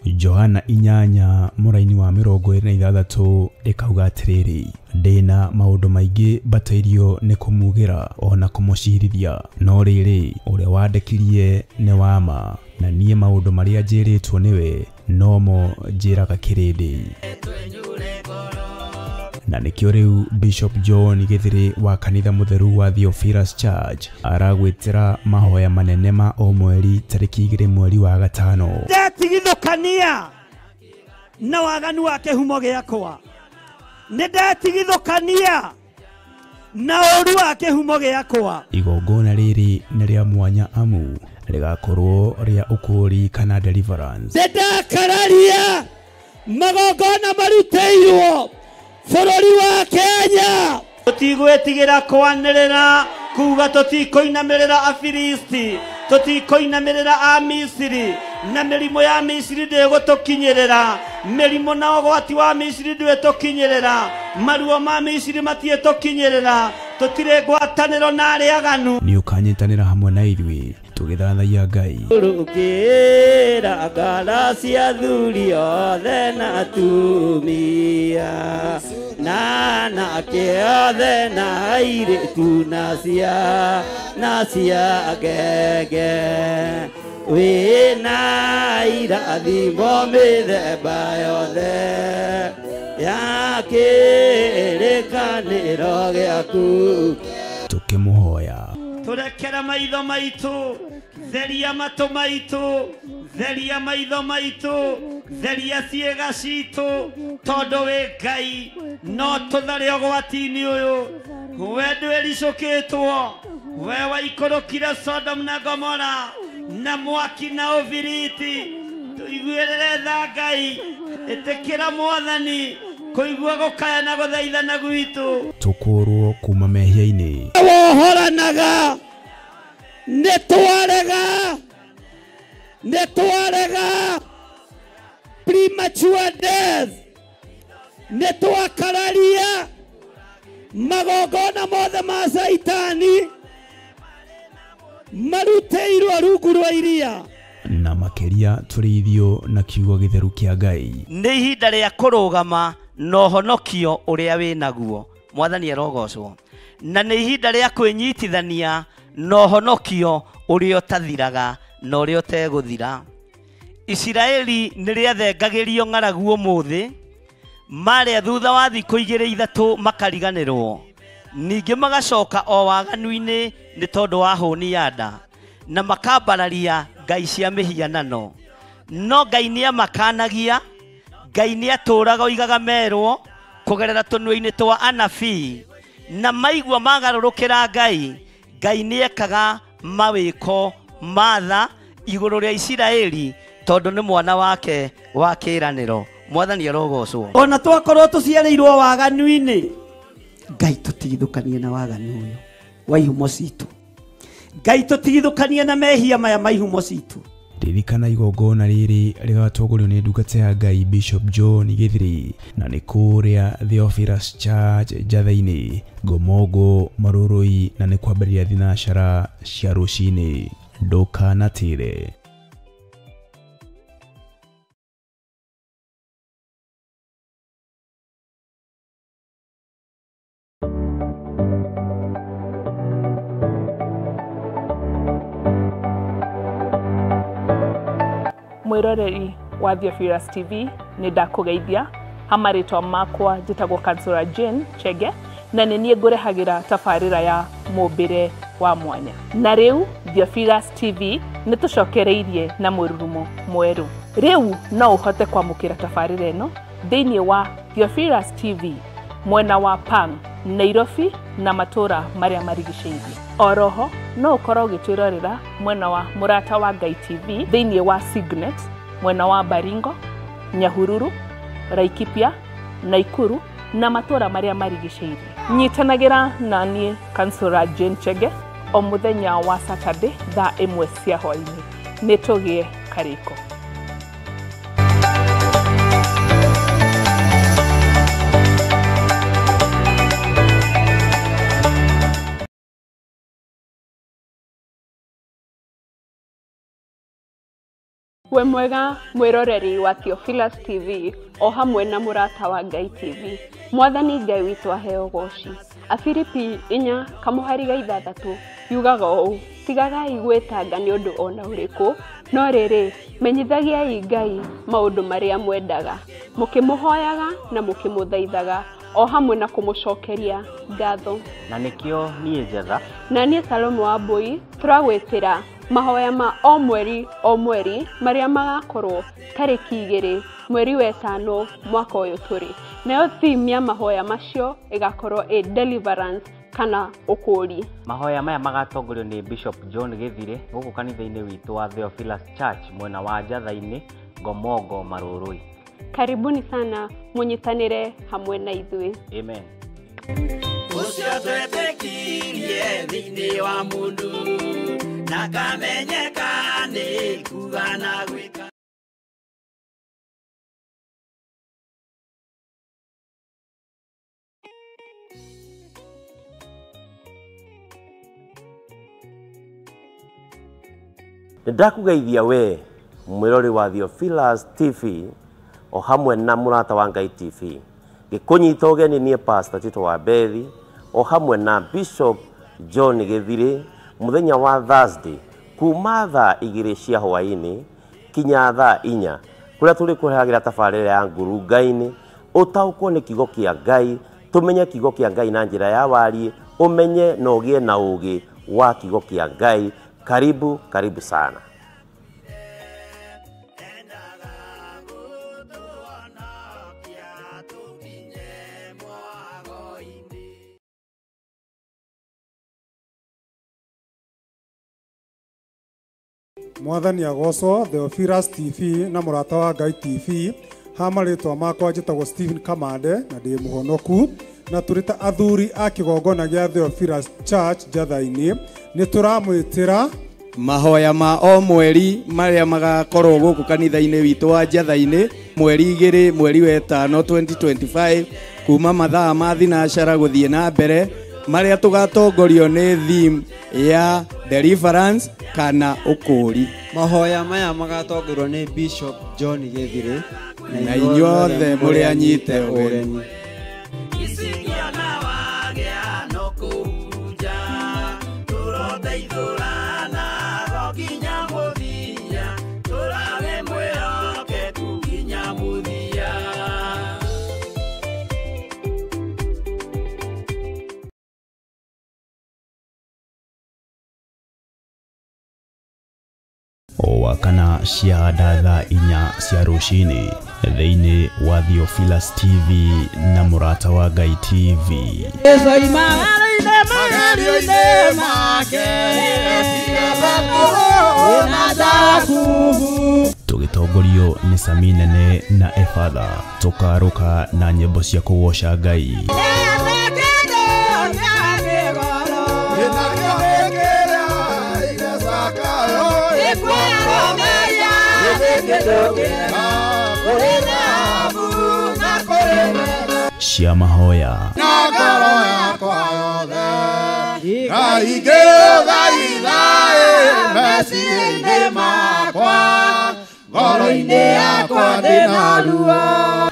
Johana 8 mũraini wa 26 ĩkauga atĩrĩrĩ, ndĩna maũndũ maingĩ mbatairio nĩ kũmugĩra ona kũmũcirithia, no rĩrĩ ũrĩa wandekirie nĩ wa ma, na niĩ maũndũ marĩa njĩrĩtwo nĩwe nomo njĩraga kĩrĩndĩ. Na nĩkĩo rĩu Bishop John Githiri wa kanitha mũtheru wa Theophilus Church aragwĩtĩra mahoya manene ma o mweri tarĩki 2 mweri wa 5. Ndetigithũkania na waganu wa kĩhumo gĩakwa, nĩ ndetigithũkania na ũru wa kĩhumo gĩakwa. Igongona rĩrĩ nĩ rĩa mwanya amu rĩgakorwo rĩa ũkũũri kana deliverance. Nĩndakararia magongona marutĩirwo bũrũri wa Kenya. Tũtigwĩtigĩra kwanĩrĩra kuga tũtikũinamĩrĩra Afilisti, tũtikũinamĩrĩra Amisiri, na mĩrimũ ya Misiri ndĩgũtũkinyĩrĩra, mĩrimũ na ũgwati wa Misiri ndwĩtũkinyĩrĩra, maruo ma Misiri matiĩtũkinyĩrĩra, tũtirĩ ngwatanĩro na arĩa aganu. Nĩ ũkanyitanĩra hamwe na ithuĩ tũgĩthathaiya Ngai. Rũkĩra ngara cia athuri othe na atumia, na anake othe na airĩtu na cia ngenge, wĩna irathimo mĩthemba yothe ya kĩrĩkanĩro gĩaku. Tũkĩmũhoya tũrekere maitho maitũ, theria matũ maitũ, theria maitho maitũ, theria ciĩga citũ, tondũ wĩ Ngai no tũthare ũgwati-inĩ ũyũ. We ndwĩricũkĩtwo, we waikũrũkire Sodom na Gomora na mwaki na ũbiriti. Tũiguĩrĩre tha Ngai, ĩtĩkĩra Mwathani kũigua gũkaya na gũthaithana gwitũ, tũkũrwo kuma mehia-inĩ. Wohoranaga nĩ twarega, nĩ twarega premature death, nĩ twakararia magongona mothe ma Caitani marutĩirwo rungu rwa iria, na makĩria tũrĩithio na kiugo gĩtheru kĩa Ngai. Nĩ ihinda rĩa kũrũgama na ũhonokio ũrĩa wĩnaguo, Mwathani arogocwo. Na nĩ ihinda rĩa kwĩnyitithania na ũhonokio ũrĩa ũtathiraga na ũrĩa ũtegũthira. Isiraeli nĩ rĩathengagĩrio ng'aragu ũmũthĩ, marĩa thutha wa thikũ 2 3 makariganĩrwo, ningĩ magacoka o waganu-inĩ nĩ tondũ wa hũni ya nda, na makambararia ngai cia mĩhianano. No Ngai nĩamakanagia, Ngai nĩatũraga oigaga merwo kũgerera tũnua-inĩ twa anabii, na maigua magarũrũkĩra Ngai, Ngai nĩekaga mawĩko ma tha igũrũ rĩa Isiraeli tondũ nĩ mwana wake wa kĩĩranĩro. Mwathani arogocwo. Ona twakorwo tũciarĩirwo waganu-inĩ, Ngai tũtigithũkanie na waganu ũyũ wa ihumo citũ, Ngai tũtigithũkanie na mehia maya ma ihumo citũ. Ririkana igongona rĩrĩ rĩgatongorio nĩ ndungata ya Ngai Bishop John Githiri, na nĩ kũrĩa Theophilus Church Njatheinĩ, Ngomongo, Marurui, na nĩ kwambĩrĩria thinacara cia rũcinĩ. Ndũkanatĩre. Mwiroreri wa Theophilus TV, nĩ ndakũgeithia ha marĩtwa makwa njĩtagwo Kansura Jane Chege, na nĩ niĩ ngũrehagĩra tabarĩra ya mũmbĩre wa mwanya. Na rĩu Theophilus TV nĩ tũcokereirie na mũrurumo mwerũ. Rĩu no ũhote kwamũkĩra tabarĩra ĩno thĩinĩ wa Theophilus TV mwena wa Pang, Nairobi na matũra marĩa marigicĩirie. Oroho no ũkorwo ũgĩtwĩrorera mwena wa Mũrata wa Ngai TV thĩinĩ wa Signet mwena wa Baringo, Nyahururu, Laikipia, Naikuru na matũra marĩa marigicĩirie. Nyitanagĩra na niĩ Kansura Jane Chege o mũthenya wa Saturday thaa 1 cia hwaĩ-inĩ. Nĩ tũgĩe karĩko. We mwega mwiroreri wa Theophilus TV o hamwe na Mũrata wa Ngai TV. Mwathani Ngai witũ aheo goci. Afilipi 4:6 yugaga ũũ: tigagai gwĩtanga nĩ ũndũ ona ũrĩkũ, no rĩrĩ menyithagiai Ngai maũndũ marĩa mwendaga, mũkĩmũhoyaga na mũkĩmũthaithaga o hamwe na kũmũcokeria ngatho. Na nĩkĩo niĩ Njetha na niĩ Salome wa Mbui tũragwĩtĩra mahoya ma o mweri o mweri marĩa magakorwo tarĩki 2 mweri wa 5 mwaka ũyũ tũrĩ. Nayo theme ya mahoya macio ĩgakorwo ĩ deliverance kana ũkũũri. Mahoya maya magatongorio nĩ Bishop John Gĩthire gũkũ kanitha-inĩ witũ wa Theophilus Church mwena wa Njatha-inĩ, Ngomongo, Marũrũi. Karibuni sana mũnyitanĩre hamwe na ithuĩ. Amen. Ũcio twetĩkirie thĩinĩ wa mũndũ ndakamenyeka nĩ kuga na gwĩka. Nĩndakũgeithia we mwĩrori wa Theophilus TV o hamwe na Mũrata wa Ngai TV. Gĩkũnyita ũgeni niĩ Pastor Tito wa Bethi o hamwe na Bishop John Gĩthire mũthenya wa Thursday kuma thaa 2 cia hwaĩ-inĩ kinya thaa 4 kũrĩa tũrĩkũrehagĩra tabarĩra ya ngurunga-inĩ ũtaũkwo nĩ kiugo kĩa Ngai, tũmenye kiugo kĩa Ngai na njĩra ya wariĩ, ũmenye na ũgĩe na ũũgĩ wa kiugo kĩa Ngai. Karibu, karibu sana. Mwathani agocwo. Theophilus TV na Mũrata wa Ngai TV. Ha marĩtwa makwa njĩtagwo Stephen Kamande na ndĩ mũhonoku, na tũrĩ ta athuri a kĩgongona gĩa Theophilus Church Njatha-inĩ nĩ tũramwĩtĩra mahoya ma o mweri marĩa magakorwo gũkũ kanitha-inĩ witũ wa Njatha-inĩ mweri 2 mweri wa 5 2025 kuma mathaa ma thinacara gũthiĩ na mbere, marĩa tũgatongorio nĩ theme ya deliverance kana ũkũũri. Mahoya maya magatongorio nĩ Bishop John Gĩthire na inyuothe mũrĩ anyite ũgeni. O wakana cia thaa 4 cia rũcinĩ thĩinĩ wa Theophilus TV na Mũrata wa Ngai TV. Tũgĩtongorio nĩ Sami Nene na Efatha, tũkarũka na nyĩmbo cia kũgoca Ngai. Cia mahoya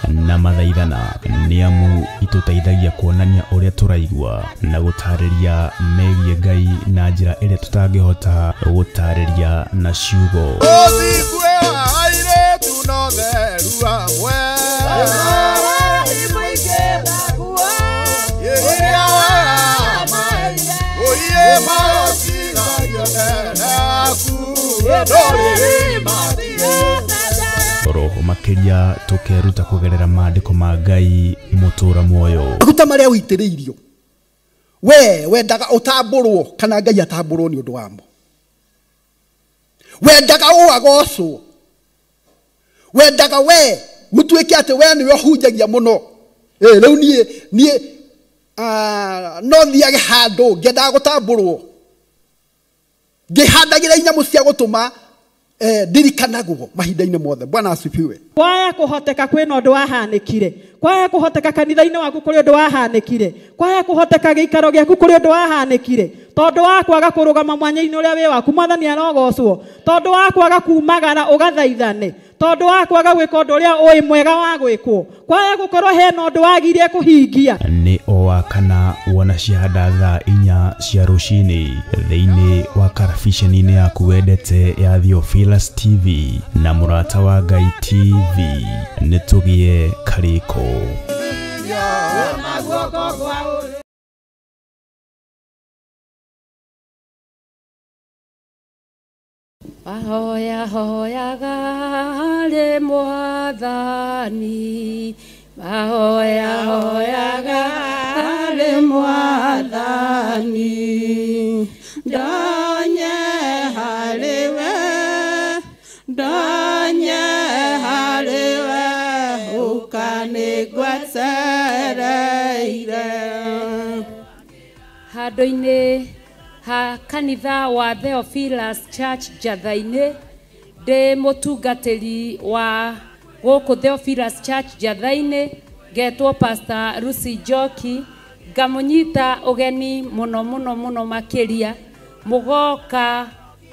na mathaithana nĩ amu itũteithagia kuonania ũrĩa tũraigua na gũtarĩria megiĩ Ngai na njĩra ĩrĩa tũtangĩhota gũtarĩria na ciugo. Roho makĩria tũkeruta kũgerera maandĩko ma Ngai mũtũra muoyo. Maguta marĩa ũitĩrĩirio we wendaga ũtambũrwo kana Ngai atambũrwo nĩ ũndũ wamo, wendaga ũagocwo, wendaga we gũtuĩke atĩ we nĩwe ũhunjagia mũno. Rĩu niĩ no thiage handũ ngĩendaga gũtambũrwo, ngĩhandagĩra inyamũ cia gũtũma ndirikanagwo mahinda-inĩ mothe. Bwana asifiwe. Kwaya kũhoteka kwĩna ũndũ wahanĩkire, Kwaya kũhoteka kanitha-inĩ waku kũrĩ ũndũ wahanĩkire. Kwaya kũhoteka gĩikaro gĩaku kũrĩ ũndũ wahanĩkire. Tondũ wa kwaga kũrũgama mwanya-inĩ ũrĩa wĩ waku, Mwathani arogocwo. Tondũ wa kwaga kumagara ũgathaithane. Tondũ wa kwaga gwĩka ũndũ ũrĩa ũĩ mwega wa gwĩkwo. Kwaya gũkorwo hena ũndũ wagire kũhingia. Nĩ o wa kana wona ciahanda thaa 4 cia rũcinĩ thĩinĩ wa karabiceni-inĩ yaku wendete ya Theophilus TV na Mũrata wa Ngai TV. Nĩ tũgĩe karĩko. Ahoya hoyaga harĩ Mwathani, ahoya hoyaga harĩ Mwathani, ndonye harĩ we, ndonye harĩ we, ũkanĩgwetereire. Handũ-inĩ ha kanitha wa Theophilus Church Njatha-inĩ, ndĩ mũtungatĩri wa gũkũ Theophilus Church Njatha-inĩ, ngetwo Pastor Lucy Njoki, ngamũnyita ũgeni mũno mũno mũno makĩria mũgoka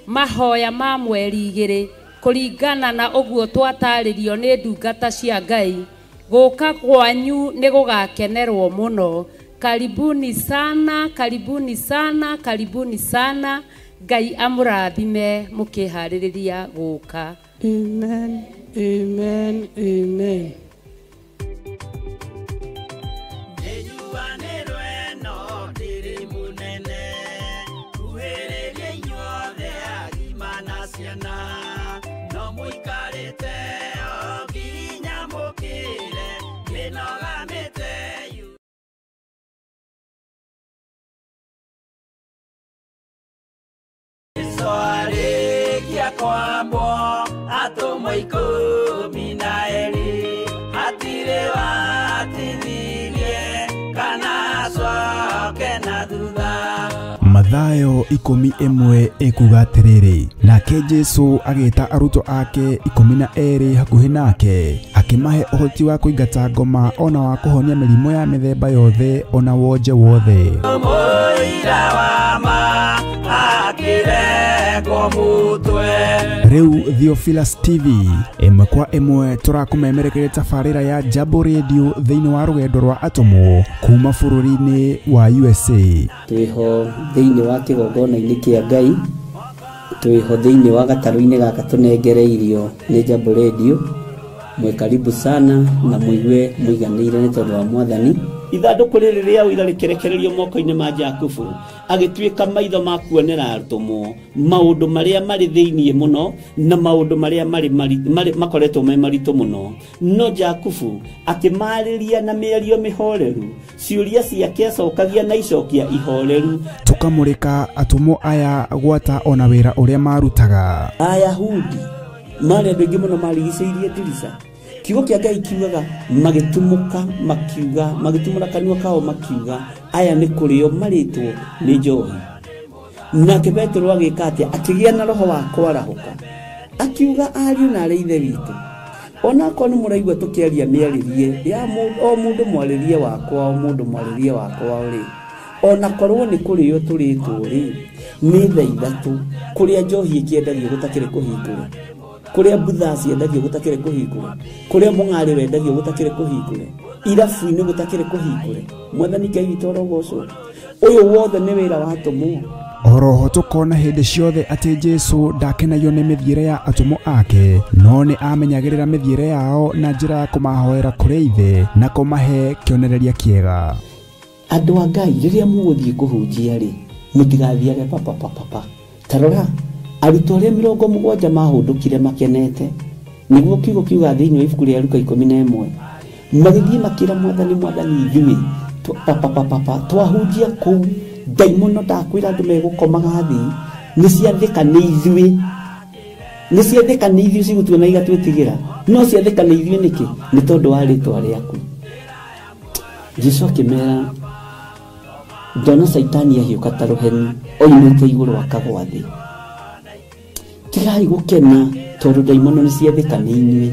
mahoya ma mweri 2 kũringana na ũguo twatarĩrio nĩ ndungata cia Ngai. Gũka kwanyu nĩ gũgakenerwo mũno. Karibuni sana, karibuni sana, karibuni sana. Ngai amũrathime mũkĩharĩrĩria gũka. Amen, amen, amen. Kwambo atũmwo 12 hatirĩ watithirie kana acoke na thutha. Mathayo 11 ĩkuga atĩrĩrĩ, nake Jesũ agĩta arutwo ake 12 hakuhĩ nake, akĩmahe ũhoti wa kũingata ngoma ona wa kũhonia mĩrimũ ya mĩthemba yothe ona wonje wothe. Mũira wa ma akĩrengwo mũtwe. Rĩu Theophilus TV ĩmwe kwa ĩmwe tũrakũmemerekeria tabarĩra ya Jambo Radio thĩinĩ wa rũgendo rwa atũmwo kuma bũrũri-inĩ wa USA. Twĩho thĩinĩ wa kĩgongona-inĩ kĩa Ngai, twĩho thĩinĩ wa gatarũ-inĩ gaka tũnengereirio nĩ Jambo Radio. Mwe karibu sana na mũigue mũiganĩire nĩ tondũ wa Mwathani. Ithandũkũ rĩrĩ rĩa ũira rĩkĩrekererio moko-inĩ ma Jakubu, agĩtuĩka maitho ma kuonera atũmwo maũndũ marĩa marĩ thĩinĩ mũno na maũndũ marĩa marĩ makoretwo me maritũ mũno. No Jakubu akĩmarĩria na mĩario mĩhoreru, ciũria ciake acokagia na icokia ihoreru. Tũkamũrĩka atũmwo aya gwata ona wĩra ũrĩa marutaga. Ayahudi marĩ andũ aingĩ mũno marigicĩirie ndirica. Kiugo kĩa Ngai kiugaga magĩtumũka makiuga, magĩtumũra kanua kao makiuga, aya nĩ kũrĩo marĩtwo nĩ njohi. Nake Petero agĩka atĩa? Akĩgĩa na roho wa kwarahũka, akiuga ariũ na arĩ ithe witũ, onakorwo nĩ mũraigua tũkĩaria mĩarĩrie ya o mũndũ mwarĩrie wakwa, o mũndũ mwarĩrie wakwa rĩ, onakorwo nĩ kũrĩo tũrĩtwo rĩ, nĩ thaa 3 kũrĩa njohi ĩkĩendagio gũtakĩrĩ kũhingũre, kũrĩa mbutha ciendagio gũtakĩrĩ kũhingũre, kũrĩa mũng'arĩ wendagio gũtakĩrĩ kũhingũre, irabu-inĩ gũtakĩrĩ kũhingũre. Mwathani Ngai witũ arogocwo. Ũyũ wothe nĩ wĩra wa atũmwo. Oroho tũkona hĩndĩ ciothe atĩ Jesũ ndakenagio nĩ mĩthiĩre ya atũmwo ake, no nĩ amenyagĩrĩra mĩthiĩre yao na njĩra ya kũmahoera kũrĩ Ithe na kũmahe kĩonereria kĩega. Andũ a Ngai, rĩrĩa mũgũthiĩ kũhunjia rĩ, mũtigathiage papapapapa. Ta rora arutwo arĩa 70 mahũndũkire makenete, nĩguo kiugo kiuga thĩinĩ wa ibuku rĩa Luka 11, magĩthiĩ makĩra Mwathani, Mwathani ithuĩ papapapapa twahunjia kũu ndaimono ndakwĩra andũ megũkomaga thĩ, nĩ ciathĩka nĩ ithuĩ, nĩ ciathĩka nĩ ithuĩ cigũtuona igatwĩtigĩra, no ciathĩka nĩ ithuĩ nĩkĩ? Nĩ tondũ wa rĩtwa rĩaku. Jesũ akĩmera, ndona Caitani ahiũka ta rũheni oimĩte igũrũ akagwa thĩ. Tigai gũkena tondũ ndaimono nĩ ciathĩka nĩ inyuĩ,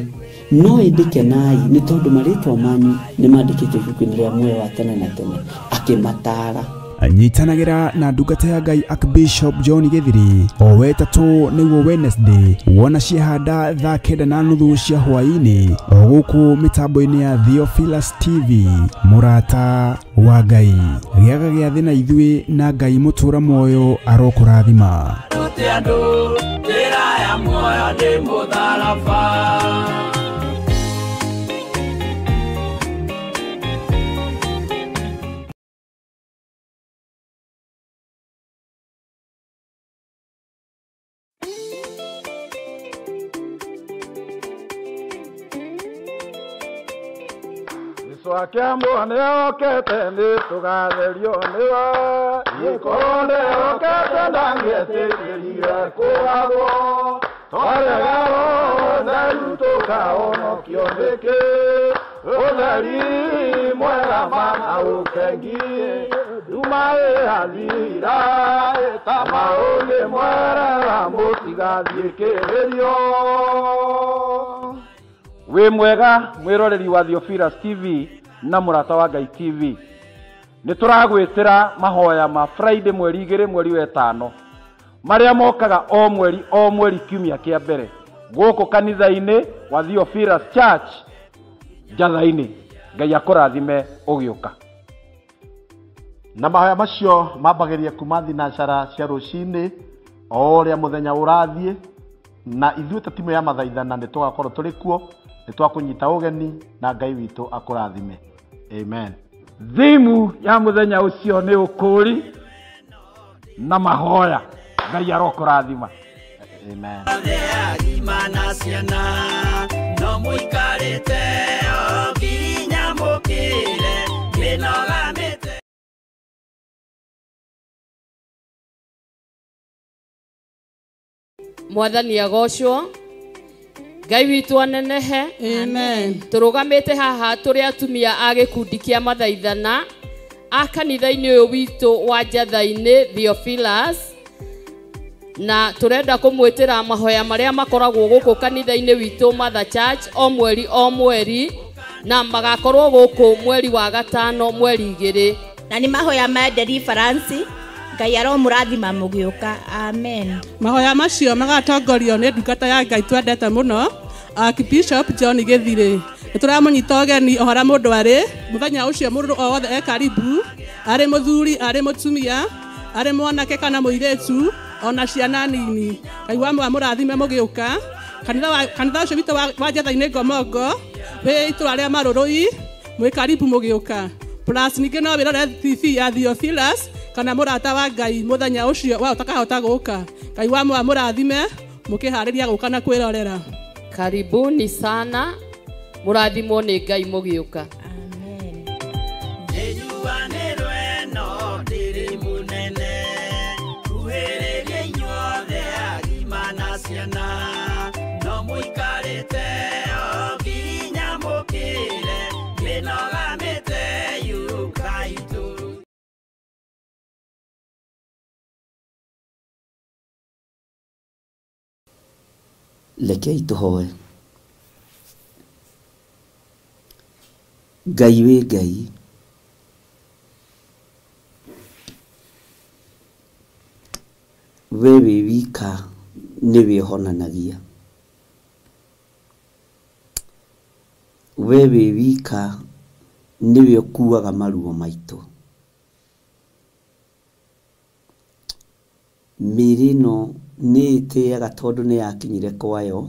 No ĩndĩ kenai nĩ tondũ marĩtwa manyu nĩ mandĩkĩtwo ibuku-inĩ rĩa muoyo wa tene na tene. Akĩmataara. Nyitanagĩra na ndungata ya Ngai Archbishop John Githiri o wetatũ nĩguo Wednesday wona ciehanda thaa 9:30 cia hwaĩ-inĩ o gũkũ mĩtambo-inĩ ya Theophilus TV. Mũrata wa Ngai, gĩaga gĩathĩ na ithuĩ na Ngai mũtũra muoyo arokũrathima. Njĩra ya muoyo nĩ mũtharaba. Akiambo nĩokĩte nĩtũgatherio nĩwe, gĩkorwo nĩokĩte ndangĩetĩkĩrire kũgathwo, twarega ũtheru tũkahonokio nĩkĩ, ũtheri mwega mana ũkengi, nduma ĩhathira ĩtama ũngĩmwerera mũtigathiĩkĩrĩrio. Wĩ mwega mwĩroreri wa Theophilus TV na Mũrata wa Ngai TV. Nĩ tũragwĩtĩra mahoya ma Friday mweri 2 mweri wa 5 marĩa mokaga o mweri kiumia kĩa mbere gũkũ kanitha-inĩ wa Theophilus Church Njatha-inĩ. Ngai akũrathime ũgĩũka. Na mahoya macio mambagĩria kuma thinacara cia rũcinĩ o ũrĩa mũthenya ũrathiĩ, na ithuĩ ta timu ya mathaithana nĩ tũgakorwo tũrĩ kuo, nĩ twakũnyita ũgeni na Ngai witũ akũrathime. Amen. Thimu ya mũthenya ũcio nĩ ũkũũri na mahoya. Ngai arokũrathima. Amen. Agima ciana no mũikarĩte o nginya mũkĩre mĩnoga mĩte. Mwathani agocwo, Ngai witũ anenehe. Amen. Tũrũgamĩte haha tũrĩ atumia a gĩkundi kĩa mathaithana a kanitha-inĩ ũyũ witũ wa Njatha-inĩ Theophilus, na tũrenda kũmwĩtĩra mahoya marĩa makoragwo gũkũ kanitha-inĩ witũ Mother Church o mweri o mweri, na magakorwo gũkũ mweri wa 5 mweri 2. Na nĩ mahoya ma deliverance. Ngai aromũrathima mũgĩũka. Amen. Mahoya macio magatongorio nĩ ndungata ya Ngai twendete mũno Archbishop John Githiri. Nĩ tũramũnyita ũgeni o harĩa mũndũ arĩ mũthenya ũcio, mũndũ o wothe e karibu, arĩ mũthuri, arĩ mũtumia, arĩ mwanake kana mũirĩtu, ona ciana nini. Ngai wa mũrathime mũgĩũka. Kanitha ũcio witũ wa Njatha-inĩ Ngomongo wĩ itũra rĩa Marũrũi, mwĩ karibu mũgĩũka. Plus ningĩ no wĩrore TV ya Theophilus kana Mũrata wa Ngai mũthenya ũcio wa ũtakahota gũka. Ngai wa mũrathime mũkĩharĩria gũka na kwĩrorera. Karibuni sana, mũrathimwo nĩ Ngai mũgĩũka. Amen. Nĩnyuanĩrwe no ndĩrĩ mũnene, kuhĩrĩria inyuothe agima na ciana, no mũikarĩte o nginya mũkĩre mĩnoga mĩte yũkai tũru. Rekei tũhoe. Ngai wĩ Ngai, we wĩ wika nĩwe ũhonanagia, we wĩ wika nĩwe ũkuaga maruo maitũ. Mĩĩrĩ ĩno nĩ ĩtĩaga tondũ nĩ yakinyire kwayo,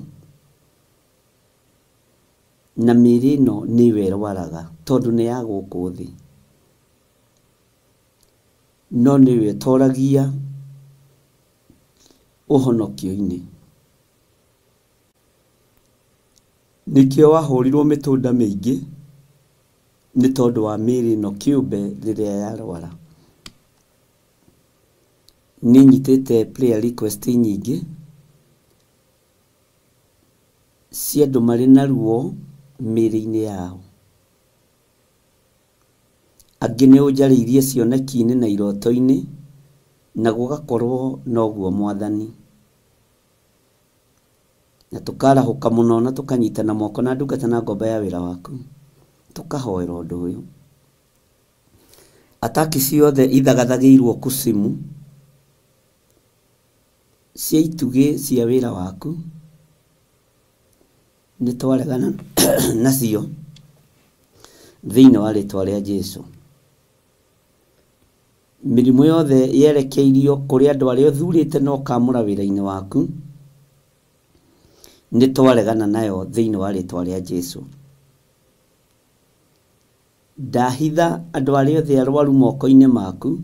na mĩĩrĩ ĩno nĩwe ĩrwaraga tondũ nĩ ya gũkũ thĩ, no nĩwe ĩtoragia ũhonokio-inĩ. Nĩkĩo wahũrirwo mĩtũnda mĩingĩ nĩ tondũ wa mĩĩrĩ ĩno kĩũmbe rĩrĩa yarwara. Nĩ nyitĩte prayer request nyingĩ cia andũ marĩ na ruo mĩĩrĩ-inĩ yao. Angĩ nĩ ũnjarĩirie cioneki-inĩ na iroto-inĩ, na gũgakorwo noguo Mwathani. Na tũkarahũka mũno na tũkanyitana moko na ndungata na ngomba ya wĩra waku, tũkahoera ũndũ ũyũ. Ataki ciothe ithagathagĩirwo kusimu cia itugĩ cia wĩra waku nĩ twaregana nacio thĩinĩ wa rĩtwa rĩa Jesũ. Mĩrimũ yothe yerekeirio kũrĩ andũ arĩa ũthurĩte na ũkamũra wĩra-inĩ waku nĩ twaregana nayo thĩinĩ wa rĩtwa rĩa Jesũ. Ndahitha andũ arĩa othe arwaru moko-inĩ maku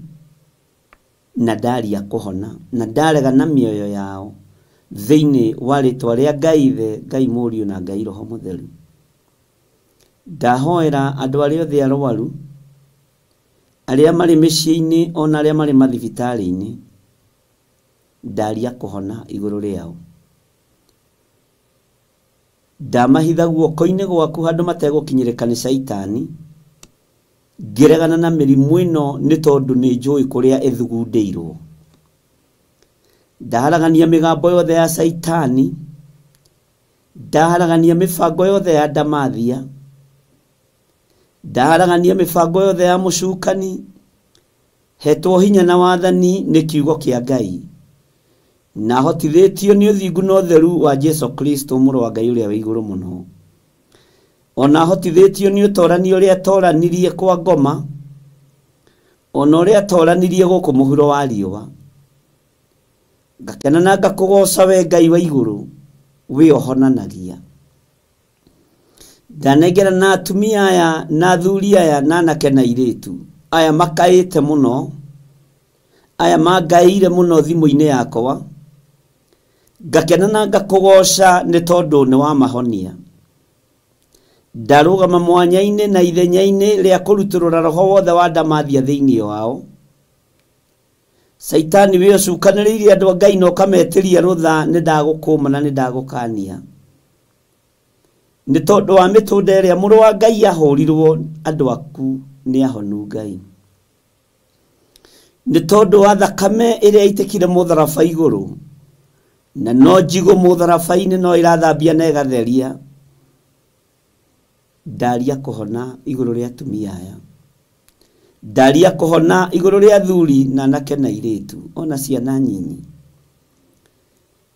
na ndaria kũhona na ndarega na mĩoyo yao thĩinĩ wa rĩtwa rĩa Ngai Ithe, Ngai Mũriũ na Ngai Roho Mũtheru. Ndahoera andũ arĩa othe arwaru, arĩa marĩ mĩciĩ-inĩ ona arĩa marĩ mathibitarĩ-inĩ, ndaria kũhona igũrũ rĩao. Ndamahitha guoko-inĩ gwaku handũ mategũkinyĩrĩka nĩ caitani, ngĩregana na mĩrimũ ĩno nĩ tondũ nĩ njũĩ kũrĩa ĩthugundĩirwo. Ndaharagania mĩgambo yothe ya caitani, ndaharagania mĩbango yothe ya ndamathia, ndaharagania mĩbango yothe ya mũcukani, hetwo hinya na wathani nĩ kiugo kĩa Ngai, na hotithĩtio nĩ ũthingu na ũtheru wa Jesũ Kristo mũrũ wa Ngai ũrĩa wĩ igũrũ mũno. Ona hotithĩtio nĩ ũtorani ũrĩa atoranirie kwa ngoma, ona ũrĩa atoranirie gũkũ mũhuro wa riũa. Ngakena na ngakũgooca we Ngai wa igũrũ, wĩ ũhonanagia. Ndanengera na atumia aya na athuri aya na anake na airĩtu aya makaĩte mũno, aya mangaĩire mũno thimũ-inĩ yakwa, ngakena na ngakũgooca nĩ tondũ nĩ wamahonia. Ndarũgama mwanya-inĩ na ithenya-inĩ rĩa kũrutũrũra roho wothe wa ndamathia thĩinĩ wao. Caitani wĩ ũcukanĩrĩirie andũ a Ngai na ũkametĩria rũtha, nĩ ndagũkũma na nĩ ndagũkania. Nĩ tondũ wa mĩtũnda ĩrĩa mũrũ wa Ngai ahũrirwo, andũ aku nĩ ahonu Ngai. Nĩ tondũ wa thakame ĩrĩa ĩitĩkire mũtharaba igũrũ, na no njigũ mũtharaba-inĩ no ĩrathambia na ĩgatheria, ndaria kũhona igũrũ rĩa atumia aya, ndaria kũhona igũrũ rĩa athuri na anake na airĩtu ona ciana nyinyi.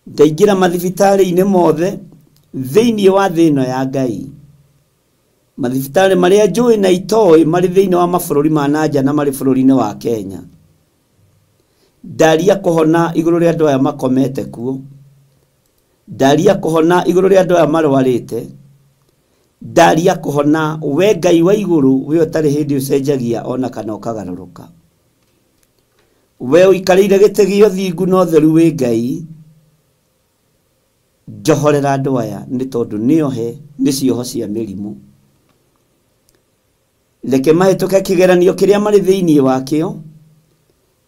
Ndaingĩra mathibitarĩ-inĩ mothe thĩinĩ wa thĩ ĩno ya Ngai, mathibitarĩ marĩa njũĩ na itoĩ marĩ thĩinĩ wa mabũrũri ma nanja na marĩ bũrũri-inĩ wa Kenya, ndaria kũhona igũrũ rĩa andũ aya makomete kuo, ndaria kũhona igũrũ rĩa andũ aya marwarĩte, ndaria kũhona we Ngai wa igũrũ, we ũtarĩ hĩndĩ ũcenjagia ona kana ũkagarũrũka, we ũikarĩire gĩtĩ gĩa ũthingu na ũtheru wĩ Ngai, njohorera andũ aya nĩ tondũ nĩohe nĩ cioho cia mĩrimũ. Reke mahĩtũke kĩgeranio kĩrĩa marĩ thĩinĩ wakĩo,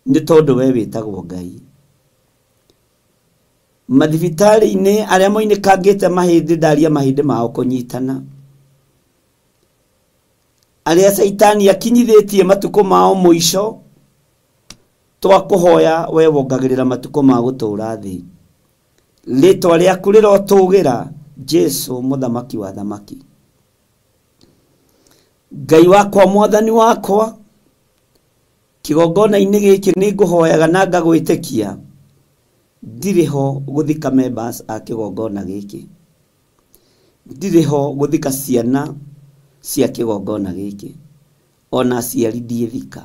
nĩ tondũ we wĩtagwo Ngai. Mathibitarĩ-inĩ arĩa moinĩkangĩte mahĩndĩ, ndaria mahĩndĩ mao kũnyitana, arĩa caitani akinyithĩtie matukũ mao mũico, twakũhoya we wongagĩrĩra matukũ ma gũtũũra thĩ. Rĩtwa rĩaku rĩrotũgĩra, Jesũ mũthamaki wa thamaki. Ngai wakwa, mwathani wakwa, kĩgongona-inĩ gĩkĩ nĩ ngũhoyaga na ngagwĩtĩkia, ndirĩ ho gũthika members a kĩgongona gĩkĩ, ndirĩ ho gũthika ciana cia kĩgongona gĩkĩ, ona aciari ndiĩthika.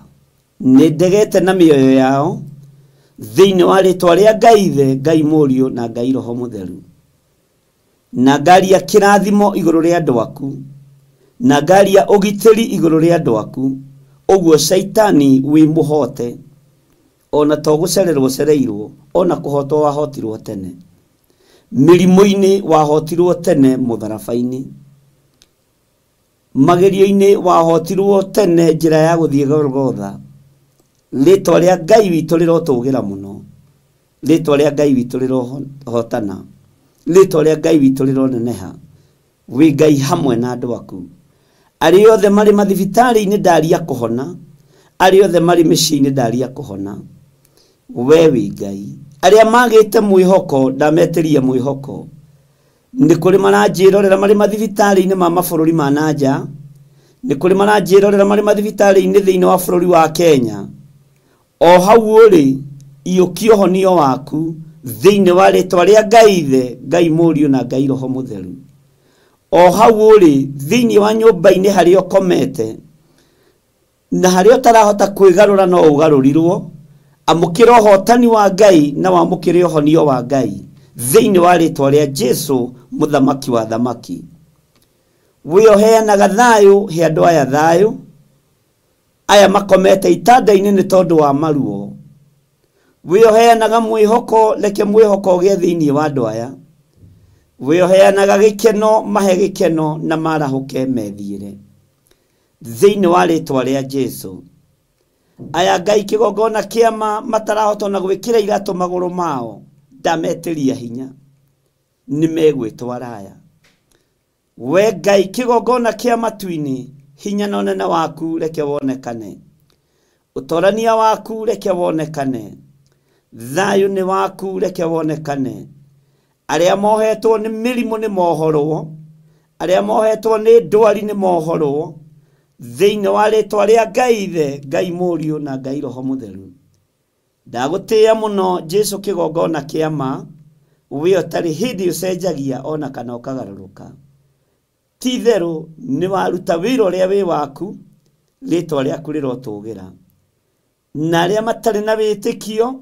Nĩ ndegete na mĩoyo yao thĩinĩ wa rĩtwa rĩa Ngai Ithe, Ngai Mũriũ na Ngai Roho Mũtheru, na ngaria kĩrathimo igũrũ rĩa andũ aku, na ngaria ũgitĩri igũrũ rĩa andũ aku, ũguo caitani wĩ mũhote, ona to gũcererwo cereirwo, ona kũhotwo wahotirwo tene, mĩrimũ-inĩ wahotirwo tene mũtharaba-inĩ, magerio-inĩ wahotirwo tene njĩra ya gũthiĩ Golgotha. Rĩtwa rĩa Ngai witũ rĩrotũgĩra mũno, rĩtwa rĩa Ngai witũ rĩrohotana, rĩtwa rĩa Ngai witũ rĩroneneha. Wĩ Ngai hamwe na andũ aku. Arĩa othe marĩ mathibitarĩ-inĩ ndaria kũhona, arĩa othe marĩ mĩciĩ-inĩ ndaria kũhona, we wĩ Ngai. Arĩa magĩte mwĩhoko ndametĩria mwĩhoko, Nĩ kũrĩ maranjĩrorera marĩ mathibitarĩ-inĩ ma mabũrũri ma nanja, nĩ kũrĩ maranjĩrorera marĩ mathibitarĩ-inĩ thĩinĩ wa bũrũri wa Kenya. O hau ũrĩ, iyũkia ũhonio waku thĩinĩ wa rĩtwa rĩa Ngai Ithe, Ngai Mũriũ na Ngai Roho Mũtheru. O hau ũrĩ thĩinĩ wa nyũmba-inĩ harĩa ũkomete na harĩa ũtarahota kwĩgarũra no ũgarũrirwo, amũkĩra ũhotani wa Ngai na wamũkĩre ũhonio wa Ngai thĩinĩ wa rĩtwa rĩa Jesu mũthamaki wa thamaki. We ũheanaga thayũ, he andũ aya thayũ, aya makomete itanda-inĩ nĩ tondũ wa maruo. We ũheanaga mwĩhoko, reke mwĩhoko ũgĩe thĩinĩ wa andũ aya. We ũheanaga gĩkeno, mahe gĩkeno na marahũke methiĩre thĩinĩ wa rĩtwa rĩa Jesu. Aya Ngai kĩgongona kĩama matarahota ona gwĩkĩra iratũ magũrũ mao, ndametĩria hinya, nĩ megwĩtwara aya. We Ngai kĩgongona kĩa matu-inĩ, hinya na ũnene waku reke wonekane, ũtorania waku reke wonekane, thayũ nĩ waku reke wonekane. Arĩa mohetwo nĩ mĩrimũ nĩ mohorwo, arĩa mohetwo nĩ ndwari nĩ mohorwo thĩinĩ wa rĩtwa rĩa Ngai Ithe, Ngai Mũriũ na Ngai Roho Mũtheru. Ndagũtĩĩa mũno Jesu kĩgongona kĩa ma, we ũtarĩ hĩndĩ ũcenjagia ona kana ũkagarũrũka. Ti itherũ nĩ waruta wĩra ũrĩa wĩ waku, rĩtwa rĩaku rĩrotũgĩra. Na arĩa matarĩ na wĩtĩkio,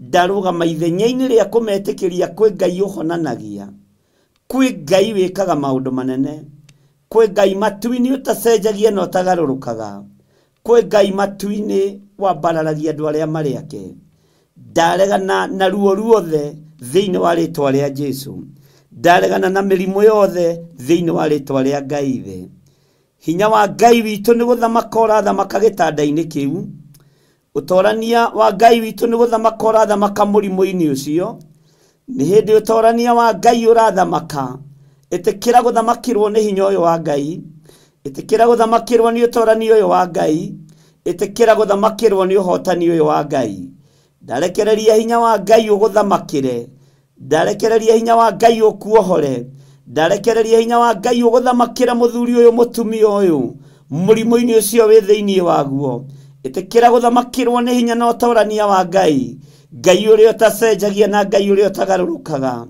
ndarũgama ithenya-inĩ rĩa kũmetĩkĩria kwĩ Ngai ũhonanagia, kwĩ Ngai wĩkaga maũndũ manene, kwĩ Ngai matu-inĩ ũtacenjagia na ũtagarũrũkaga, kwĩ Ngai matu-inĩ wambararagia andũ arĩa marĩ ake. Ndaregana na ruo ruothe thĩinĩ wa rĩtwa rĩa Jesu. Ndaregana na mĩrimũ yothe thĩinĩ wa rĩtwa rĩa Ngai Ithe. Hinya wa Ngai witũ nĩ gũthamaka ũrathamaka gĩtanda-inĩ kĩu. Ũtorania wa Ngai witũ nĩ gũthamaka ũrathamaka mũrimũ-inĩ ũcio. Nĩ hĩndĩ ũtorania wa Ngai ũrathamaka. Ĩtĩkĩra gũthamakĩrwo nĩ hinya ũyũ wa Ngai, ĩtĩkĩra gũthamakĩrwo nĩ ũtorania ũyũ wa Ngai, ĩtĩkĩra gũthamakĩrwo nĩ ũhotani ũyũ wa Ngai. Ndarekereria hinya wa Ngai ũgũthamakĩre, ndarekereria hinya wa Ngai ũkuohore, ndarekereria hinya wa Ngai ũgũthamakĩre mũthuri ũyũ mũtumia ũyũ mũrimũ-inĩ ũcio wĩ thĩinĩ waguo. Ĩtĩkĩra gũthamakĩrwo nĩ hinya na ũtorania wa Ngai, Ngai ũrĩa ũtacenjagia na Ngai ũrĩa ũtagarũrũkaga.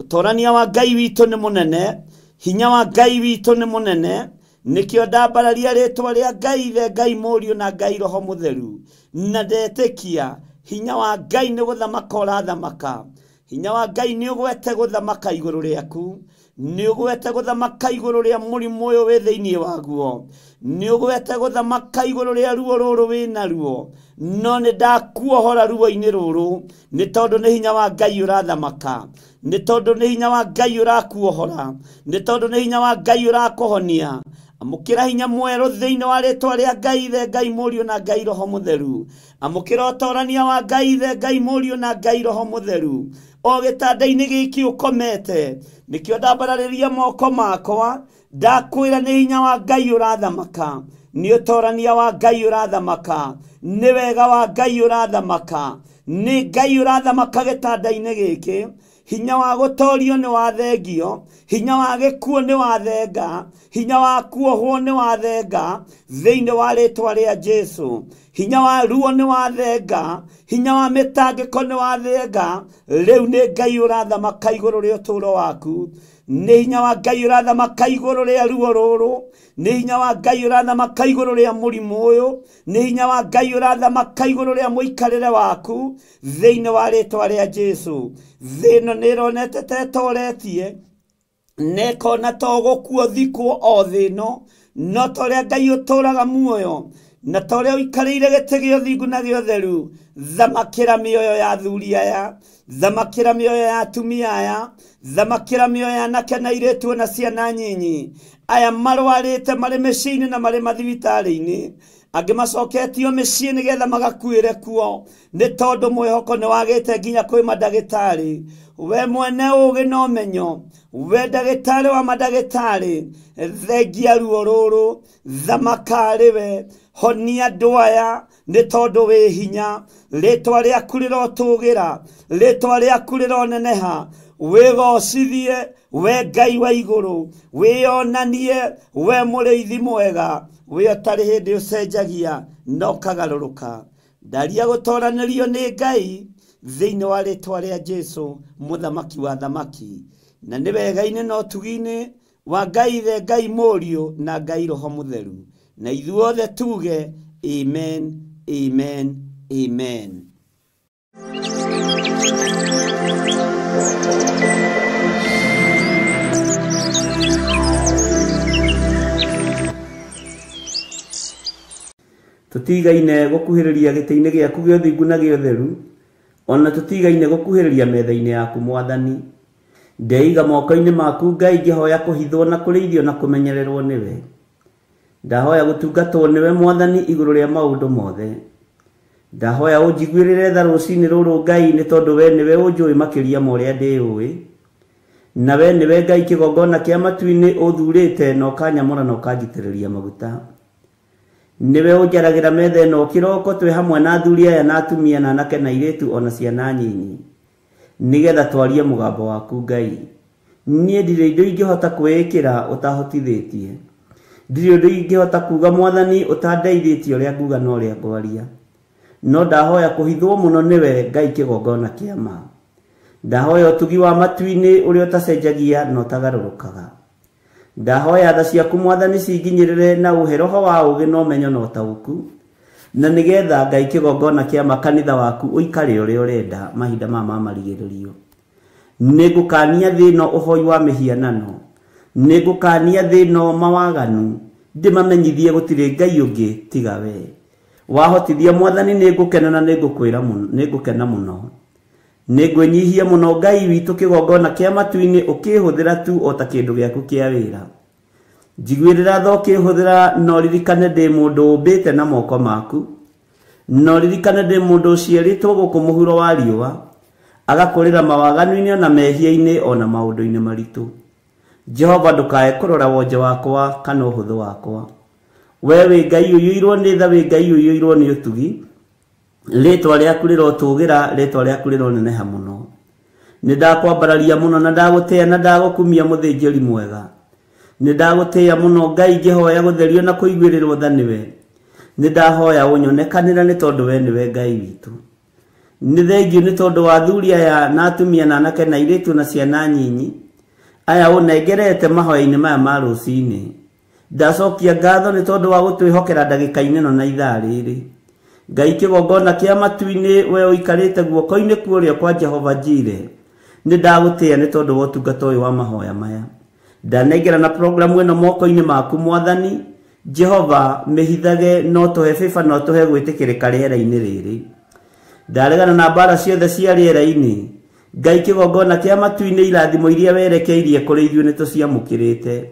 Ũtorania wa Ngai witũ nĩ mũnene, hinya wa Ngai witũ nĩ mũnene, nĩkĩo ndambararia rĩtwa rĩa Ngai Ithe, Ngai Mũriũ na Ngai Roho Mũtheru. Na ndetĩkia hinya wa Ngai nĩ gũthamaka ũrathamaka. Hinya wa Ngai nĩ ũgwete gũthamaka igũrũ rĩaku, nĩ ũgwete gũthamaka igũrũ rĩa mũrimũ ũyũ wĩ thĩinĩ waguo, nĩ ũgwete gũthamaka igũrũ rĩa ruo rũrũ wĩ naruo. No nĩ ndakuohora ruo-inĩ rũrũ, nĩ tondũ nĩ hinya wa Ngai ũrathamaka, nĩ tondũ nĩ hinya wa Ngai ũrakuohora, nĩ tondũ nĩ hinya wa Ngai ũrakũhonia. Amũkĩra hinya mwerũ thĩinĩ wa rĩtwa rĩa Ngai Ithe, Ngai Mũriũ na Ngai Roho Mũtheru. Amũkĩra ũtorania wa Ngai Ithe, Ngai Mũriũ na Ngai Roho Mũtheru. O gĩtanda-inĩ gĩkĩ ũkomete, nĩkĩo ndambararĩria moko makwa, ndakwĩra nĩ hinya wa Ngai ũrathamaka, nĩ ũtorania wa Ngai ũrathamaka, nĩ wega wa Ngai ũrathamaka, nĩ Ngai ũrathamaka gĩtanda-inĩ gĩkĩ. Hinya wa gũtorio nĩ wathengio, hinya wa gĩkuũ nĩ wathenga, hinya wa kuohwo nĩ wathenga thĩinĩ wa rĩtwa rĩa Jesu. Hinya wa ruo nĩ wathenga, hinya wa mĩtangĩko nĩ wathenga. Rĩu nĩ Ngai ũrathamaka igũrũ rĩa ũtũũro waku, nĩ hinya wa Ngai ũrathamaka igũrũ rĩa ruo rũrũ, nĩ hinya wa Ngai ũrathamaka igũrũ rĩa mũrimũ ũyũ, nĩ hinya wa Ngai ũrathamaka igũrũ rĩa mũikarĩre waku thĩinĩ wa rĩtwa rĩa Jesu. Thĩ ĩno nĩ ĩronete ta ĩtoretie, na ĩkona ta ũgũkua ũthikwo o thĩ ĩno, no ta ũrĩa Ngai ũtũũraga muoyo na ta ũrĩa ũikarĩire gĩtĩ gĩa ũthingu na gĩa ũtheru, thamakĩra mĩoyo ya athuri aya, thamakĩra mĩoyo ya atumia aya, thamakĩra mĩoyo ya anake na airĩtu na ciana nyinyi, aya marwarĩte marĩ mĩciĩ-inĩ na marĩ mathibitarĩ-inĩ, angĩ macoketio mĩciĩ nĩgetha magakuĩre kuo, nĩ tondũ mwĩhoko nĩ wagĩte nginya kwĩ mandagĩtarĩ. We mwene ũũgĩ na ũmenyo, we ndagĩtarĩ wa mandagĩtarĩ, thengia ruo rũrũ, thamaka arĩ we, honia andũ aya nĩ tondũ wĩ hinya. Rĩtwa rĩaku rĩrotũgĩra, rĩtwa rĩaku rĩroneneha, wĩgocithie We Ngai wa igũrũ wĩonanie we mũrĩithi mwega, we ũtarĩ hĩndĩ ũcenjagia na ũkagarũrũka. Ndaria gũtoranĩrio nĩ Ngai thĩinĩ wa rĩtwa rĩa Jesu mũthamaki wa thamaki, na nĩ wega-inĩ na ũtugi-inĩ wa Ngai Ithe, Ngai Mũriũ na Ngai Roho Mũtheru, na ithuothe tuge amen, amen, amen. Tutigaine gũkuhĩrĩria gĩtĩ-inĩ gĩaku gĩa ũthingu na gĩa ũtheru, ona tutigaine gũkuhĩrĩria metha-inĩ yaku Mwathani. Ndeiga moko-inĩ maku Ngai, ngĩhoya kũhithwo na kũrĩithio na kũmenyererwo nĩwe. Ndahoya gũtungatwo nĩwe Mwathani igũrũ rĩa maũndũ mothe. Ndahoya ũnjiguĩrĩre tha rũcinĩ rũrũ Ngai, nĩ tondũ we nĩwe ũnjũĩ makĩria ma ũrĩa ndĩũĩ, na we nĩwe Ngai kĩgongona kĩa matu-inĩ ũthurĩte na ũkanyamũra na ũkanjitĩrĩria maguta. Nĩwe ũnjaragĩra metha ĩno kĩroko twĩ hamwe na athuri aya na atumia na anake na airĩtu ona ciana nyinyi, nĩgetha twarie mũgambo waku Ngai. Niĩ ndirĩ indo ingĩhota kwĩĩkĩra ũtahotithĩtie, ndirĩ ũndũ ingĩhota kuga Mwathani ũtandeithĩtie ũrĩa nguga na ũrĩa ngwaria, no ndahoya kũhithwo mũno nĩwe Ngai kĩgongona kĩa ma. Ndahoya ũtugi wa matu-inĩ ũrĩa ũtacenjagia na ũtagarũrũkaga. Ndahoya tha ciaku Mwathani cinginyĩrĩre na ũhe roho wa ũũgĩ na ũmenyo na ũtaũku, na nĩgetha Ngai kĩgongona kĩa ma kanitha waku ũikare ũrĩa ũrenda mahinda maya ma marigĩrĩrio. Nĩngũkania thĩ ĩno ũhoi wa mĩhianano, nĩngũkania thĩ ĩno mawaganu, ndĩmamenyithie gũtirĩ Ngai ũngĩ tiga we. Wahotithia Mwathani nĩngũkena na nĩngũkwĩra mũno, nĩngũkena mũno. Nĩngwĩnyihia mũno Ngai witũ kĩgongona kĩa matu-inĩ ũkĩhũthĩra tu o ta kĩndũ gĩaku kĩa wĩra. Njiguĩrĩra tha ũkĩhũthĩra, no ririkane ndĩ mũndũ ũmbĩte na moko maku, no ririkane ndĩ mũndũ ũciarĩtwo gũkũ mũhuro wa riũa, agakũrĩra mawaganu-inĩ ona mehia-inĩ ona maũndũ-inĩ maritũ. Jehova ndũkae kũrora wonje wakwa kana ũhũthũ wakwa. We wĩ Ngai ũiyũirwo nĩ tha, wĩ Ngai ũiyũirwo nĩ ũtugi, rĩtwa rĩaku rĩrotũgĩra, rĩtwa rĩaku rĩroneneha mũno. Nĩ ndakwambararia mũno na ndagũtĩĩa na ndagũkumia mũthĩnjĩri mwega. Nĩ ndagũtĩĩa mũno Ngai, ngĩhoya gũtherio na kũiguĩrĩrwo tha nĩwe. Nĩ ndahoya ũnyonekanĩre nĩ tondũ we nĩwe Ngai witũ. Nĩ thengio nĩ tondũ wa athuri aya na atumia na anake na airĩtu na ciana nyinyi aya ũnengerete mahoya-inĩ maya ma rũcinĩ. Ndacokia ngatho nĩ tondũ wa gũtwĩhokera ndagĩka-inĩ ĩno na ithaa rĩrĩ. Ngai kĩgongona kĩa matu-inĩ, we ũikarĩte guoko-inĩ kũrĩa kwa Jehova Jire, nĩ ndagũtĩĩa nĩ tondũ wa ũtungata ũyũ wa mahoya maya. Ndanengera na programu ĩno moko-inĩ maku Mwathani. Jehova mĩhithage, no tũhe bĩba, no tũhe gwĩtĩkĩrĩka rĩera-inĩ rĩrĩ. Ndaregana na mbara ciothe cia rĩera-inĩ. Ngai kĩgongona kĩa matu-inĩ, irathimo iria werekeirie kũrĩ ithuĩ nĩ tũciamũkĩrĩte,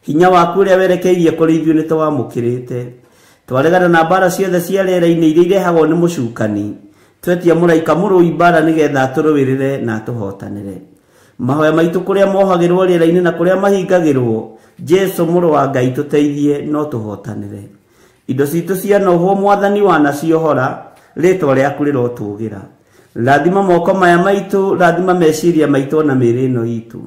hinya waku ũrĩa werekeirie kũrĩ ithuĩ nĩ tũwamũkĩrĩte. Twaregana na mbara ciothe cia rĩera-inĩ iria irehagwo nĩ mũcukani, twetia mũraika mũrũi mbara nĩgetha atũrũĩrĩre na atũhotanĩre. Mahoya maitũ kũrĩa mohagĩrwo rĩera-inĩ na kũrĩa mahingagĩrwo, Jesu mũrũ wa Ngai tũteithie no tũhotanĩre. Indo citũ cianohwo Mwathani wanaciohora, rĩtwa rĩaku rĩrotũgĩra. Rathima moko maya maitũ, rathima meciria maitũ na mĩĩrĩ ĩno itũ.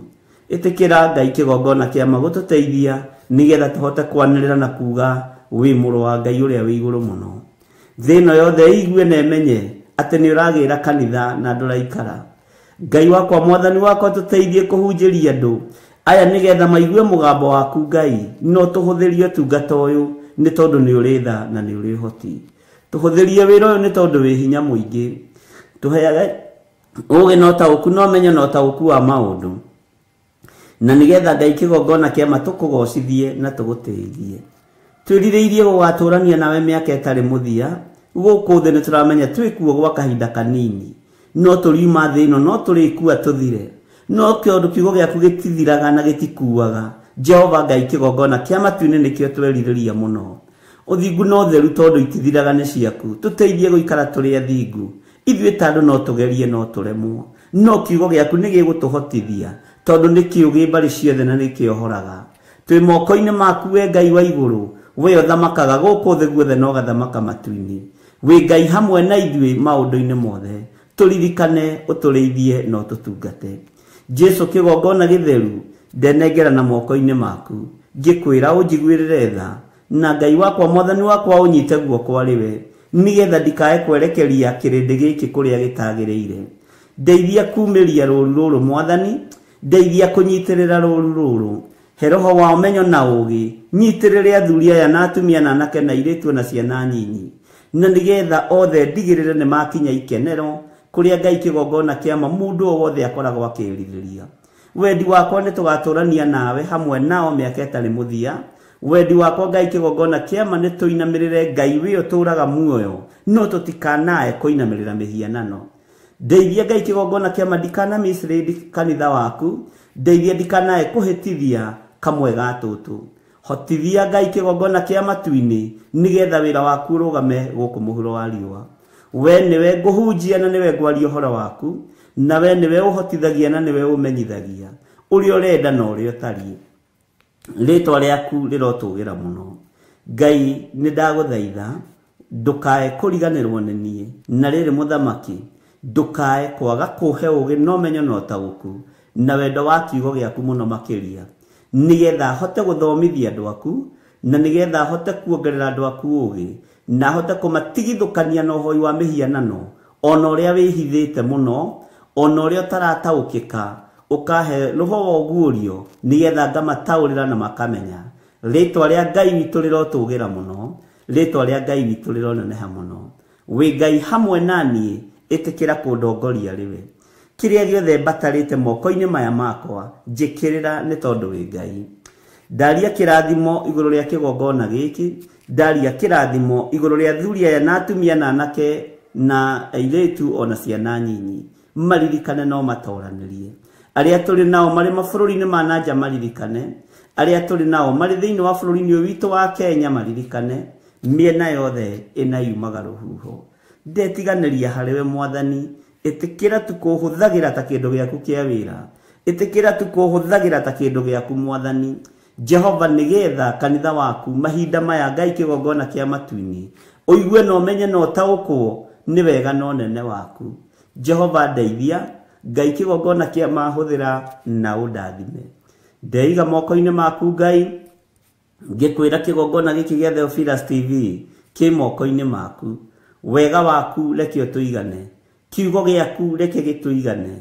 Ĩtĩkĩra Ngai kĩgongona kĩa ma gũtũteithia nĩgetha tũhote kwanĩrĩra na kuga wĩ mũrũ wa Ngai ũrĩa wĩ igũrũ mũno. Thĩ ĩno yothe ĩigue na ĩmenye atĩ nĩ ũragĩra kanitha na ndũraikara. Ngai wakwa Mwathani wakwa tũteithie kũhunjĩria andũ aya nĩgetha maigue mũgambo waku Ngai, no tũhũthĩrie ũtungata ũyũ nĩ tondũ nĩ ũrĩ tha na nĩ ũrĩ ũhoti. Tũhũthĩrie wĩra ũyũ nĩ tondũ wĩ hinya mũingĩ. Tũheage ũũgĩ na ũtaũku na ũmenyo na ũtaũku wa maũndũ, na nĩgetha Ngai kĩgongona kĩa ma tũkũgocithie na tũgũtĩithie. Twĩrirĩirie gũgatũrania nawe mĩaka ĩtarĩ mũthia. Gũkũ thĩ nĩ tũramenya twĩkuo gwa kahinda kanini, no tũriuma thĩ ĩno, no tũrĩkua tũthire, no kĩũndũ kiugo gĩaku gĩtithiraga na gĩtikuaga. Jehova Ngai kĩgongona kĩa matu-inĩ nĩkĩo twerirĩria mũno. Ũthingu na ũtheru tondũ itithiraga nĩ ciaku, tũteithie gũikara tũrĩ athingu. Ithuĩ ta andũ no tũgerie no tũremwo, no kiugo gĩaku nĩ gĩgũtũhotithia tondũ nĩ kĩũgĩ mbarĩ ciothe na nĩ kĩohoraga. Twĩ moko-inĩ maku we Ngai wa igũrũ, we ũthamakaga gũkũ thĩ guothe na ũgathamaka matu-inĩ. Wĩ Ngai hamwe na ithuĩ maũndũ-inĩ mothe, tũririkane, ũtũrĩithie na ũtũtungate. Jesu kĩgongona gĩtheru, Ndenengera na moko-inĩ maku, ngĩkwĩra ũnjiguĩrĩre tha, na Ngai wakwa Mwathani wakwa ũnyite guoko arĩ we, nĩgetha ndikae kwerekeria kĩrĩndĩ gĩkĩ kũrĩa gĩtagĩrĩire. Ndeithia kumĩria rũũru rũrũ Mwathani, ndeithia kũnyitĩrĩra rũũru rũrũ. He roho wa ũmenyo na ũũgĩ, nyitĩrĩre athuri aya na atumia na anake na airĩtu na ciana nyinyi, na nĩgetha othe ndigĩrĩre nĩ makinya ikenero kũrĩa Ngai kĩgongona kĩama mũndũ o wothe akoragwo akĩrirĩria. Wendi wakwa nĩ tũgatũrania nawe hamwe nao mĩaka ĩtarĩ mũthia. Wendi wakwa Ngai kĩgongona kĩama nĩ tũinamĩrĩre Ngai wĩ ũtũũraga muoyo, no tũtikanae kũinamĩrĩra mĩhianano. Ndeithia Ngai kĩgongona kĩama ndikana mislead kanitha waku, ndeithia ndikanae kũhĩtithia kamwe ga tũtũ. Hotithia Ngai kĩgongona kĩa matu-inĩ, nĩgetha wĩra waku ũrũgame gũkũ mũhuro wa riũa. We nĩwe ngũhunjia na nĩwe ngwaria ũhoro waku, na we nĩwe ũhotithagia na nĩwe ũmenyithagia ũrĩa ũrenda na ũrĩa ũtariĩ. Rĩtwa rĩaku rĩrotũgĩra mũno. Ngai nĩ ndagũthaitha ndũkae kũriganĩrwo nĩ niĩ, na rĩrĩ mũthamaki ndũkae kwaga kũhe ũũgĩ na ũmenyo na ũtaũku na wendo wa kiugo gĩaku mũno makĩria, nĩgetha hote gũthomithia andũ aku, na nĩgetha hote kuongerera andũ aku ũũgĩ, na hote kũmatigithũkania na ũhoi wa mĩhianano, ona ũrĩa wĩhithĩte mũno, ona ũrĩa ũtarataũkĩka, ũkahe roho wa ũguũrio, nĩgetha ngamataũrĩra na makamenya. Rĩtwa rĩa Ngai witũ rĩrotũgĩra mũno, rĩtwa rĩa Ngai witũ rĩroneneha mũno. Wĩ Ngai hamwe na niĩ, ĩtĩkĩra kũndongoria rĩwe. Kĩrĩa gĩothe mbatarĩte moko-inĩ maya makwa, njĩkĩrĩra nĩ tondũ wĩ Ngai. Ndaria kĩrathimo igũrũ rĩa kĩgongona gĩkĩ, ndaria kĩrathimo igũrũ rĩa athuri aya na atumia na anake na airĩtu ona ciana nyinyi, maririkane no matoranĩrie. Arĩa tũrĩ nao marĩ mabũrũri-inĩ ma na nja maririkane, arĩa tũrĩ nao marĩ thĩinĩ wa bũrũri-inĩ ũyũ witũ wa Kenya maririkane, mĩena yothe ĩna yumaga rũhuho. Ndetiganĩria harĩ we Mwathani, ĩtĩkĩra tu kũhũthagĩra ta kĩndũ gĩaku kĩa wĩra, ĩtĩkĩra tu kũhũthagĩra ta kĩndũ gĩaku Mwathani Jehova, nĩgetha kanitha waku mahinda maya Ngai kĩgongona kĩa matu-inĩ ũigue na ũmenye na ũtaũkwo nĩ wega na ũnene waku. Jehova ndeithia, Ngai kĩgongona kĩa mahũthĩra na ũndathime. Ndeiga moko-inĩ maku Ngai, ngĩkwĩra kĩgongona gĩkĩ gĩa Theophilus TV kĩ moko-inĩ maku. Wega waku reke ũtũigane, kiugo gĩaku reke gĩtũigane.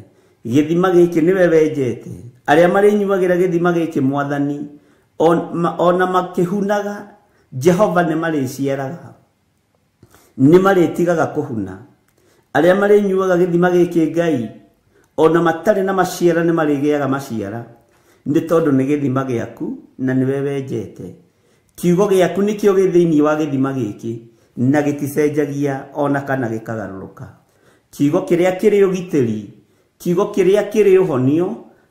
Gĩthima gĩkĩ nĩwe wenjete, arĩa marĩnyuagĩra gĩthima gĩkĩ Mwathani ona makĩhunaga, Jehova nĩ marĩciaraga, nĩ marĩtigaga kũhuna. Arĩa marĩnyuaga gĩthima gĩkĩ Ngai ona matarĩ na maciara nĩ marĩgĩaga maciara, nĩ tondũ nĩ gĩthima gĩaku na nĩwe wenjete. Kiugo gĩaku nĩkĩo gĩ thĩinĩ wa gĩthima gĩkĩ, na gĩticenjagia ona kana gĩkagarũrũka. Kiugo kĩrĩa kĩrĩ ũgitĩri, kiugo kĩrĩa kĩrĩ ũhonio,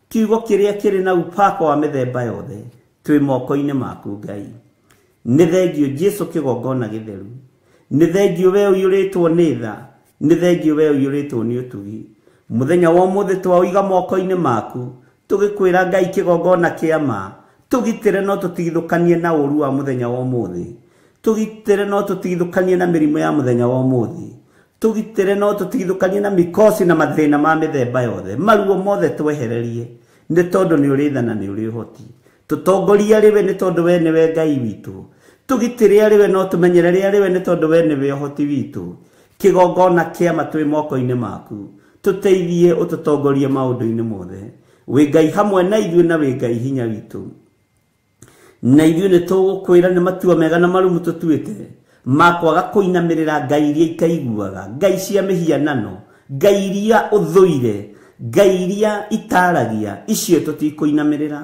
kiugo kĩrĩa kĩrĩ na upako wa mĩthemba yothe, twĩ moko-inĩ maku Ngai. Nĩ thengio Jesu kĩgongona gĩtheru, nĩ thengio we ũiyũrĩtwo nĩ tha, nĩ thengio we ũiyũrĩtwo nĩ ũtugi. Mũthenya wa ũmũthĩ twaũiga moko-inĩ maku, tũgĩkwĩra Ngai kĩgongona kĩa ma, tũgitĩre no tũtigithũkanie na ũũru wa mũthenya wa ũmũthĩ, tũgitĩre no tũtigithũkanie na mĩrimũ ya mũthenya wa ũmũthĩ, tũgitĩre no tũtigithũkanie na mikosi na mathĩna ma mĩthemba yothe, maruo mothe twehererie, nĩ tondũ nĩ ũrĩ tha na nĩ ũrĩ ũhoti. Tũtongorie arĩ we nĩ tondũ we nĩwe Ngai witũ, tũgitĩre arĩ we no tũmenyerere arĩ we nĩ tondũ we nĩwe ũhoti witũ. Kĩgongona kĩa ma twĩ moko-inĩ maku, tũteithie ũtũtongorie maũndũ-inĩ mothe. Wĩ Ngai hamwe na ithuĩ na wĩ Ngai hinya witũ, na ithuĩ nĩ tũgũkwĩra nĩ matua mega na marumu tũtuĩte ma kwaga kũinamĩrĩra ngai iria itaiguaga, ngai cia mĩhianano, ngai iria ũthũire, ngai iria itaragia, icio tũtikũinamĩrĩra.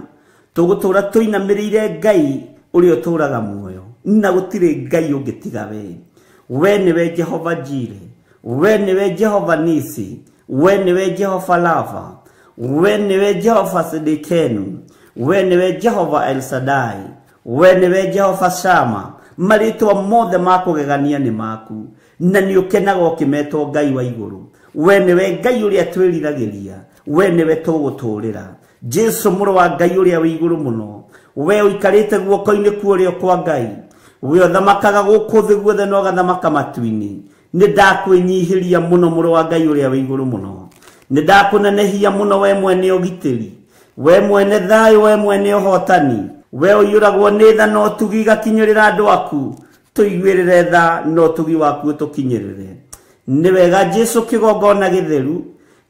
Tũgũtũra tũinamĩrĩire Ngai ũrĩa ũtũũraga muoyo, na gũtirĩ Ngai ũngĩ tiga we. We nĩwe Jehova Jire, we nĩwe Jehova Nisi, we nĩwe Jehova Lava, we nĩwe Jehova Sidikenu, we nĩwe Jehova El Shaddai, we nĩwe Jehova Shama. Marĩtwa mothe ma kũgegania nĩ maku, na nĩ ũkenaga ũkĩmetwo Ngai wa igũrũ. We nĩwe Ngai ũrĩa twĩriragĩria, we nĩwe tũgũtũũrĩra. Jesu mũrũ wa Ngai ũrĩa wĩ igũrũ mũno, we ũikarĩte guoko-inĩ kwa ũrĩo kwa Ngai, we ũthamakaga gũkũ thĩ guothe na ũgathamaka matu-inĩ, nĩ ndakwĩnyihĩria mũno mũrũ wa Ngai ũrĩa wĩ igũrũ mũno, nĩ ndakũnenehia mũno we mwene ũgitĩri, We mwene thayũ, we mwene ũhotani, we ũiyũragwo nĩ tha na ũtugi igakinyĩrĩra andũ aku, tũiguĩrĩre tha na ũtugi waku ũtũkinyĩrĩre. Nĩ wega Jesu kĩgongona gĩtheru,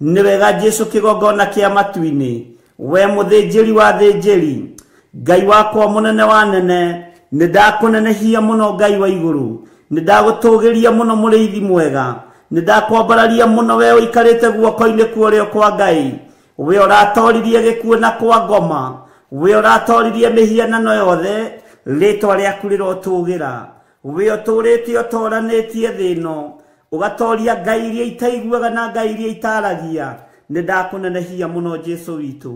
nĩ wega Jesu kĩgongona kĩa matu-inĩ, we mũthĩnjĩri wa thĩnjĩri, Ngai wakwa mũnene wa nene, nĩ ndakũnenehia mũno Ngai wa igũrũ, nĩ ndagũtũgĩria mũno mũrĩithi mwega, nĩ ndakwambararia mũno we ũikarĩte guoko-inĩ kwa ũrĩo kwa Ngai, we ũratoririe gĩkuũ na kwa ngoma, we ũratoririe mĩhianano yothe, rĩtwa rĩaku rĩrotũgĩra, we ũtũrĩte ũtoranĩtie thĩ ĩno, ũgatoria ngai iria itaiguaga na ngai iria itaragia. Nĩ ndakũnenehia mũno Jesu witũ,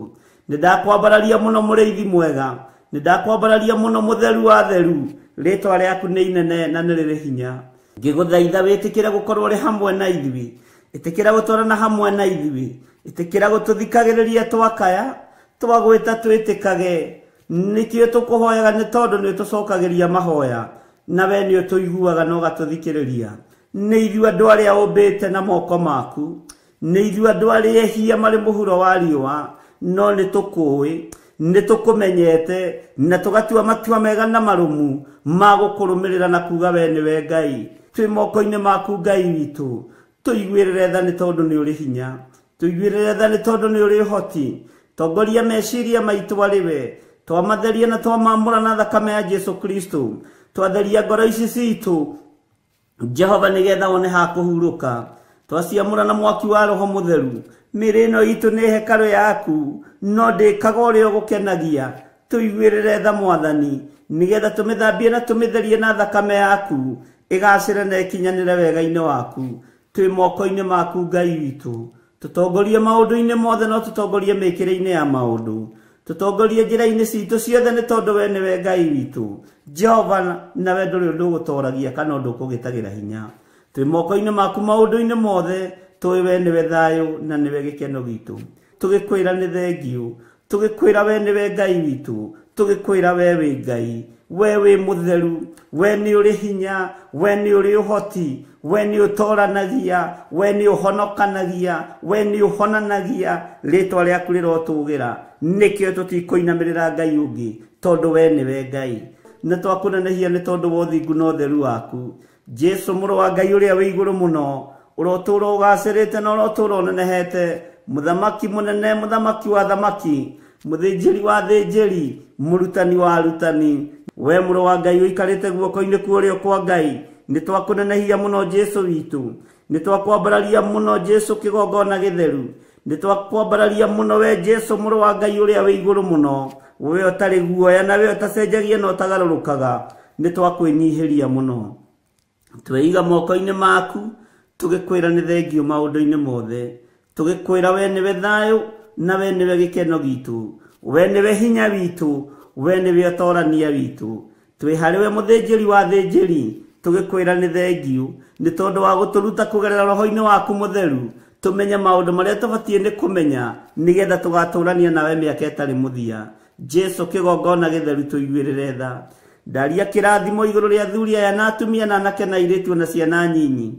nĩ ndakwambararia mũno mũrĩithi mwega, nĩ ndakwambararia mũno mũtheru wa theru, rĩtwa rĩaku nĩ inene na nĩ rĩrĩ hinya. Ngĩgũthaitha wĩtĩkĩre gũkorwo ũrĩ hamwe na ithuĩ, ĩtĩkĩra gũtwarana hamwe na ithuĩ, ĩtĩkĩra gũtũthikagĩrĩria twakaya, twagwĩta twĩtĩkage, nĩkĩo tũkũhoyaga nĩ tondũ nĩ ũtũcokagĩria mahoya, na we nĩ ũtũiguaga na ũgatũthikĩrĩria. Nĩ ithuĩ andũ arĩa ũmbĩte na moko maku, nĩ ithuĩ andũ arĩa ehia marĩ mũhuro wa riũa, no nĩ tũkũĩ, nĩ tũkũmenyete, na tũgatua matua mega na marũmu ma gũkũrũmĩrĩra na kuga we nĩwe Ngai. Twĩ moko-inĩ maku Ngai witũ, tũiguĩrĩre tha nĩ tondũ nĩ ũrĩ hinya, tũiguĩrĩre tha nĩ tondũ nĩ ũrĩ ũhoti. Tongoria meciria maitũ arĩ we, twamatheria na twamamũra na thakame ya Jesu Kristo, twatheria ngoro ici citũ Jehova nĩgetha wone ha kũhurũka, twaciamũra na mwaki wa Roho Mũtheru. Mĩĩrĩ ĩno itũ nĩ hekarũ yaku, no ndĩkaga ũrĩa ũgũkenagia. Tũiguĩrĩre tha Mwathani, nĩgetha tũmĩthambie na tũmĩtherie na thakame yaku, ĩgacĩre na ĩkinyanĩre wega-inĩ waku. Twĩ moko-inĩ maku Ngai witũ, tũtongorie maũndũ-inĩ mothe, no tũtongorie mĩkĩre-inĩ ya maũndũ, tũtongorie njĩra-inĩ citũ ciothe, nĩ tondũ we nĩwe Ngai witũ Jehova, nawe ndũrĩ ũndũ ũgũtoragia kana ũndũ ũkũgĩtagĩra hinya. Twĩ moko-inĩ maku maũndũ-inĩ mothe, tũĩ we nĩwe thayũ na nĩwe gĩkeno gitũ. Tũgĩkwĩra nĩ thengiũ, tũgĩkwĩra we nĩwe Ngai witũ, tũgĩkwĩra we wĩ Ngai, we wĩ mũtheru, we nĩ ũrĩ hinya, we nĩ ũrĩ ũhoti, we nĩ ũtoranagia, we nĩ ũhonokanagia, we nĩ ũhonanagia, rĩtwa rĩaku rĩrotũgĩra. Nĩkĩo tũtikũinamĩrĩra Ngai ũngĩ, tondũ we nĩwe Ngai. Nĩ twakũnenehia nĩ tondũ wa ũthingu na ũtheru waku. Jesu mũrũ wa Ngai ũrĩa wĩ igũrũ mũno, ũrotũũra ũgacĩrĩte na ũrotũũra ũnenehete, mũthamaki mũnene, mũthamaki wa thamaki, mũthĩnjĩri wa thĩnjĩri, mũrutani wa arutani, we mũrũ wa Ngai ũikarĩte guoko-inĩ kwa ũrĩo kwa Ngai, nĩ twakũnenehia mũno Jesu witũ, nĩ twakwambararia mũno Jesu kĩgongona gĩtheru, nĩ twakwambararia mũno we Jesu mũrũ wa Ngai ũrĩa wĩ igũrũ mũno, we ũtarĩ guoya na we ũtacenjagia na ũtagarũrũkaga, nĩ twakwĩnyihĩria mũno. Tweiga moko-inĩ maku, tũgĩkwĩra nĩ thengiũ maũndũ-inĩ mothe, tũgĩkwĩra we nĩwe thayũ na we nĩwe gĩkeno gitũ, we nĩwe hinya witũ, we nĩwe ũtorania witũ. Twĩ harĩ we mũthĩnjĩri wa thĩnjĩri, tũgĩkwĩra nĩ thengiũ nĩ tondũ wa gũtũruta kũgerera roho-inĩ waku mũtheru, tũmenye maũndũ marĩa tũbatiĩ nĩ kũmenya, nĩgetha tũgatũrania nawe mĩaka ĩtarĩ mũthia. Jesu kĩgongona gĩtheru, tũiguĩrĩre tha. Ndaria kĩrathimo igũrũ rĩa athuri aya na atumia na anake na airĩtu na ciana nyinyi,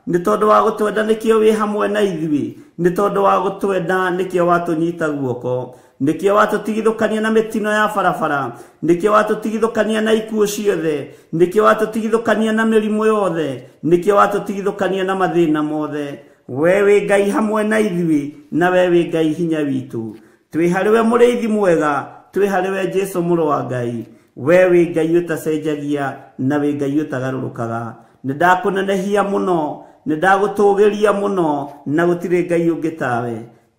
nĩ tondũ wa gũtwenda nĩkĩo wĩ hamwe na ithuĩ, nĩ tondũ wa gũtwenda nĩkĩo watũnyita guoko, nĩkĩo watũtigithũkania na mĩtino ya barabara, nĩkĩo watũtigithũkania na ikuũ ciothe, nĩkĩo watũtigithũkania na mĩrimũ yothe, nĩkĩo watũtigithũkania na mathĩna mothe. We wĩ Ngai hamwe na ithuĩ, na we wĩ Ngai hinya witũ. Twĩ harĩ we mũrĩithi mwega, twĩ harĩ we Jesu mũrũ wa Ngai, we wĩ Ngai ũtacenjagia na wĩ Ngai ũtagarũrũkaga. Nĩ ndakũnenehia mũno, nĩ ndagũtũgĩria mũno, na gũtirĩ Ngai ũngĩ tawe.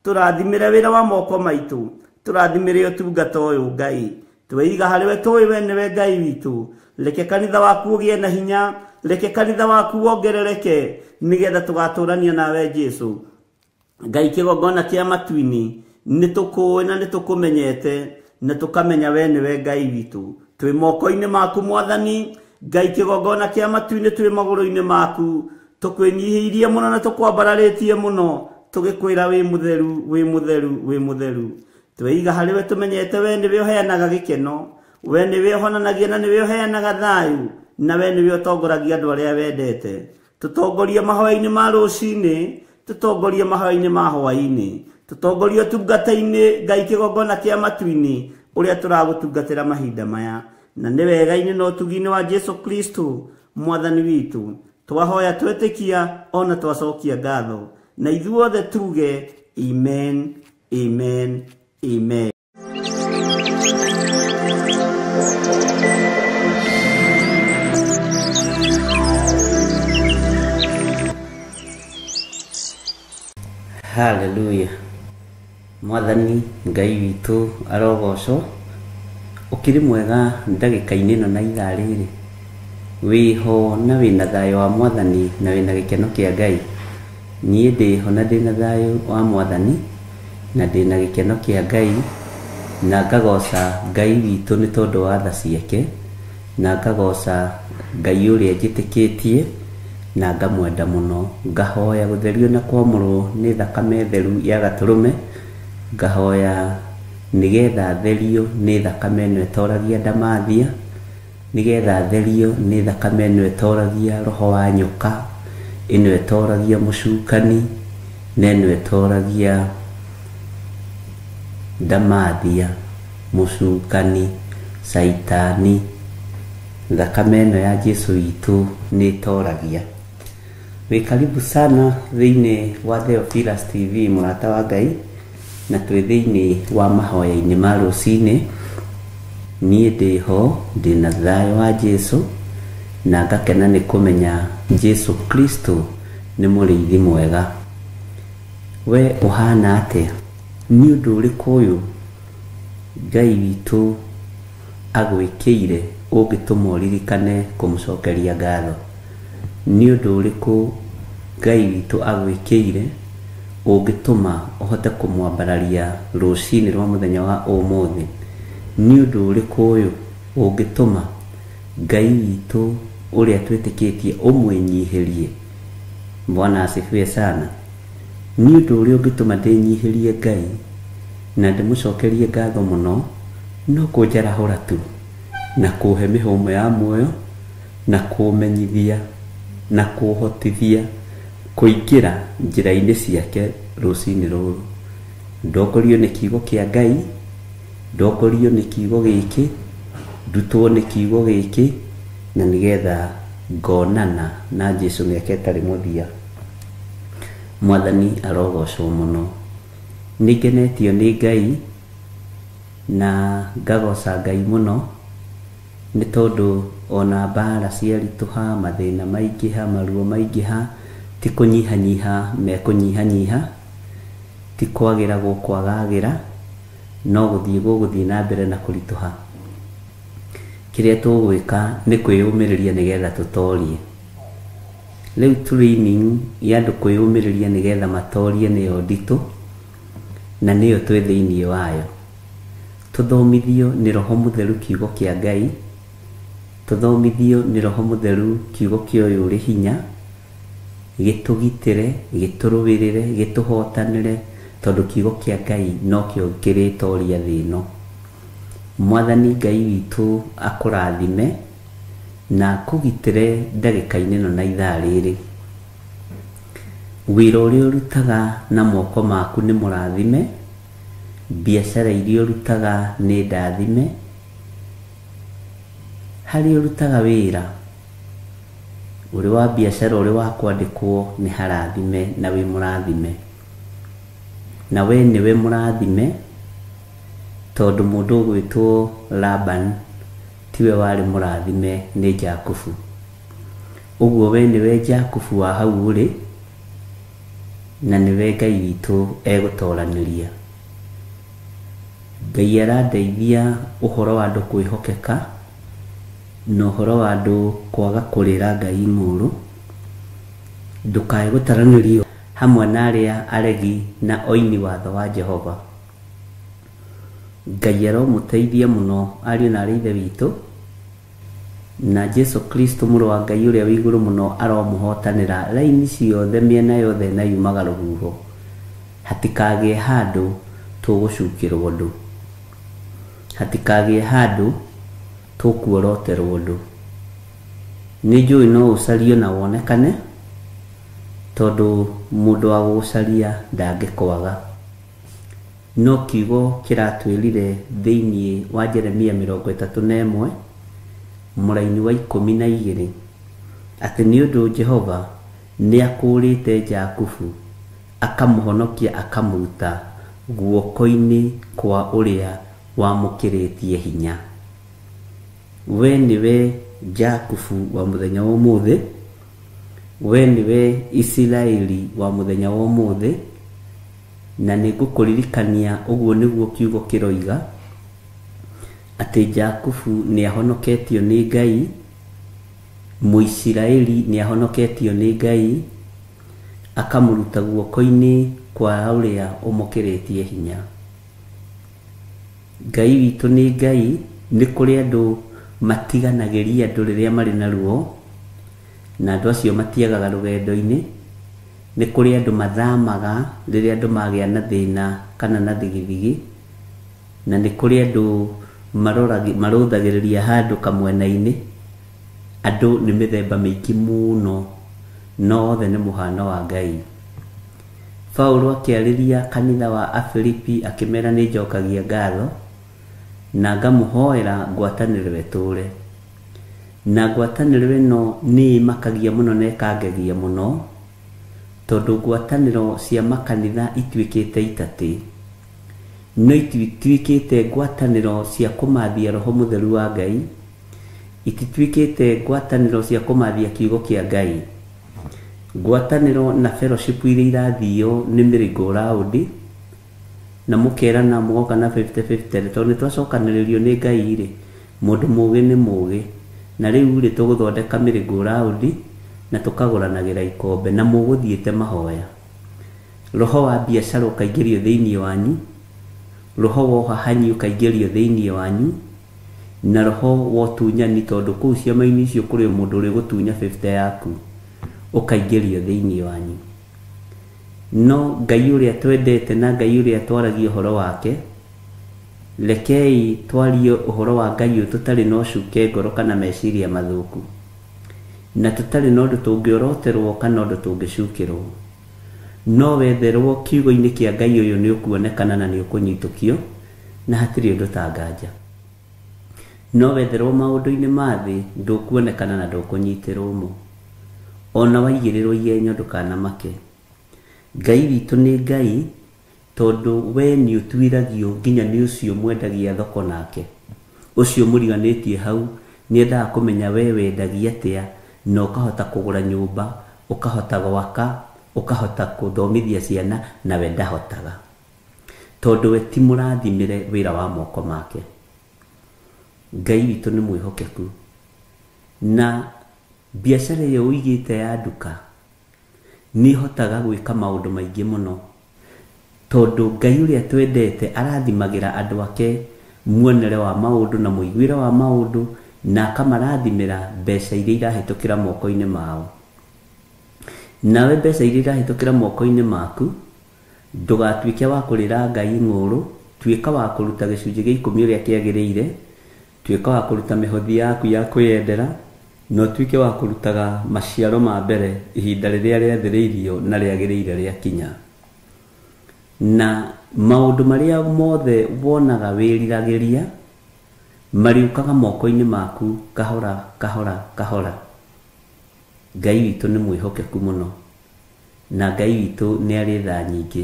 Tũrathimĩre wĩra wa moko maitũ, tũrathimĩre ũtungata ũyũ Ngai. Tweiga harĩ we, tũĩ we nĩwe Ngai witũ. Reke kanitha waku ũgĩe na hinya, reke kanitha waku wongerereke, nĩgetha tũgatũrania nawe Jesu. Ngai kĩgongona kĩa matu-inĩ, nĩ tũkũĩ na nĩ tũkũmenyete, na tũkamenya we nĩwe Ngai witũ. Twĩ moko-inĩ maku Mwathani, Ngai kĩgongona kĩa matu-inĩ, twĩ magũrũ-inĩ maku, tũkwĩnyihĩirie mũno na tũkwambararĩtie mũno, tũgĩkwĩra wĩ mũtheru, wĩ mũtheru, wĩ mũtheru. Tweiga harĩ we, tũmenyete we nĩwe ũheanaga gĩkeno, we nĩwe ũhonanagia na nĩwe ũheanaga thayũ, na we nĩwe ũtongoragia andũ arĩa wendete. Tũtongorie mahoya-inĩ ma rũcinĩ, tũtongorie mahoya-inĩ ma hwaĩ-inĩ, Tũtongorie ũtungata-inĩ Ngai kĩgongona kĩa matu-inĩ ũrĩa tũragũtungatĩra mahinda maya, na nĩ wega-inĩ na ũtugi-inĩ wa Jesu Kristo mwathani witũ twahoya twetĩkia ona twacokia ngatho, na ithuothe tuge amen, amen, amen. Hallelujah. Mwathani Ngai witũ arogocwo. Ũkĩrĩ mwega ndagĩka-inĩ ĩno na ithaa rĩrĩ, wĩho na wĩna thayũ wa mwathani na wĩna gĩkeno kĩa Ngai. Niĩ ndĩho na ndĩna thayũ wa mwathani na ndĩna gĩkeno kĩa Ngai, na ngagoca Ngai witũ nĩ tondũ wa tha ciake, na ngagoca Ngai ũrĩa njĩtĩkĩtie na ngamwenda mũno. Ngahoya gũtherio na kwamũrwo nĩ thakame theru ya gatũrũme, ngahoya nĩgetha therio nĩ thakame ĩno ĩtoragia ndamathia, nĩgetha therio nĩ thakame ĩno ĩtoragia roho wa nyoka, ĩno ĩtoragia mũcukani, na ĩno ĩtoragia ndamathia, mũcukani, caitani. Thakame ĩno ya Jesu witũ nĩ ĩtoragia. Wĩ karibu sana thĩinĩ wa Theophilus TV mũrata wa Ngai, na twĩ thĩinĩ wa mahoya-inĩ ma rũcinĩ. Niĩ ndĩho ndĩna thayũ wa Jesu na ngakena nĩ kũmenya Jesu Kristo nĩ mũrĩithi mwega. We ũhana atĩa? Nĩ ũndũ ũrĩkũ ũyũ Ngai witũ agwĩkĩire ũngĩtũma ũririkane kũmũcokeria ngatho? Nĩ ũndũ ũrĩkũ Ngai witũ agwĩkĩire ũngĩtũma ũhote kũmwambararia rũcinĩ rwa mũthenya wa ũmũthĩ? Nĩ ũndũ ũrĩkũ ũyũ ũngĩtũma Ngai witũ ũrĩa twĩtĩkĩtie ũmwĩnyihĩrie? Bwana asifiwe sana. Nĩ ũndũ ũrĩa ũngĩtũma ndĩnyihĩrie Ngai na ndĩmũcokerie ngatho mũno no kũnjarahũra tu, na kũhe mĩhũmũ ya muoyo, na kũmenyithia na kũhotithia kũingĩra njĩra-inĩ ciake rũcinĩ rũrũ. Ndongorio nĩ kiugo kĩa Ngai, ndongorio nĩ kiugo gĩkĩ, ndutwo nĩ kiugo gĩkĩ, na nĩgetha ngonana na Jesu mĩaka ĩtarĩ mũthia. Mwathani arogocwo mũno. Nĩ ngenetio nĩ Ngai na ngagoca Ngai mũno nĩ tondũ ona mbara ciaritũha, mathĩna maingĩha, maruo maingĩha, ti kũnyihanyiha mekũnyihanyiha, ti kwagĩra gũkwagagĩra, no gũthiĩ gũgũthiĩ na mbere na kũritũha. Kĩrĩa tũgwĩka nĩ kwĩyũmĩrĩria nĩgetha tũtorie. Rĩu training ya andũ kwĩyũmĩrĩria nĩgetha matorie nĩyo nditũ, na nĩyo twĩ thĩinĩ wayo. Tũthomithio nĩ Roho Mũtheru kiugo kĩa Ngai, tũthomithio nĩ Roho Mũtheru kiugo kĩa ũyũ ũrĩ hinya, gĩtũgitĩre, gĩtũrũĩrĩre, gĩtũhotanĩre, tondũ kiugo kĩa Ngai nokĩo kĩrĩtoria thĩ ĩno. Mwathani Ngai witũ akũrathime na akũgitĩre ndagĩka-inĩ ĩno na ithaa rĩrĩ. Wĩra ũrĩa ũrutaga na moko maku nĩ mũrathime, biacara iria ũrutaga nĩ ndathime, harĩa ũrutaga wĩra ũrĩ wa biacara ũrĩ wa kwandĩkwo nĩ harathime na wĩ mũrathime. Na we nĩwe mũrathime tondũ mũndũ ũgwĩtwo Laban tiwe warĩ mũrathime nĩ Jakubu. Ũguo we nĩwe Jakubu wa hau ũrĩ, na nĩwe Ngai witũ egũtoranĩria. Ngai arandeithia ũhoro wa andũ kwĩhokeka na ũhoro wa andũ kwaga kũrĩra Ngai ng'ũrũ. Ndũkae gũtaranĩrio hamwe na arĩa aregi na oini watho wa Jehova. Ngai aromũteithia mũno ariũ na arĩ ithe witũ, na Jesu Kristo mũrũ wa Ngai ũrĩa wĩ igũrũ mũno aromũhotanĩra raini ciothe mĩena yothe na yumaga rũhuho. Hatikagĩe handũ tũgũcukĩrwo ũndũ, hatikagĩe handũ tũkuoroterwo ũndũ. Nĩ njũĩ no ũcario na wonekane, tondũ mũndũ wa gũgũcaria ndangĩkwaga. No kiugo kĩratwĩrire thĩinĩ wa Jeremia 31 mũraini wa 12 atĩ nĩ ũndũ Jehova nĩakũũrĩte Jakubu, akamũhonokia akamũruta guoko-inĩ kwa ũrĩa wamũkĩrĩtie hinya. We nĩwe Jakubu wa mũthenya wa ũmũthĩ, we nĩwe Isiraeli wa mũthenya wa ũmũthĩ, na nĩngũkũririkania ũguo nĩguo kiugo kĩroiga atĩ Jakubu nĩahonoketio nĩ Ngai, Mũisiraeli nĩahonoketio nĩ Ngai, akamũruta guoko-inĩ kwa ũrĩa ũmũkĩrĩtie hinya. Ngai witũ nĩ Ngai. Nĩ kũrĩ andũ matiganagĩria andũ rĩrĩa marĩ na ruo, na andũ acio matiagaga rũgendo-inĩ. Nĩ kũrĩ andũ mathamaga rĩrĩa andũ magĩa na thĩna kana na thigithigi, na nĩ kũrĩ andũ marũthagĩrĩria handũ kamwena-inĩ. Andũ nĩ mĩthemba mĩingĩ mũno, no othe nĩ mũhano wa Ngai. Paulo akĩarĩria kanitha wa Afilipi akĩmera nĩ njokagia ngatho na ngamũhoera ngwatanĩro ĩtũũre. Na ngwatanĩro ĩno nĩ ĩmakagia mũno na ĩkangegia mũno, tondũ ngwatanĩro cia makanitha ituĩkĩte itatĩ, no ituĩkĩte ngwatanĩro cia kũmathia Roho Mũtheru wa Ngai, itituĩkĩte ngwatanĩro cia kũmathia kiugo kĩa Ngai. Ngwatanĩro na fellowship iria irathio nĩ merry-go-round, na mũkerana mũgoka na 50-50, tondũ nĩtwacokanĩrĩrio nĩ Ngai rĩ, mũndũ mũgĩ nĩ mũgĩ, na rĩu rĩ tũgũthondeka merry-go-round na tũkagũranagĩra ikombe, na mũgũthiĩte mahoya. Roho wa biacara ũkaingĩrio thĩinĩ wanyu, roho wa ũhahanyi ũkaingĩrio thĩinĩ wanyu, na roho wa ũtunyani, tondũ kũu ciama-inĩ icio kũrĩ mũndũ ũrĩgũtunya 50 yaku, ũkaingĩrio thĩinĩ wanyu. No Ngai ũrĩa twendete na Ngai ũrĩa twaragia ũhoro wake, rekei twarie ũhoro wa Ngai ũyũ tũtarĩ na ũcuke ngoro kana meciria mathũku, na tũtarĩ na ũndũ tũngĩoroterwo kana ũndũ tũngĩcukĩrwo. No wetherwo kiugo-inĩ kĩa Ngai ũyũ nĩ ũkuonekana na nĩ ũkũnyitũkio, na hatirĩ ũndũ ta nganja. No wetherwo maũndũ-inĩ ma thĩ ndũkuonekana na ndũkũnyitĩrwo mo. Ona waigĩrĩrwo igenyo ndũkanamake. Ngai witũ nĩ Ngai, tondũ we nĩ ũtuiragio nginya nĩ ũcio mwendagia thoko nake, ũcio mũriganĩtie hau nĩendaga kũmenya we wendagia atĩa, na ũkahota kũgũra nyũmba, ũkahota gwaka, ũkahota kũthomithia ciana, na we ndahotaga, tondũ we ti mũrathimĩre wĩra wa moko make. Ngai witũ nĩ mwĩhokeku, na biacara ĩyo ũigĩte ya nduka nĩ ĩhotaga gwĩka maũndũ maingĩ mũno, tondũ Ngai ũrĩa twendete arathimagĩra andũ ake muonere wa maũndũ na mũiguĩre wa maũndũ, na akamarathimĩra mbeca iria irahĩtũkĩra moko-inĩ mao. Nawe mbeca iria irahĩtũkĩra moko-inĩ maku, ndũgatuĩke wa kũrĩra Ngai ng'ũrũ, tuĩka wa kũruta gĩcunjĩ gĩa 10 ũrĩa kĩagĩrĩire, tuĩka wa kũruta mĩhothi yaku ya kwĩyendera, na ũtuĩke wa kũrutaga maciaro ma mbere ihinda rĩrĩa rĩathĩrĩirio na rĩagĩrĩire rĩakinya. Na maũndũ marĩa mothe wonaga wĩriragĩria marĩũkaga moko-inĩ maku kahora kahora kahora. Ngai witũ nĩ mwĩhokeku mũno, na Ngai witũ nĩ arĩ tha nyingĩ.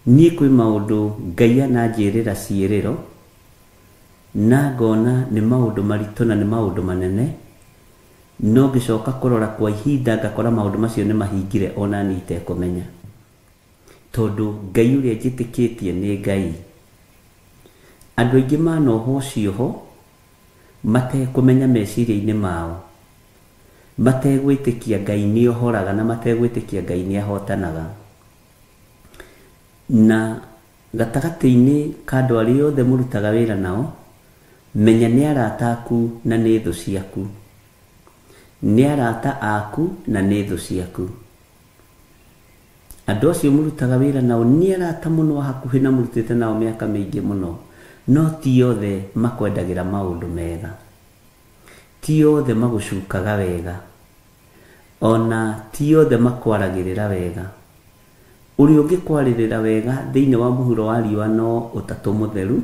Niĩ kwĩ maũndũ Ngai ananjĩrĩra ciĩrĩro, na ngona nĩ maũndũ maritũ na nĩ maũndũ manene, no ngĩcoka kũrora kwa ihinda ngakora maũndũ macio nĩ mahingire ona niĩ itekũmenya, tondũ Ngai ũrĩa njĩtĩkĩtie nĩ Ngai. Andũ aingĩ manohwo cioho matekũmenya meciria-inĩ mao, mategwĩtĩkia Ngai nĩ ohoraga na mategwĩtĩkia Ngai nĩ ahotanaga. Na gatagatĩ-inĩ ka andũ arĩa othe mũrutaga wĩra nao, menya nĩ arata aku na nĩ thũ ciaku, nĩ arata aku na nĩ thũ ciaku. Andũ acio mũrutaga wĩra nao nĩ arata mũno hakuhĩ na mũrutĩte nao mĩaka mĩingĩ mũno, no ti othe makwendagĩra maũndũ mega, ti othe magũcukaga wega, ona ti othe makwaragĩrĩra wega. Ũrĩa ũngĩkwarĩrĩra wega thĩinĩ wa mũhuro wa riũa no Ũtatũ Mũtheru,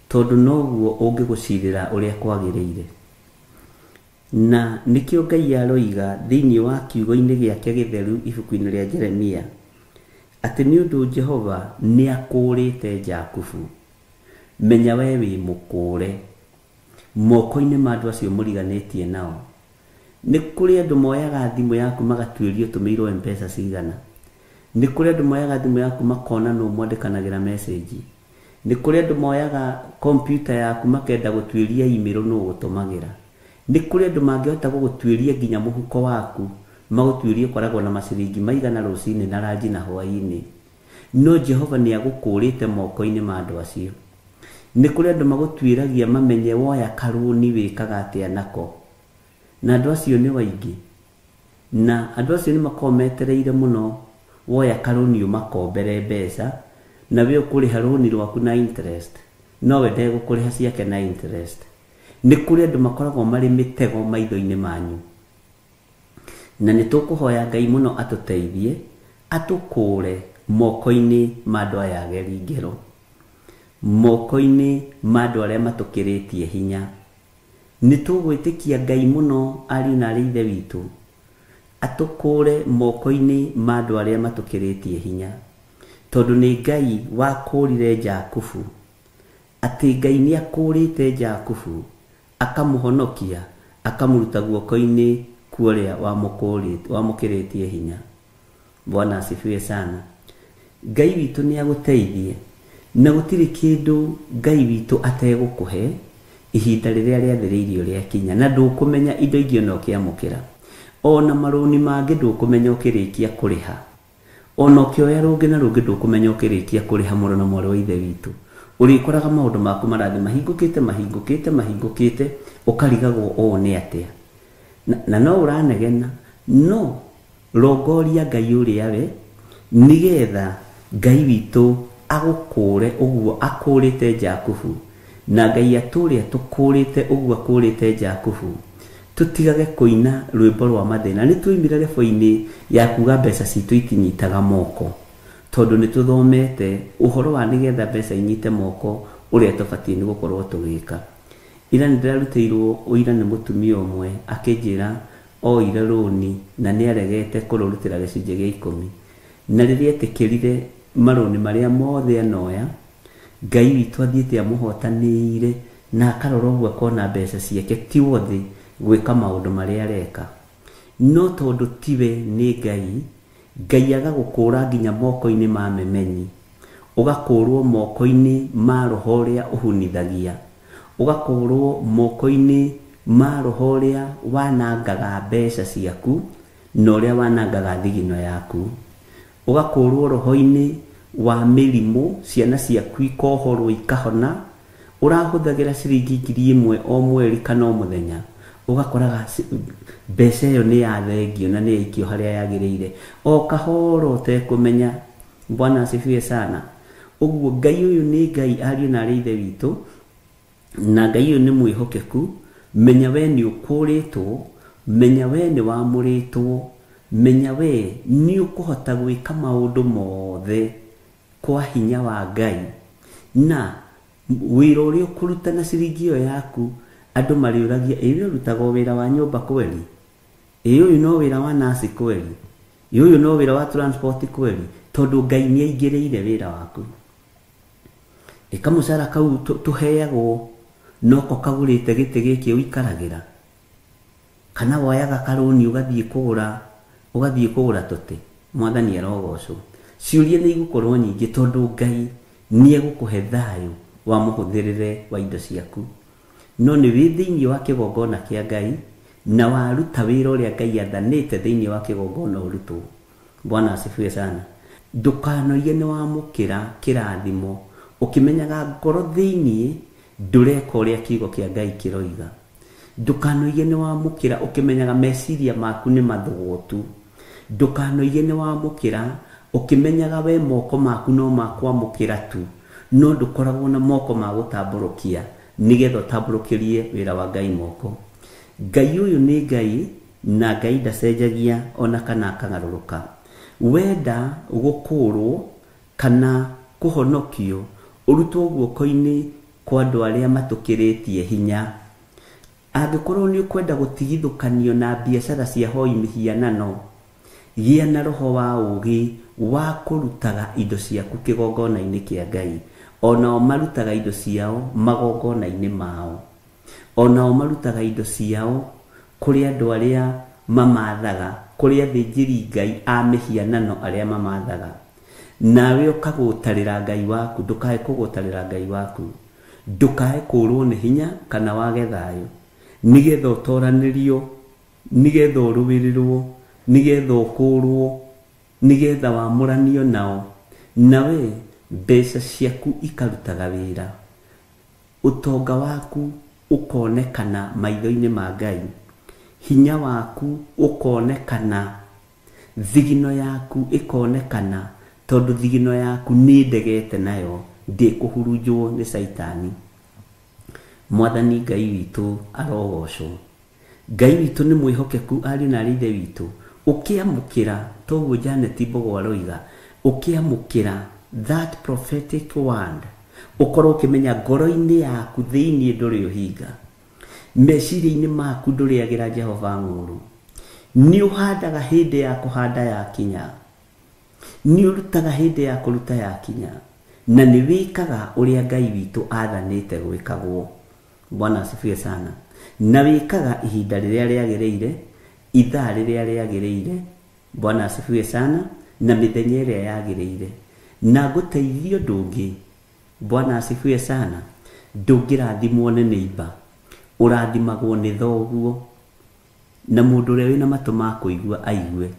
tondũ noguo ũngĩgũcirĩra ũrĩa kwagĩrĩire. Na nĩkĩo Ngai aroiga thĩinĩ wa kiugo-inĩ gĩake gĩtheru ibuku-inĩ rĩa Jeremia atĩ nĩ ũndũ Jehova nĩ akũũrĩte Jakubu, menya we wĩ mũkũũre moko-inĩ ma andũ acio mũriganĩtie nao. Nĩ kũrĩ andũ moyaga thimũ yaku magatuĩria ũtũmĩirwo M-Pesa cigana. Nĩ kũrĩ andũ moyaga thimũ yaku makona nũ mwandĩkanagĩra message. Nĩ kũrĩ andũ moyaga kompiuta yaku makenda gũtuĩria email nũ ũgũtũmagĩra. Nĩ kũrĩ andũ mangĩhota gũgũtuĩria nginya mũhuko waku, magũtuĩrie ũkoragwo na maciringi maigana rũcinĩ na ranji na hwaĩ-inĩ. No Jehova nĩ agũkũũrĩte moko-inĩ ma andũ acio. Nĩ kũrĩ andũ magũtuĩragia mamenye woya karũni wĩkaga atĩa nako. Na andũ acio nĩ waingĩ. Na andũ acio nĩ makoragwo metereire mũno woya karũni ũmakombere mbeca, na we ũkũrĩha rũni rwaku na interest, no we ndegũkũrĩha ciake na interest. Nĩ kũrĩ andũ makoragwo marĩ mĩtego maitho-inĩ manyu. Na nĩ tũkũhoya Ngai mũno atũteithie, atũkũũre moko-inĩ ma andũ aya ageri ngero, moko-inĩ ma andũ arĩa matũkĩrĩtie hinya. Nĩ tũgwĩtĩkia Ngai mũno ariũ na arĩ ithe witũ, atũkũũre moko-inĩ ma andũ arĩa matũkĩrĩtie hinya, tondũ nĩ Ngai wakũũrire Jakubu, atĩ Ngai nĩ akũũrĩte Jakubu akamũhonokia akamũruta guoko-inĩ kwa ũrĩa wamũkĩrĩtie hinya. Bwana asifiwe sana. Ngai witũ nĩ agũteithie, na gũtirĩ kĩndũ Ngai witũ ategũkũhe ihinda rĩrĩa rĩathĩrĩirio rĩakinya, na ndũkũmenya indo ingĩ ona ũkĩamũkĩra. Ona marũni mangĩ ndũkũmenya ũkĩrĩkia kũrĩha. Ona ũkĩoya rũngĩ na rũngĩ ndũkũmenya ũkĩrĩkia kũrĩha, mũrũ na mwarĩ wa ithe witũ. Ũrĩkoraga maũndũ maku marathiĩ mahingũkĩte mahingũkĩte mahingũkĩte, ũkarigagwo ũũ nĩ atĩa. Na no ũranegena, no rongoria Ngai ũrĩa we, nĩgetha Ngai witũ agũkũũre ũguo akũũrĩte Jakubu, na Ngai atũũre atũkũũrĩte ũguo akũũrĩte Jakubu. Tũtigage kũina rwĩmbo rwa mathĩna. Nĩ twoimire rebo-inĩ ya kuga mbeca citũ itinyitaga moko, tondũ nĩ tũthomete ũhoro wa nĩgetha mbeca inyite moko ũrĩa tũbatiĩ nĩ gũkorwo tũgĩka. Ira nĩ ndĩrarutĩirwo ũira nĩ mũtumia ũmwe akĩnjĩra oire rũni na nĩ aregete kũrũrutĩra gĩcunjĩ gĩa 10, na rĩrĩa etĩkĩrire marũni marĩa mothe anoya, Ngai witũ athiĩte amũhotanĩire na akarora ũguo akona mbeca ciake ti wothe gwĩka maũndũ marĩa areka. No tondũ tiwe nĩ Ngai, Ngai agagũkũũra nginya moko-inĩ ma memenyi, ũgakũũrwo moko-inĩ ma roho ũrĩa ũhunithagia, ũgakũũrwo moko-inĩ ma roho ũrĩa wanangaga mbeca ciaku na ũrĩa wanangaga thigino yaku, ũgakũũrwo roho-inĩ wa mĩrimũ, ciana ciaku ikohorwo ikahona. Ũrahũthagĩra ciringi 1000 o mweri kana o mũthenya, ũgakoraga mbeca ĩyo nĩ yathengio na nĩ yaikio harĩa yagĩrĩire o kahora ũtekũmenya. Bwana asifiwe sana. Ũguo Ngai ũyũ nĩ Ngai ariũ na arĩ ithe witũ, na Ngai ũyũ nĩ mwĩhokeku. Menya we nĩ ũkũũrĩtwo, menya we nĩ wamũrĩtwo, menya we nĩ ũkũhota gwĩka maũndũ mothe kwa hinya wa Ngai. Na wĩra ũrĩa ũkũruta na ciringi ĩyo yaku, andũ marĩũragia, ĩ we ũrutaga wĩra wa nyũmba kweli? Ĩ ũyũ no wĩra wa nasi kweli? Ĩ ũyũ no wĩra wa transport kweli? Tondũ Ngai nĩ aingĩrĩire wĩra waku. Ĩ kamũcara kau tũheagwo noko kagũrĩte gĩtĩ gĩkĩ ũikaragĩra, kana woyaga karũni ũgathiĩ kũgũra tũtĩ. Mwathani arogocwo. Ciũria nĩ igũkorwo nyingĩ tondũ Ngai nĩ egũkũhe thayũ wa mũhũthĩrĩre wa indo ciaku. No nĩ wĩ thĩinĩ wa kĩgongona kĩa Ngai na waruta wĩra ũrĩa Ngai athanĩte thĩinĩ wa kĩgongona ũrutwo. Bwana asifiwe sana. Ndũkanoige nĩ wamũkĩra kĩrathimo ũkĩmenyaga ngoro thĩinĩ ndũreka ũrĩa kiugo kĩa Ngai kĩroiga. Ndũkanoige nĩ wamũkĩra ũkĩmenyaga meciria maku nĩ mathũgũtu. Ndũkanoige nĩ wamũkĩra ũkĩmenyaga we moko maku no makwamũkĩra tu, no ndũkoragwo na moko ma gũtambũrũkia nĩgetha ũtambũrũkĩrie wĩra wa Ngai moko. Ngai ũyũ nĩ Ngai na Ngai ndacenjagia ona kana akagarũrũka. Wenda gũkũrwo kana kũhonokio ũrutwo guoko-inĩ kwa andũ arĩa matũkĩrĩtie hinya. Angĩkorwo nĩ ũkwenda gũtigithũkanio na biacara cia hoi mĩhianano, gĩa na roho wa ũũgĩ wa kũrutaga indo ciaku kĩgongona-inĩ kĩa Ngai. Onao marutaga indo ciao magongona-inĩ mao. Onao marutaga indo ciao kũrĩ andũ arĩa mamathaga, kũrĩ athĩnjĩri Ngai a mĩhianano arĩa mamathaga. Nawe ũkagũtarĩra Ngai waku, ndũkae kũgũtarĩra Ngai waku, ndũkae kũũrwo nĩ hinya kana wage thayũ, nĩgetha ũtoranĩrio, nĩgetha ũrũĩrĩrwo, nĩgetha ũkũũrwo, nĩgetha wamũranio nao. Nawe mbeca ciaku ikarutaga wĩra, ũtonga waku ũkonekana maitho-inĩ ma Ngai, hinya waku ũkonekana, thigino yaku ĩkonekana, tondũ thigino yaku nĩ ndegete nayo, ndĩkũhurunjwo nĩ Caitani. Mwathani Ngai witũ arogocwo. Ngai witũ nĩ mwĩhokeku ariũ na arĩ ithe witũ. Ũkĩamũkĩra, toguo Janet Mbogo aroiga, ũkĩamũkĩra that prophetic word, ũkorwo ũkĩmenya ngoro-inĩ yaku thĩinĩ ndũrĩ ũhinga, meciria-inĩ maku ndũrĩagĩra Jehova ng'ũũrũ. Nĩ ũhandaga hĩndĩ ya kũhanda yakinya, nĩ ũrutaga hĩndĩ ya kũruta yakinya, na nĩ wĩkaga ũrĩa Ngai witũ athanĩte gwĩkagwo. Bwana asifiwe sana. Na wĩkaga ihinda rĩrĩa rĩagĩrĩire, ithaa rĩrĩa rĩagĩrĩire. Bwana asifiwe sana. Na mĩthenya ĩrĩa yagĩrĩire. Na ngũteithie ũndũ ũngĩ. Bwana asifiwe sana. Ndũngĩrathimwo nĩ neighbor, ũrathimagwo nĩ thoguo. Na mũndũ ũrĩa wĩna matũ ma kũigua aigue.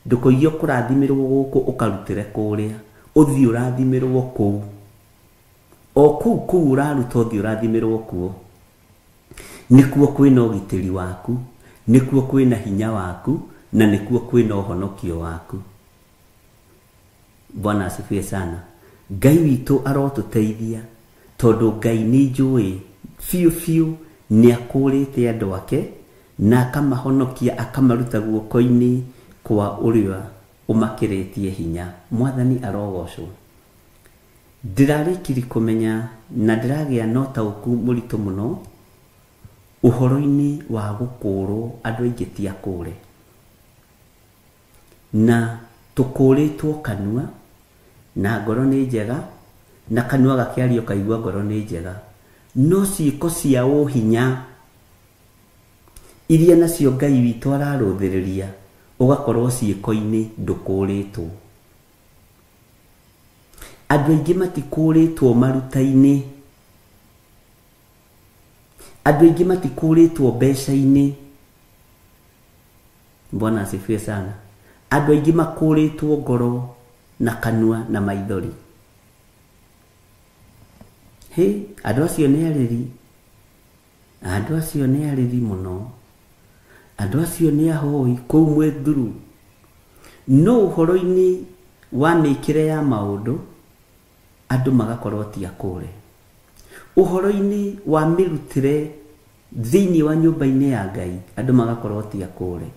Ndũkoigie ũkũrathimĩrwo gũkũ ũkarutĩre kũrĩa, ũthiĩ ũrathimĩrwo kũu. O kũu kũu ũraruta ũthiĩ ũrathimĩrwo kuo. Nĩkuo kwĩna ũgitĩri waku, nĩkuo kwĩna hinya waku, na nĩkuo kwĩna ũhonokio waku. Bwana asifiwe sana. Ngai witũ arotũteithia, tondũ Ngai nĩ njũĩ biũ biũ nĩ akũrĩte andũ ake na akamahonokia, akamaruta guoko-inĩ kwa ũrĩa ũmakĩrĩtie hinya. Mwathani arogocwo. Ndĩrarĩkirie kũmenya na ndĩragĩa na ũtaũku mũritũ mũno ũhoro-inĩ wa gũkũũrwo. Andũ aingĩ ti akũũre, na tũkũũrĩtwo kanua na ngoro nĩ njega, na kanua gakĩaria ũkaigua ngoro nĩ njega, no ciĩko cia ũhinya iria nacio Ngai witũ ararũthĩrĩria, ũgakorwo ciĩko-inĩ ndũkũũrĩtwo. Andũ aingĩ matikũũrĩtwo maruta-inĩ, andũ aingĩ matikũũrĩtwo mbeca-inĩ. Bwana asifiwe sana. Andũ aingĩ makũũrĩtwo ngoro na kanua na maithori. Hĩ, andũ acio nĩ arĩri, andũ acio nĩ arĩri mũno, andũ acio nĩ ahoi kũu mwĩthuru. No ũhoro-inĩ wa mĩkĩre ya maũndũ, andũ magakorwo ti akũũre. Ũhoro-inĩ wa mĩrutĩre thĩinĩ wa nyũmba-inĩ ya Ngai, andũ magakorwo ti akũũre.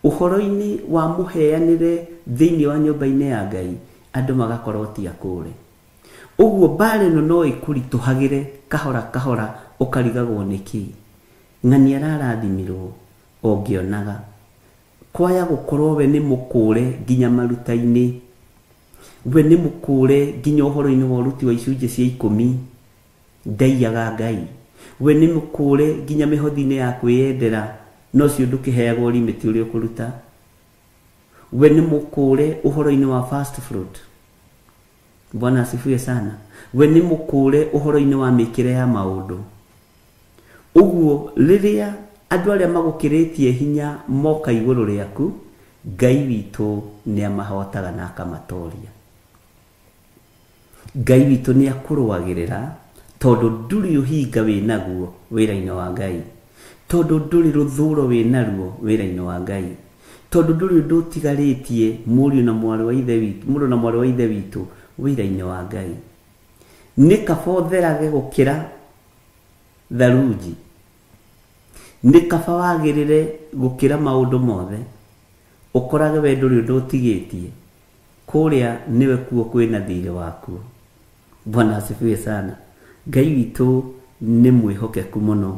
Ũhoro-inĩ wa mũheanĩre thĩinĩ wa nyũmba-inĩ ya Ngai, andũ magakorwo ti akũũre. Ũguo mbara ĩno no ĩkũritũhagĩre kahora kahora, ũkarigagwo nĩkĩ. Ng'ani ararathimirwo ũngĩonaga. Kwaya gũkorwo we nĩ mũkũũre nginya maruta-inĩ, we nĩ mũkũũre nginya ũhoro-inĩ wa ũruti wa icunjĩ cia 10, ndaiyaga Ngai. We nĩ mũkũũre nginya mĩhothi-inĩ ya kwĩyendera, no ũcio ndũkĩheagwo limit ũrĩa ũkũruta. We nĩ mũkũũre ũhoro-inĩ wa first fruit. Bwana asifiwe sana. We nĩ mũkũũre ũhoro-inĩ wa mĩkĩre ya maũndũ. Ũguo rĩrĩa andũ arĩa magũkĩrĩtie hinya moka igũrũ rĩaku, Ngai witũ nĩ amahotaga na akamatoria. Ngai witũ nĩ akũrũagĩrĩra, tondũ ndũrĩ ũhinga wĩnaguo wĩra-inĩ wa Ngai, tondũ ndũrĩ rũthũro wĩnaruo wĩra-inĩ wa Ngai, tondũ ndũrĩ ũndũ ũtigarĩtie mũriũ na mwarĩ wa ithe witũ, mũrũ na mwarĩ wa ithe witũ wĩra-inĩ wa Ngai. Nĩ kaba ũtherage gũkĩra tharunji, nĩ kaba wagĩrĩre gũkĩra maũndũ mothe, Ũkorage we ndũrĩ ũndũ ũtigĩtie. Kũrĩa nĩwe kuo kwĩna thirĩ waku. Bwana asifiwe sana. Ngai witũ nĩ mwĩhokeku mũno.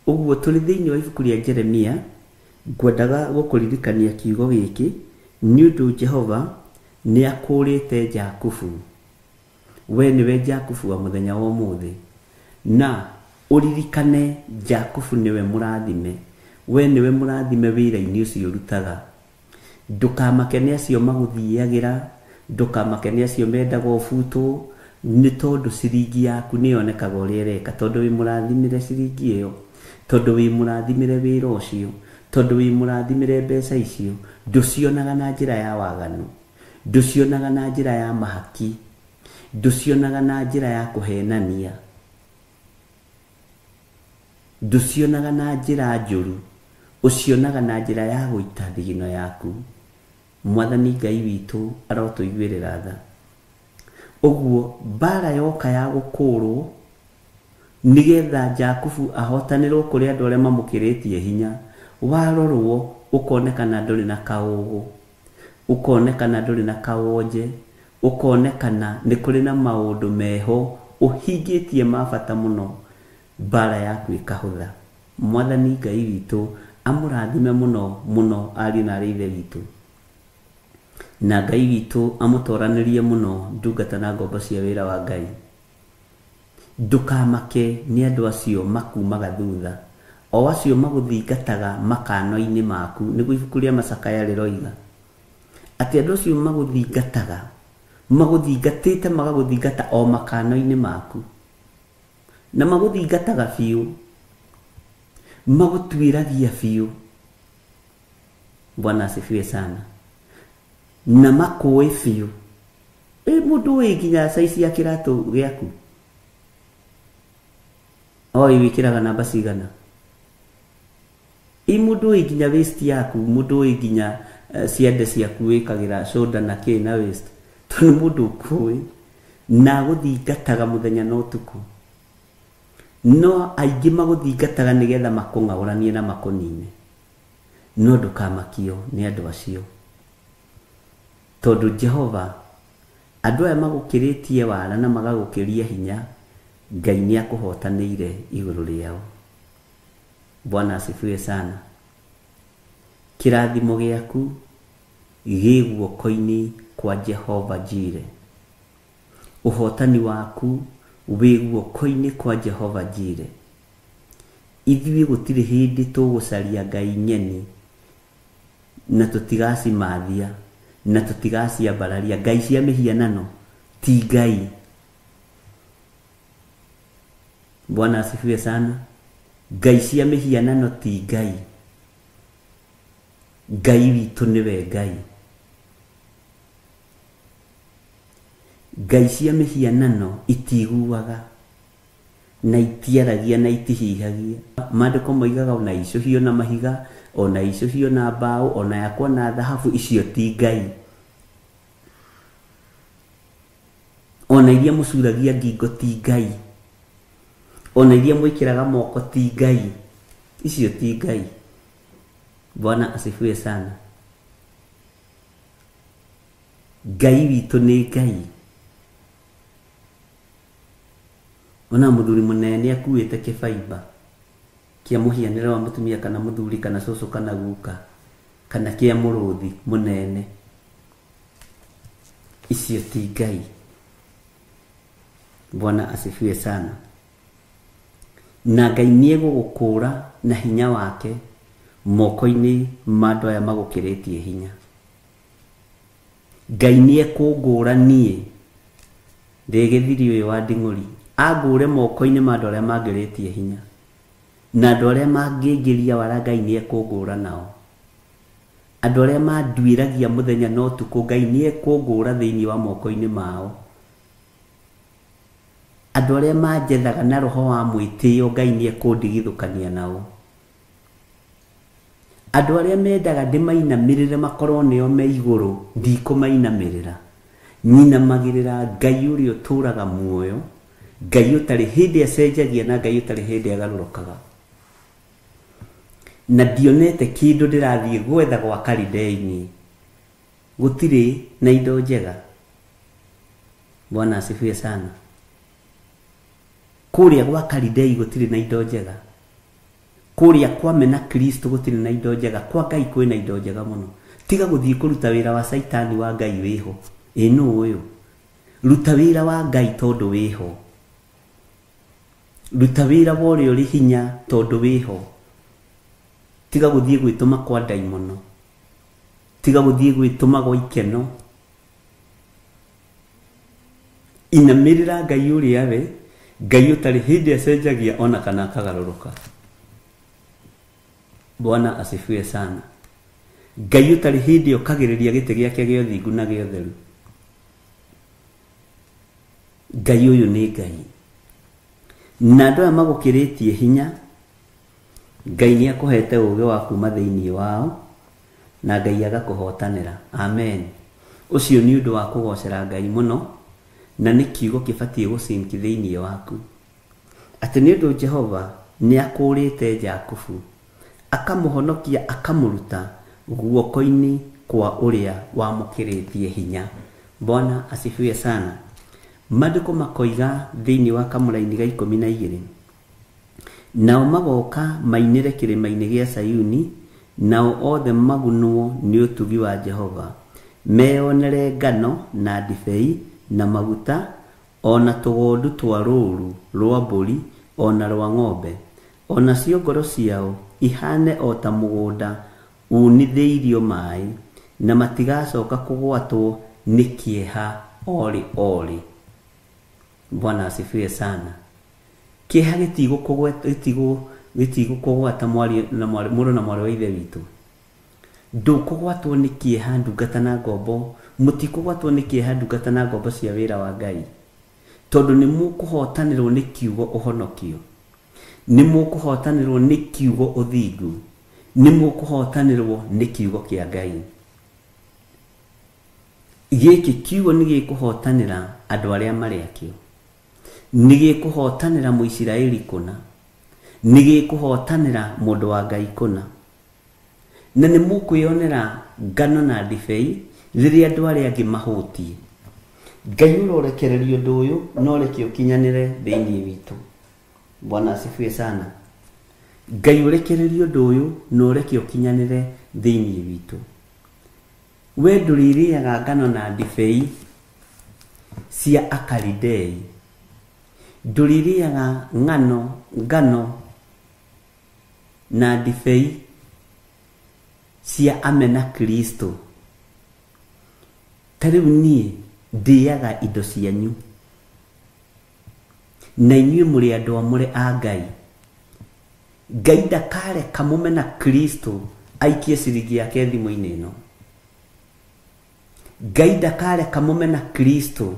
Ũguo tũrĩ thĩinĩ wa ibuku rĩa Jeremia, ngwendaga gũkũririkania kiugo gĩkĩ nĩ ũndũ Jehova nĩ akũũrĩte Jakubu. We nĩwe Jakubu wa mũthenya wa ũmũthĩ. Na ũririkane Jakubu nĩwe mũrathime. We nĩwe mũrathime wĩra-inĩ ũcio ũrutaga. Ndũkamake nĩ acio magũthiagĩra, ndũkamake nĩ acio mendaga ũbutwo, nĩ tondũ ciringi yaku nĩ yonekaga ũrĩa ĩreka, tondũ wĩ mũrathimĩre ciringi ĩyo, tondũ wĩ mũrathimĩre wĩra ũcio, tondũ wĩ mũrathimĩre mbeca icio, ndũcionaga na njĩra ya waganu, ndũcionaga na njĩra ya mahaki, ndũcionaga na njĩra ya kũhenania, ndũcionaga na njĩra njũru, ũcionaga na njĩra ya gũita thigino yaku. Mwathani Ngai witũ arotũiguĩrĩra tha. Ũguo mbara yoka ya gũkũũrwo nĩgetha Jakubu ahotanĩrwo kũrĩ andũ arĩa mamũkĩrĩtie hinya, warorwo ũkonekana ndũrĩ na kaũgũ, ũkonekana ndũrĩ na kawonje, ũkonekana nĩ kũrĩ na maũndũ meho ũhingĩtie ma bata mũno, mbara yaku ĩkahũtha. Mwathani Ngai witũ amũrathime mũno mũno ariũ na aarĩ ithe witũ, na Ngai witũ amũtoranĩrie mũno ndungata na ngombo cia wĩra wa Ngai. Ndũkamake nĩ andũ acio makumaga thutha, o acio magũthingataga makano-inĩ maku, nĩguo ibuku rĩa Macakaya rĩroiga atĩ andũ acio magũthingataga, magũthingatĩte magagũthingata o makano-inĩ maku, na magũthingataga biũ, magũtuĩragia biũ. Bwana asifiwe sana. Na makũĩ biũ. Ĩ mũndũ ũĩ nginya size ya kĩratũ gĩaku, oĩ wĩkĩraga namba cigana. Ĩ mũndũ ũĩ nginya waist yaku, mũndũ ũĩ nginya ciande ciaku wĩkagĩra shoulder na kĩ na waist, tondũ mũndũ ũkũĩ na agũthingataga mũthenya na ũtukũ. No aingĩ magũthingataga nĩgetha makũng'aũranie na makũnine. No ndũkamakio nĩ andũ acio, tondũ Jehova andũ aya magũkĩrĩtie wara na magagũkĩria hinya, Ngai nĩ akũhotanĩire igũrũ rĩao. Bwana asifiwe sana. Kĩrathimo gĩaku gĩ guoko-inĩ kwa Jehova Jire. Ũhotani waku wĩ guoko-inĩ kwa Jehova Jire. Ithuĩ gũtirĩ hĩndĩ tũgũcaria ngai nyeni na tũtigacimathia na tũtigaciambararia. Ngai cia mĩhianano ti ngai. Bwana asifiwe sana. Ngai cia mĩhianano ti ngai. Ngai witũ nĩwe Ngai. Ngai cia mĩhianano itiguaga na itiaragia na itihihagia. Maandĩko moigaga ona icũhio na mahiga, ona icũhio na mbaũ, ona yakwa na thahabu, icio ti ngai. Ona iria mũcuragia ngingo ti ngai, ona iria mwĩkĩraga moko ti ngai, icio ti ngai. Bwana asifiwe sana. Ngai witũ nĩ Ngai. Ona mũthuri mũnene akuĩte kĩbaimba kĩa mũhianĩre wa mũtumia kana mũthuri kana cũcũ kana guka kana kĩa mũrũthi mũnene, icio ti ngai. Bwana asifiwe sana. Na Ngai nĩ egũgũkũũra na hinya wake moko-inĩ ma andũ aya magũkĩrĩtie hinya. Ngai nĩ ekũngũra niĩ ndĩ gĩthiri ũyũ wa nding'ũri, angũre moko-inĩ ma andũ arĩa mangĩrĩtie hinya, na andũ arĩa mangĩingĩria wara Ngai nĩ ekũngũra nao. Andũ arĩa manduĩragia mũthenya na ũtukũ Ngai nĩ ekũngũra thĩinĩ wa moko-inĩ mao. Andũ arĩa manjethaga na roho wa mwĩtĩo Ngai nĩ ekũndigithũkania nao. Andũ arĩa mendaga ndĩmainamĩrĩre makorwo nĩo me igũrũ, ndikũmainamĩrĩra. Nyinamagĩrĩra Ngai ũrĩa ũtũũraga muoyo, Ngai ũtarĩ hĩndĩ acenjagia na Ngai ũtarĩ hĩndĩ agarũrũkaga. Na ndionete kindu ndirathie gwetha gwa Kalidei-inĩ gutiri na indo njega. Bwana asifiwe sana. Kuria gwa Kalidei gutiri na indo njega. Kuria kwa mena Kristo gutiri na indo njega. Kwa Ngai kwina indo njega muno. Tiga guthii kuruta wira wa Saitani wa Ngai wiho. Ĩ nũ ũyũ? Ruta wira wa Ngai tondu wiho. Ruta wira wa ũrĩa ũrĩ hinya tondu wiho. Tiga guthii gwituma kwa ndaimono. Tiga guthii gwituma gwa ikeno. Inamirira Ngai ũrĩa we Ngai ũtarĩ hĩndĩ acenjagia ona kana akagarũrũka. Bwana asifiwe sana. Ngai ũtarĩ hĩndĩ okagĩrĩria gĩtĩ gĩake gĩa ũthingu na gĩa ũtheru. Ngai ũyũ nĩ Ngai. Na andũ aya magũkĩrĩtie hinya, Ngai nĩ akũhete ũũgĩ wa kuma thĩinĩ wao na Ngai agakũhotanĩra. Amen. Ũcio nĩ ũndũ wa kũgocera Ngai mũno na nĩ kiugo kĩbatiĩ gũcinki thĩinĩ waku. Atĩ nĩ ũndũ Jehova nĩ akũũrĩte Jakubu, akamũhonokia akamũruta guoko-inĩ kwa ũrĩa wamũkĩrĩtie hinya. Bwana asifiwe sana. Maandĩko makoiga thĩinĩ wa kamũraini ga 12, nao magoka mainĩre kĩrĩma-inĩ gĩa Sayuni, nao othe magunwo nĩ ũtugi wa Jehova, meyonere ngano na ndibei na maguta, ona tũgondu twa rũũru rwa mbũri ona rwa ng'ombe, ona cio ngoro ciao ihane o ta mũgũnda unithĩirio maĩ, na matigacoka kũgwatwo nĩ kĩeha orĩ orĩ. Bwana asifiwe sana. Kĩeha gĩtigũkũgwata mũrũ na mwarĩ wa ithe witũ. Ndũkũgwatwo nĩ kĩeha ndungata na ngombo, mũtikũgwatwo nĩ kĩeha ndungata na ngombo cia wĩra wa Ngai, tondũ nĩ mũkũhotanĩrwo nĩ kiugo ũhonokio, nĩ mũkũhotanĩrwo nĩ kiugo ũthingu, nĩ mũkũhotanĩrwo nĩ kiugo kĩa Ngai. Gĩkĩ kiugo nĩ gĩkũhotanĩra andũ arĩa marĩ akĩo, nĩ gĩkũhotanĩra Mũisiraeli kũna, nĩ gĩkũhotanĩra mũndũ wa Ngai kũna. Na nĩ mũkwĩonera ngano na ndibei rĩrĩa andũ arĩa angĩ mahũtiĩ. Ngai ũrorekereria ũndũ ũyũ no reke ũkinyanĩre thĩinĩ witũ. Bwana asifiwe sana. Ngai ũrekererie ũndũ ũyũ no reke ũkinyanĩre thĩinĩ witũ. We ndũrĩrĩaga ngano na ndibei cia Akalidei, ndũrĩrĩaga ngano na ndibei cia amena Kristo. Ta rĩu niĩ ndĩaga indo cianyu, na inyuĩ mũrĩ andũ amũre a Ngai. Ngai ndakareka mũmena Kristo aikie ciringi yake thimũ-inĩ ĩno. Ngai ndakareka mũmena Kristo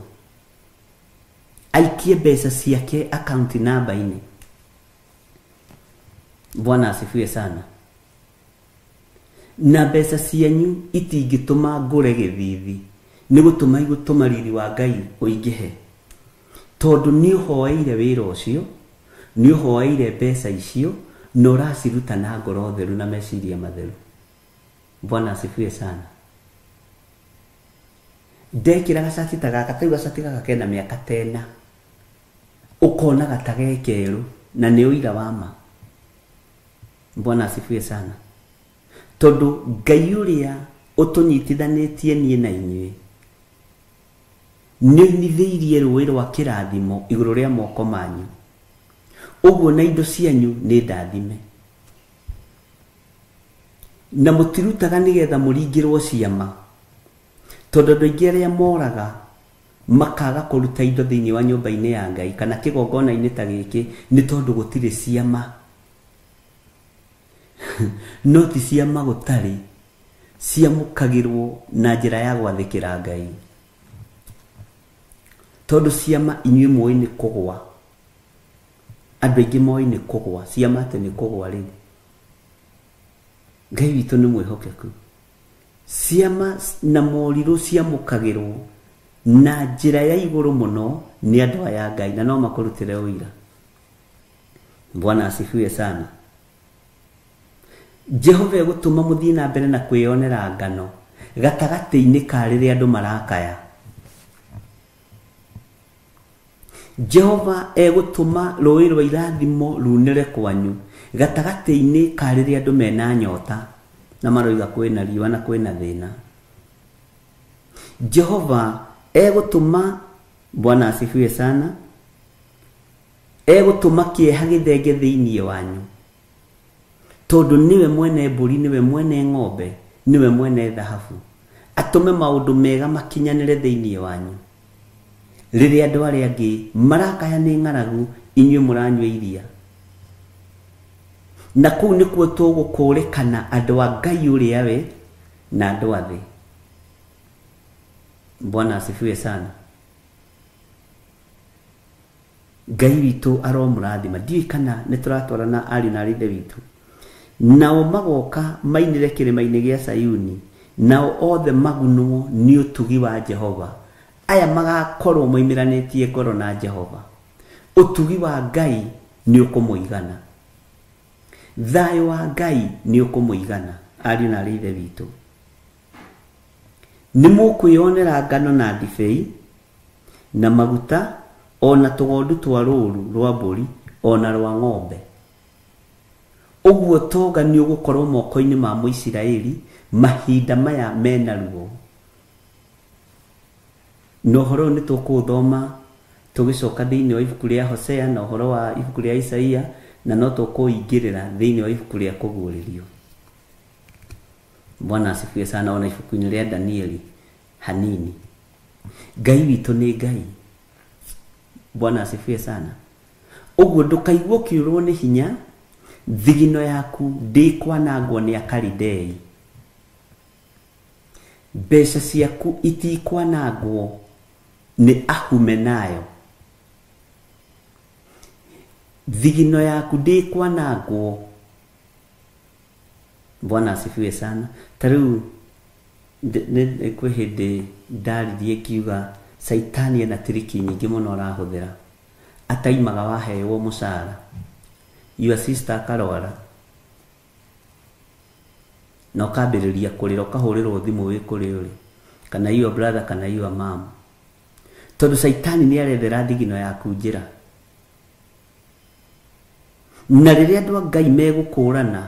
aikie mbeca ciake akaunti namba-inĩ. Bwana asifiwe sana. Na mbeca cianyu itingĩtũma ngũre gĩthithi, nĩ gũtũma igũtũma riri wa Ngai ũingĩhe, tondũ nĩ ũhoeire wĩra ũcio, nĩ ũhoeire mbeca icio, na ũraciruta na ngoro theru na meciria matheru. Bwana asifiwe sana. Ndekĩra gacati ta gaka, ta rĩu gacati gaka kena mĩaka tena, ũkonaga ta gekerũ, na nĩ ũira wa ma. Bwana asifiwe sana. Tondũ Ngai ũrĩa ũtũnyitithanĩtie niĩ na inyuĩ nĩ oinithĩirie rũĩ rwa kĩrathimo igũrũ rĩa moko manyu, ũguo na indo cianyu nĩ ndathime. Na mũtirutaga nĩgetha mũringĩrwo ciama, tondũ andũ aingĩ arĩa moraga makaga kũruta indo thĩinĩ wa nyũmba-inĩ ya Ngai kana kĩgongona-inĩ ta gĩkĩ nĩ tondũ gũtirĩ ciama. No ti ciama gũtarĩ, ciamũkagĩrwo na njĩra ya gwathĩkĩra Ngai, tondũ ciama inyuĩ mũĩ nĩ kũgwa. Andũ aingĩ moĩ nĩ kũgwa, ciama atĩ nĩ kũgwa rĩu. Ngai witũ nĩ mwĩhokeku. Ciama na morirũ ciamũkagĩrwo na njĩra ya igũrũ mũno nĩ andũ aya Ngai, na no makũrutĩre ũira. Bwana asifiwe sana. Jehova egũtũma mũthiĩ na mbere na kwĩyonera ngano gatagatĩ-inĩ ka rĩrĩa andũ marakaya. Jehova egũtũma rũĩ rwa irathimo runĩre kwanyu gatagatĩ-inĩ ka rĩrĩa andũ mena nyota na maroiga kwĩna riũa na kwĩna thĩna. Jehova egũtũma, Bwana asifiwe sana, egũtũma kĩeha gĩthenge thĩinĩ wanyu, tondũ nĩwe mwene mbũri, nĩwe mwene ng'ombe, nĩwe mwene thahabu. Atũme maũndũ mega makinyanĩre thĩinĩ wanyu. Rĩrĩa andũ arĩa angĩ marakaya nĩ ng'aragu, inyuĩ mũranyua iria. Na kũu nĩkuo tũgũkũrĩkana andũ a Ngai ũrĩa we na andũ a thĩ. Bwana asifiwe sana. Ngai witũ aromũrathima. Ndiũĩ kana nĩ tũratwarana ariũ na aarĩ a Ithe witũ. Nao magoka mainĩre kĩrĩma-inĩ gĩa Sayuni, nao othe magunwo nĩ ũtugi wa Jehova. Aya magakorwo moimĩranĩtie ngoro na Jehova. Ũtugi wa Ngai nĩ ũkũmũigana, thayũ wa Ngai nĩ ũkũmũigana. Ariũ na aarĩ a Ithe witũ, nĩ mũkwĩyonera ngano na ndibei na maguta, ona tũgondu twa rũũru rwa mbũri, ona rwa ng'ombe. Ũguo tonga nĩ ũgũkorwo moko-inĩ ma Mũisiraeli mahinda maya mena ruo. Na ũhoro ũyũ nĩ tũkũũthoma tũgĩcoka thĩinĩ wa ibuku rĩa Hosea na ũhoro wa ibuku rĩa Isaia, na no tũkũingĩrĩra thĩinĩ wa ibuku rĩa Kũguũrĩrio. Bwana asifiwe sana. Ona ibuku-inĩ rĩa Danieli hanini. Ngai witũ nĩ Ngai. Bwana asifiwe sana. Ũguo ndũkaigua ũkĩũrwo nĩ hinya, thigino yaku ndĩkwanangwo nĩ Akalidei. Mbeca ciaku itikwanangwo nĩ Ahumenayo. Thigino yaku ndĩkwanangwo. Bwana asifiwe sana. Ta rĩu kwĩ hĩndĩ ndaririe ngiuga Saitani ena tiriki nyingĩ mũno arahũthĩra. Ataimaga waheyo mũcara, your sister akarwara, na ũkambĩrĩria kũrĩra, ũkahũrĩrwo thimũ wĩ kũrĩ ũrĩ, kana your brother kana your mom, tondũ Saitani nĩ arethera thigino yaku njĩra. Na rĩrĩa andũ a Ngai megũkũrana,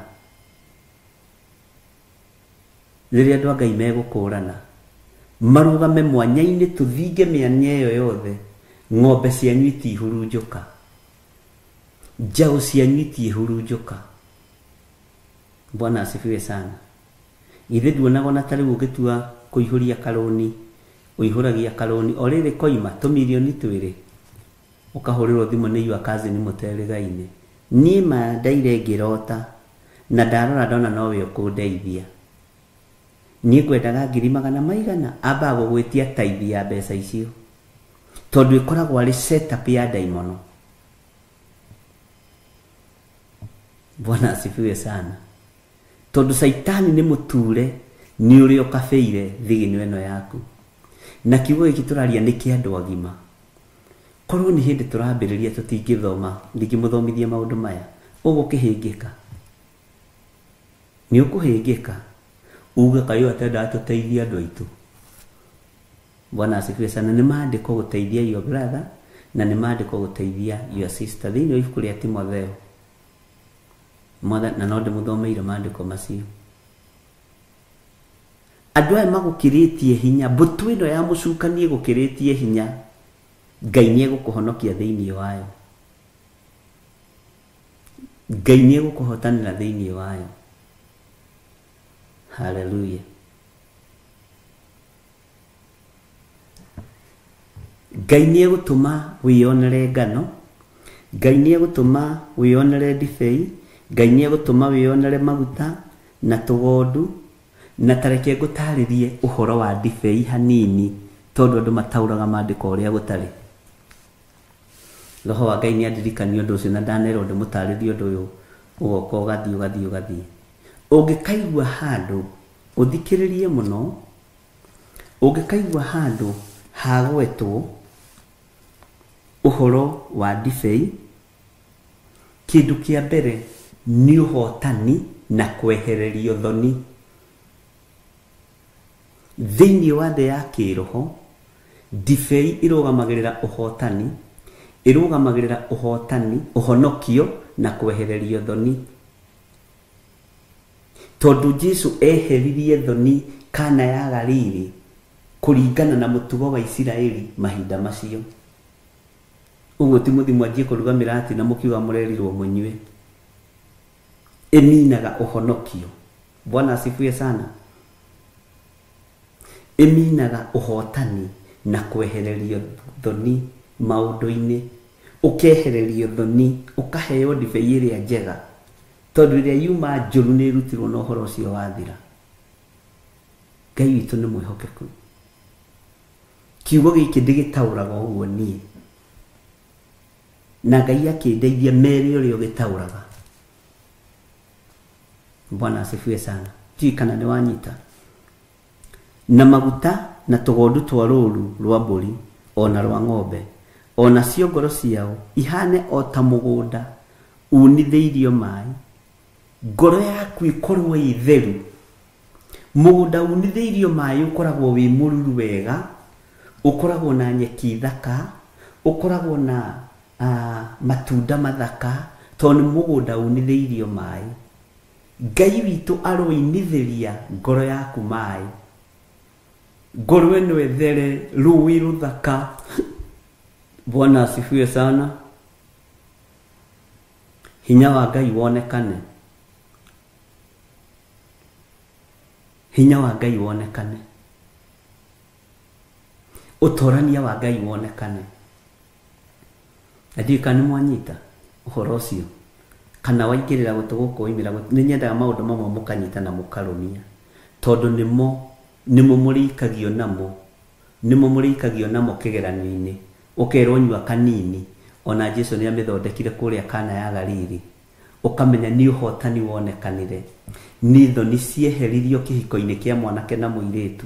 rĩrĩa andũ a Ngai megũkũrana marũgame mwanya-inĩ, tũthinge mĩanya ĩyo yothe, ng'ombe cianyu itihurunjũka, njaũ cianyu itihurunjũka. Bwana asifiwe sana. Ithe nduonaga ona ta rĩu ũngĩtua kũihũria karũni, ũihũragia karũni o rĩrĩ koima tũmirioni 2, ũkahũrĩrwo thimũ nĩ your cousin mũterĩgaine. Niĩ ma ndaire ngĩrota na ndarora ndona nowe ũkũndeithia. Niĩ ngwendaga 100,000 maigana, ambaga gũgwĩtia taithi ya mbeca icio, tondũ ĩkoragwo arĩ setup ya ndaimono. Bwana asifiwe sana. Tondũ Saitani nĩ mũture nĩ ũrĩa ũkabĩire thigino ĩno yaku. Na kiugo gĩkĩ tũraria nĩ kĩa andũ agima. Korwo nĩ hĩndĩ tũrambĩrĩria tũtingĩthoma, ndingĩmũthomithia maũndũ maya, ũgũkĩhĩngĩka. Nĩ ũkũhĩngĩka uge kaĩ atendaga tũteithie andũ aitũ. Bwana asifiwe sana. Nĩ maandĩko gũteithia your brother na nĩ maandĩko gũteithia your sister. Thĩinĩ wa ibuku rĩa Timotheo, na no ndĩmũthomeire maandĩko macio. Andũ aya magũkĩrĩtie hinya, mbũtũ ĩno ya mũcukani ĩgũkĩrĩtie hinya, Ngai nĩ egũkũhonokia thĩinĩ wayo. Ngai nĩ egũkũhotanĩra thĩinĩ wayo. Hallelujah. Ngai nĩ egũtũma wĩyonere ngano, Ngai nĩ egũtũma wĩyonere ndibei, Ngai nĩ egũtũma wĩyonere maguta na tũgondu. Na tareke ngũtarĩrie ũhoro wa ndibei hanini, tondũ andũ mataũraga maandĩko ũrĩa gũtarĩ. Roho wa Ngai nĩ andirikania ũndũ ũcio na ndanerwo ndĩmũtarĩrie ũndũ ũyũ, ũgoka ũgathiĩ ũgathiĩ ũgathiĩ. Ũngĩkaigua handũ ũthikĩrĩrie mũno, ũngĩkaigua handũ hagwetwo ũhoro wa ndibei, kĩndũ kĩa mbere Nĩ ũhotani na kwehererio thoni. Thĩinĩ wa thĩ ya kĩroho, ndibei ĩrũgamagĩrĩra ũhotani, ĩrũgamagĩrĩra ũhotani, ũhonokio na kwehererio thoni. Tondũ Jesu eheririe thoni Kana ya Galili kũringana na mũtugo wa Isiraeli mahinda macio. Ũguo ti mũthi mwanjie kũruga mĩrati na mũkiuga mũrerirwo mũnyue. Ĩminaga ũhonokio. Bwana asifiwe sana. Ĩminaga ũhotani na kwehererio thoni maũndũ-inĩ. Ũkehererio thoni, ũkaheo ndibei ĩrĩa njega. Tondũ ĩrĩa yuma njũru nĩ ĩrutirwo na ũhoro ũcio wathira. Ngai witũ nĩ mwĩhokeku. Kiugo gĩkĩ ndĩgĩtaũraga ũguo niĩ. Na Ngai akĩndeithia mere ũrĩa ũgĩtaũraga. Bwana asifiwe sana. Ndiũĩ kana nĩ wanyita. Na maguta na tũgondu twa rũũru rwa mbũri ona rwa ng'ombe, ona cio ngoro ciao ihane o ta mũgũnda unithĩirio maĩ. Ngoro yaku ĩkorwo ĩ theru. Mũgũnda unithĩirio maĩ ũkoragwo wĩ mũruru wega, ũkoragwo na nyeki thaka, ũkoragwo na matunda mathaka, tondũ nĩ mũgũnda unithĩirio maĩ. Ngai witũ aroinithĩria ngoro yaku maĩ. Ngoro ĩno ĩthere, rũĩ rũthaka. Bwana asifiwe sana. Hinya wa Ngai wonekane. Hinya wa Ngai wonekane. Ũtorania wa Ngai wonekane. Na ndiũĩ kana nĩ mwanyita ũhoro ũcio, kana waingĩrĩra gũtũ gũkũ waimĩra gũtũ. Nĩ nyendaga maũndũ mamwe mũkanyita na mũkarũmia, tondũ nĩmo mũrĩikagio namo, nĩmo mũrĩikagio namo kĩgeranio-inĩ. Ũkerwo nyua kanini, ona Jesu nĩ amĩthondekire kũrĩa Kana ya Galili. Ũkamenya nĩ ũhotani wonekanire, nĩ thoni cieheririo kĩhiko-inĩ kĩa mwanake na mũirĩtu.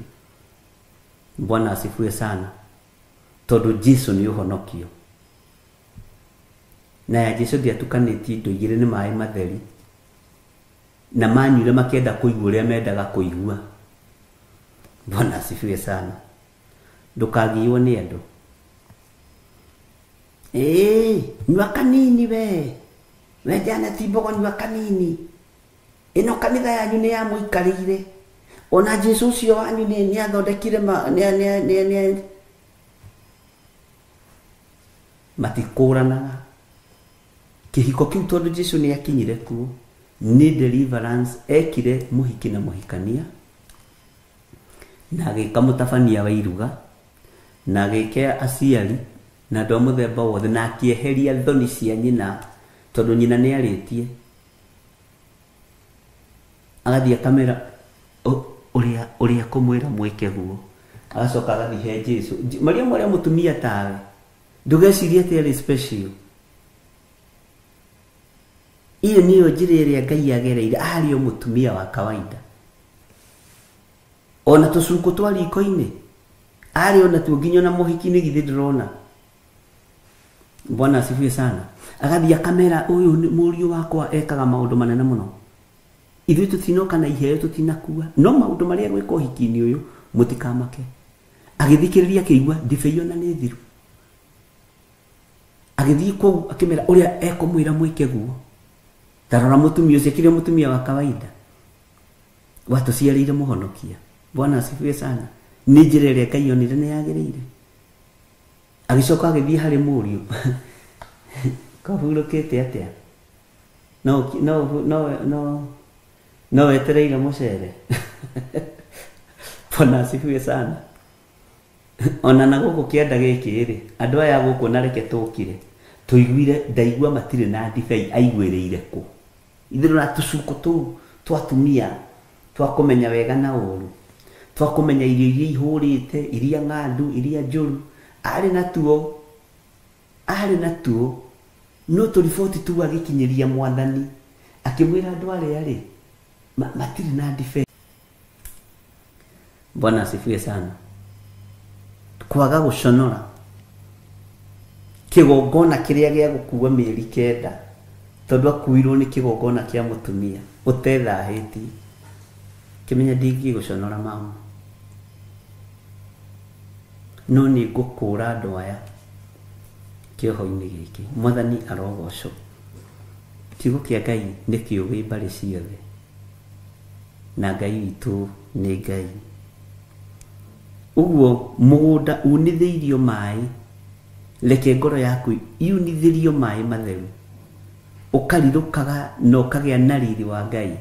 Bwana asifiwe sana. Tondũ Jesu nĩ ũhonokio. Na ya Jesu ndiatukanĩtie indo igĩrĩ, nĩ maĩ matheri. Na manyuire makĩenda kũigua ũrĩa mendaga kũigua. Bwana asifiwe sana. Ndũkagiywo nĩ andũ. Nyua kanini we. We Janet Mbogo nyua kanini. Ĩno kanitha yanyu nĩ yamũikarĩire. Ona Jesu ũcio wanyu nĩ athondekire nĩ matikũranaga. Kĩhiko kĩu tondũ Jesu nĩ akinyire kuo, nĩ deliverance ekire mũhiki na mũhikania, na agĩka mũtabania wa iruga, na agĩka aciari na andũ a mũthemba wothe, na akĩeheria thoni cia nyina, tondũ nyina nĩ arĩtie. Agathiĩ akamera ũrĩa kũmwĩra mwĩke guo. Agacoka agathiĩ he Jesu. Mariamu arĩa mũtumia tawe, ndũgecirie atĩ arĩ special. Iyo nĩyo njĩra ĩrĩa Ngai agereire, arĩ o mũtumia wa kawaida. Ona tũcukũ twa riko-inĩ, arĩ ona tuo nginya ona mũhiki-inĩ githĩ ndũrona. Bwana asifiwe sana. Agathiĩ akamera ũyũ nĩ mũriũ wakwa ekaga maũndũ manene mũno. Ithuĩ tũtinoka na iheo, tũtinakua, no maũndũ marĩa gwĩka ũhiki-inĩ ũyũ mũtikamake. Agĩthikĩrĩria akĩigua ndibei ona nĩ thiru. Agĩthiĩ kũu akĩmera ũrĩa ekũmwĩra mwĩke guo. Ta rora mũtumia ũcio, akĩrĩ mũtumia wa kawaida, watũciarĩire mũhonokia. Bwana asifiwe sana. Nĩ njĩra ĩrĩa Ngai onire nĩ yagĩrĩire. Agĩcoka agĩthiĩ harĩ mũriũ. Kahurũkĩte atĩa? No wetereire mũcere. Bwana asifiwe sana. Ona na gũkũ kĩanda gĩkĩ rĩ, andũ aya gũkũ na reke tũkire, tũiguire ndaigua matirĩ na ndibei, aiguĩrĩire kũ? Ithuĩ na tũcuko tũu twa atumia twa kũmenya wega na ũru, twa kũmenya irio iria ihũrĩte, iria ng'andu, iria njũru, arĩ natuo, no tũriboti tu agĩkinyĩria mwathani, akĩmwĩra andũ arĩa rĩ, matirĩ na ndibei. Bwana asifiwe sana. Kwaga gũconora kĩgongona kĩrĩa gĩa gũkua mĩeri 9 Tondu akuirwo ni kigongona kia mutumia utethahĩtie kimenya ndingĩgũconora mama no nĩ ngũkũra andũ aya kĩoho-inĩ gĩkĩ. Mwathani arogocwo. Kiugo kĩa Ngai nĩ kĩũgĩ mbarĩ ciothe na Ngai witũ nĩ Ngai. Ũguo mũgũnda unithĩirio maĩ, reke ngoro yaku yunithĩrio maĩ matheru, ũkarirũkaga na ũkagĩa na riri wa Ngai.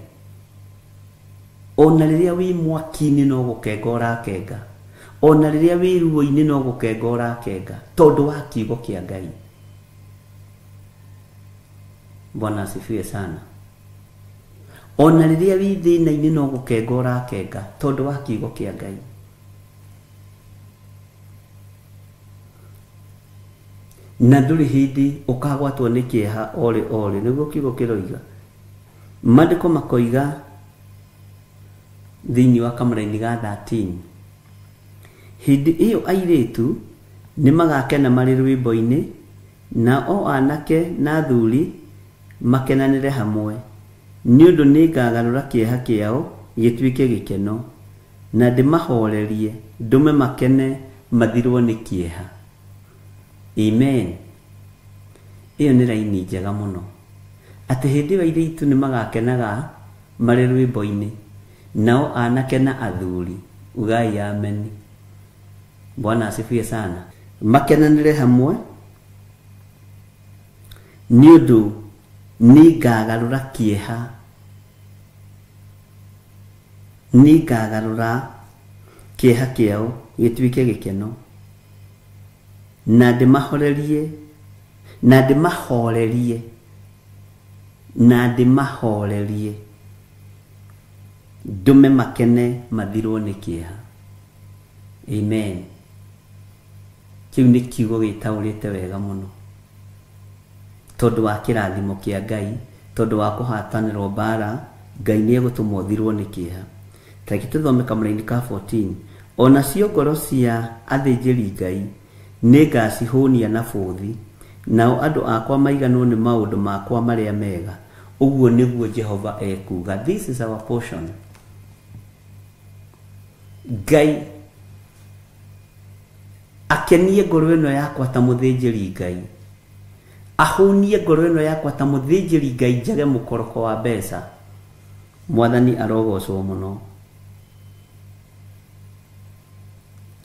Ona rĩrĩa wĩ mwaki-inĩ no gũkenga ũrakenga, ona rĩrĩa wĩ ruo-inĩ no gũkenga ũrakenga, tondũ wa kiugo kĩa Ngai. Bwana asifiwe sana. Ona rĩrĩa wĩ thĩna-inĩ no gũkenga ũrakenga, tondũ wa kiugo kĩa Ngai. Na ndũrĩ hĩndĩ ũkagwatwo nĩ kĩeha orĩ orĩ, nĩguo kiugo kĩroiga. Maandĩko makoiga thĩinĩ wa kamũraini ga 13, hĩndĩ ĩyo airĩtu nĩ magakena marĩ rwĩmbo-inĩ, na o anake na athuri makenanĩre hamwe, nĩ ũndũ nĩngagarũra kĩeha kĩao gĩtuĩke gĩkeno, na ndĩmahorerie ndũme makene mathirwo nĩ kĩeha. Amen. Ĩyo nĩ raini njega mũno, atĩ hĩndĩ ĩyo airĩtu nĩ magakenaga marĩ rwĩmbo-inĩ, nao anake na athuri, ugai amen. Bwana asifiwe sana. Makenanĩre hamwe, nĩ ũndũ nĩngagarũra kĩeha, nĩngagarũra kĩeha kĩao gĩtuĩke gĩkeno, na ndĩmahorerie, na ndĩmahorerie, na ndĩmahorerie ndũme makene mathirwo nĩ kĩeha. Amen. Kĩu nĩ kiugo gĩtaũrĩte wega mũno, tondũ wa kĩrathimo kĩa Ngai, tondũ wa kũhatanĩrwo mbara, Ngai nĩ egũtũma ũthirwo nĩ kĩeha. Tareke tũthome kamũraini ka 14. Onacio ngoro cia athĩnjĩri Ngai nĩngacihũnia na bũthi, nao andũ akwa maiganwo nĩ maũndũ makwa marĩa mega. Ũguo nĩguo Jehova ekuuga. This is our portion. Ngai akenie ngoro ĩno yakwa ta mũthĩnjĩri Ngai, ahũnie ngoro ĩno yakwa ta mũthĩnjĩri Ngai, njage mũkoroko wa mbeca. Mwathani arogocwo mũno.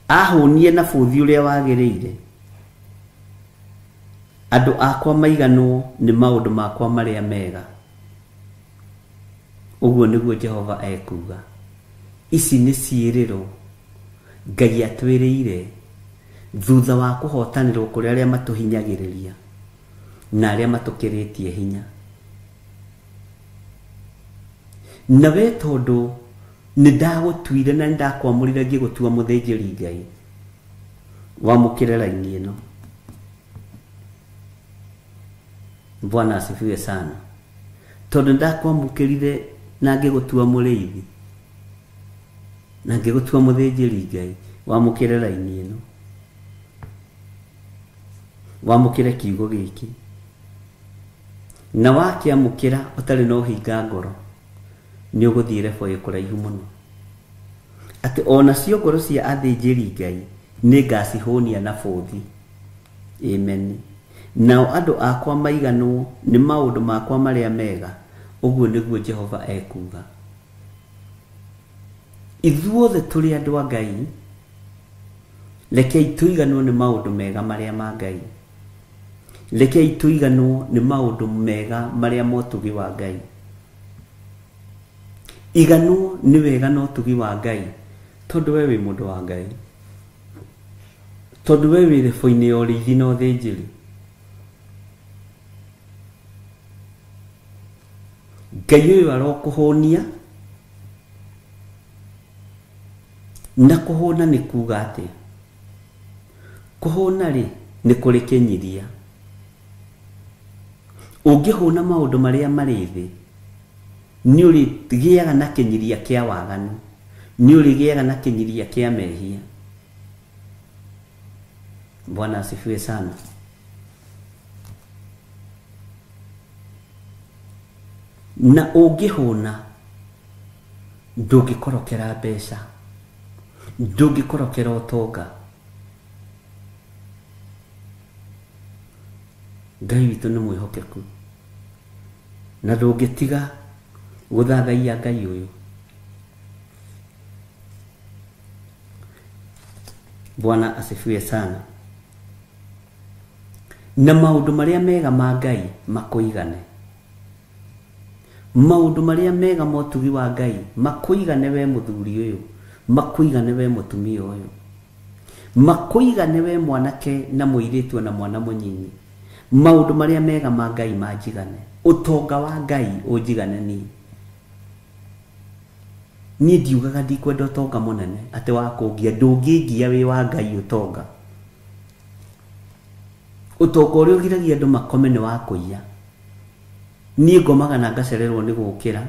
Ahũnie na bũthi ũrĩa wagĩrĩire, andũ akwa maiganwo nĩ maũndũ makwa marĩa mega. Ũguo nĩguo Jehova ekuuga. Ici nĩ ciĩrĩro Ngai atwĩrĩire thutha wa kũhotanĩrwo kũrĩ arĩa matũhinyagĩrĩria na arĩa matũkĩrĩtie hinya. Na we tondũ nĩ ndagũtuire na nĩ ndakwamũrire ngĩgũtua mũthĩnjĩri Ngai, wamũkĩre raini ĩno. Bwana asifiwe sana. Tondũ ndakwamũkĩrire na ngĩgũtua mũrĩithi na ngĩgũtua mũthĩnjĩri Ngai, wamũkĩre raini ĩno, wamũkĩre kiugo gĩkĩ, na wakĩamũkĩra ũtarĩ na ũhinga ngoro, nĩ ũgũthiĩ rebo ĩ kũraihu mũno. Atĩ onacio ngoro cia athĩnjĩri Ngai nĩngacihũnia na bũthi. Amen. Nao andũ akwa maiganwo nĩ maũndũ makwa marĩa mega. Ũguo nĩguo Jehova ekuuga. Ithuothe tũrĩ andũ a Ngai, rekei tũiganwo nĩ maũndũ mega marĩa ma Ngai. Rekei tũiganwo nĩ maũndũ mega marĩa ma ũtugi wa Ngai. Iganwo nĩ wega na ũtugi wa Ngai, tondũ we wĩ mũndũ wa Ngai, tondũ we wĩ rebo-inĩ ya ũrĩithi na ũthĩnjĩri. Ngai ũyũ arokũhũnia, na kũhũna nĩ kuuga atĩa? Kũhũna rĩ nĩ kũrĩ kĩnyiria. Ũngĩhũna maũndũ marĩa marĩ thĩ, nĩ ũrĩgĩaga na kĩnyiria kĩa waganu, nĩ ũrĩgĩaga na kĩnyiria kĩa mehia. Bwana asifiwe sana. Na ũngĩhũna ndũngĩkorokera mbeca, ndũngĩkorokera ũtonga. Ngai witũ nĩ mwĩhokeku na ndũngĩtiga gũthathaiya Ngai ũyũ. Bwana asifiwe sana. Na maũndũ marĩa mega ma Ngai makũigane, maũndũ marĩa mega ma ũtugi wa Ngai makũigane we mũthuri ũyũ, makũigane we mũtumia ũyũ, makũigane we mwanake na mũirĩtu na mwana mũnyinyi. Maũndũ marĩa mega ma Ngai manjigane, ũtonga wa Ngai ũnjigane niĩ. Niĩ ndiugaga ndikwenda ũtonga mũnene atĩ wa kũngia, ndũngĩngia wĩ wa Ngai ũtonga. Ũtonga ũrĩa ũgiragia andũ makome nĩ wa kũiya. Niĩ ngomaga na ngacererwo nĩ gũkĩra,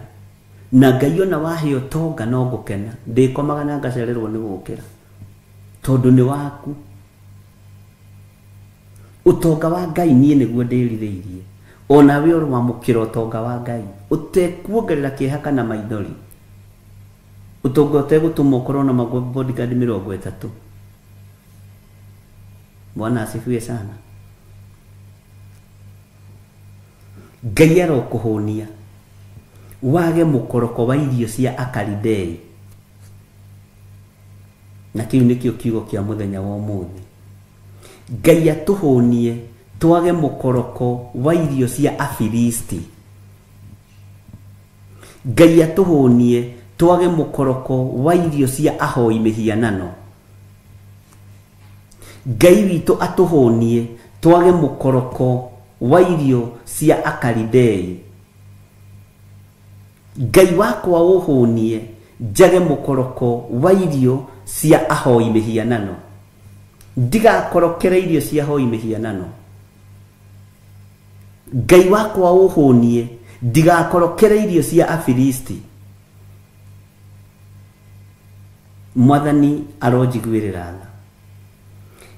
na Ngai ona wahe ũtonga no ngũkena, ndĩkomaga na ngacererwo nĩ gũkĩra tondũ nĩ waku. Ũtonga wa Ngai niĩ nĩguo ndĩrirĩirie, onawe ũrwamũkĩra ũtonga wa Ngai ũtekuongerera kĩeha kana maithori, ũtonga ũtegũtũma ũkorwo na bodyguard 30. Bwana asifiwe sana. Ngai arokũhũnia wage mũkoroko wa irio cia Akalidei. Na kĩu nĩkĩo kiugo kĩa mũthenya wa ũmũthĩ. Ngai atũhũnie twage mũkoroko wa irio cia Afilisti. Ngai atũhũnie twage mũkoroko wa irio cia ahoi mĩhianano. Ngai witũ atũhũnie twage mũkoroko wa irio cia Akalidei. Ngai wakwa ũhũnie njage mũkoroko wa irio cia ahoi mĩhianano, ndigakorokere irio cia ahoi mĩhianano. Ngai wakwa ũhũnie ndigakorokere irio cia Afilisti. Mwathani aronjiguĩrĩra tha.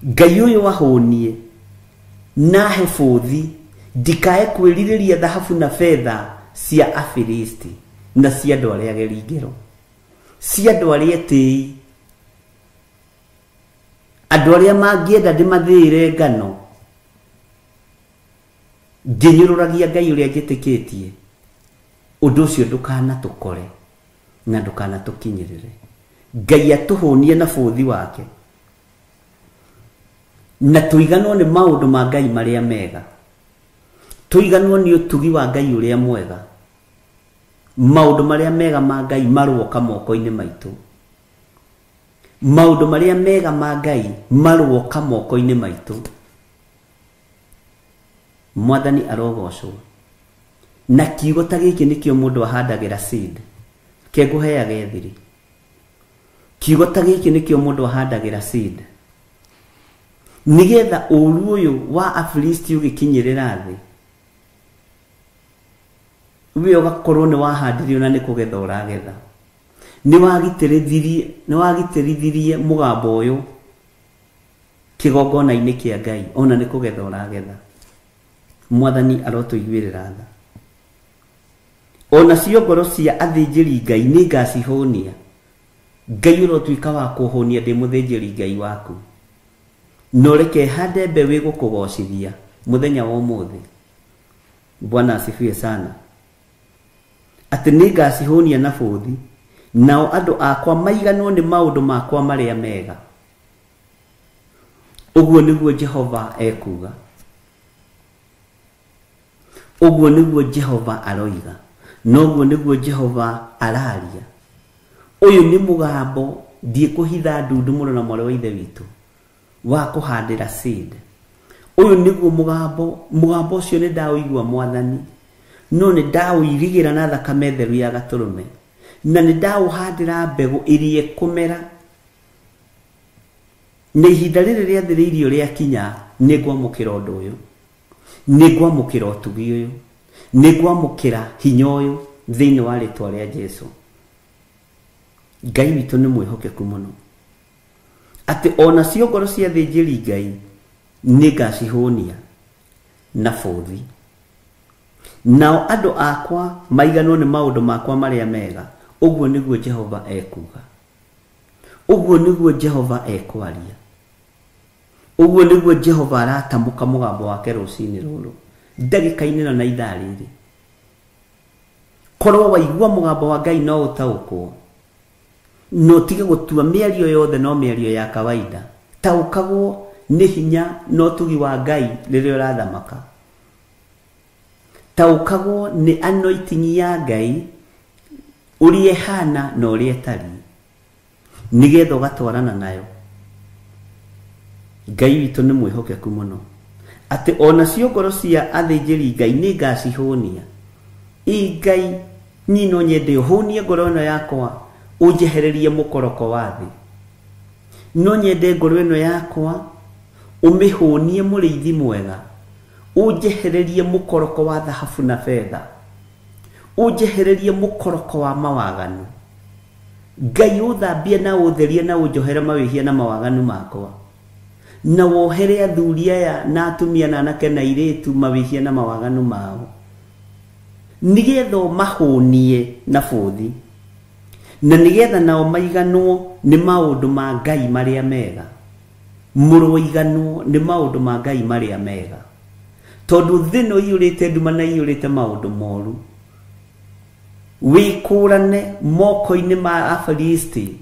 Ngai ũyũ ahũnie nahe bũthi, ndikae kwĩrirĩria thahabu na betha cia Afilisti na cia andũ arĩa ageri ngero, cia andũ arĩa etĩi, andũ arĩa mangĩenda ndĩmathĩĩre ngano ngĩnyũrũragia Ngai ũrĩa njĩtĩkĩtie. Ũndũ ũcio ndũkanatũkore na ndũkanatũkinyĩrĩre. Ngai atũhũnie na bũthi wake na tũiganwo nĩ maũndũ ma Ngai marĩa mega, tũiganwo nĩ ũtugi wa Ngai ũrĩa mwega. Maũndũ marĩa mega ma Ngai maroka moko-inĩ maitũ, maũndũ marĩa mega ma Ngai maroka moko-inĩ maitũ. Mwathani arogocwo. Na kiugo ta gĩkĩ nĩkĩo mũndũ ahandagĩra seed, kengũheage thiri. Kiugo ta gĩkĩ nĩkĩo mũndũ ahandagĩra seed, nĩgetha ũru ũyũ wa Afilisti ũgĩkinyĩrĩra thĩ, we ũgakorwo nĩ wahandirio na nĩ kũgetha ũragetha. Nĩ wagitĩrithirie mũgambo ũyũ kĩgongona-inĩ kĩa Ngai, ona nĩ kũgetha ũragetha. Mwathani arotũiguĩrĩra tha. Ona cio ngoro cia athĩnjĩri Ngai nĩ ngacihũnia. Ngai ũrotuĩka wa kũhũnia ndĩ mũthĩnjĩri Ngai waku, na ũreke hande mbeũ ĩgũkũgocithia mũthenya wa ũmũthĩ. Bwana asifiwe sana. Atĩ nĩ ngacihũnia na bũthi, nao andũ akwa maiganwo nĩ maũndũ makwa marĩa mega. Ũguo nĩguo Jehova ekuuga, ũguo nĩguo Jehova aroiga, na ũguo nĩguo Jehova araria. Ũyũ nĩ mũgambo ndiĩkũhitha ndundu mũno na mwarĩ wa ithe witũ wa kũhandĩra seed. Ũyũ nĩguo mũgambo, mũgambo ũcio nĩ ndaũigua Mwathani, no nĩ ndaũirigĩra na thakame theru ya gatũrũme, na nĩ ndaũhandĩra mbegũ ĩrĩa ĩkũmera. Na ihinda rĩrĩ rĩathĩrĩirio rĩakinya, nĩ ngwamũkĩra ũndũ ũyũ, nĩ ngwamũkĩra ũtugi ũyũ, nĩ ngwamũkĩra hinya ũyũ thĩinĩ wa rĩtwa rĩa Jesũ. Ngai witũ nĩ mwĩhokeku mũno, atĩ ona cio ngoro cia athĩnjĩri Ngai nĩ ngacihũnia na bũthi. Nao andũ akwa maiganwo nĩ maũndũ makwa marĩa mega. Ũguo nĩguo Jehova ekuuga. Ũguo nĩguo Jehova ekwaria. Ũguo nĩguo Jehova aratamũka mũgambo wake rũcinĩ rũrũ, ndagĩka-inĩ ĩno na ithaa rĩrĩ. Korwo waigua mũgambo wa Ngai no ũtaũkwo, no ũtige gũtua mĩario yothe no mĩario ya kawaida. Taũkagwo nĩ hinya na ũtugi wa Ngai rĩrĩa ũrathamaka. Taũkagwo nĩ anointing ya Ngai ũrĩa ĩhana na ũrĩa ĩtariĩ, nĩgetha ũgatwarana nayo. Ngai witũ nĩ mwĩhokeku mũno, atĩ ona cio ngoro cia athĩnjĩri Ngai nĩ ngacihũnia. Ĩ Ngai, niĩ no nyende ũhũnie ngoro ĩno yakwa, ũnjehererie mũkoroko wa thĩ. No nyende ngoro ĩno yakwa ũmĩhũnie mũrĩithi mwega, ũnjehererie mũkoroko wa thahabu na betha, ũnjehererie mũkoroko wa mawaganu. Ngai ũthambie na ũtherie na ũnjohere mawĩhia na mawaganu makwa, na wohere athuri aya na atumia na anake na airĩtu mawĩhia na mawaganu mao, nĩgetha ũmahũnie na bũthi, na nĩgetha nao maiganwo nĩ maũndũ ma Ngai marĩa mega. Mũroiganwo nĩ maũndũ ma Ngai marĩa mega, tondũ thĩ ĩno iyũrĩte nduma na iyũrĩte maũndũ moru. Wĩkũrane moko-inĩ ma Afilisti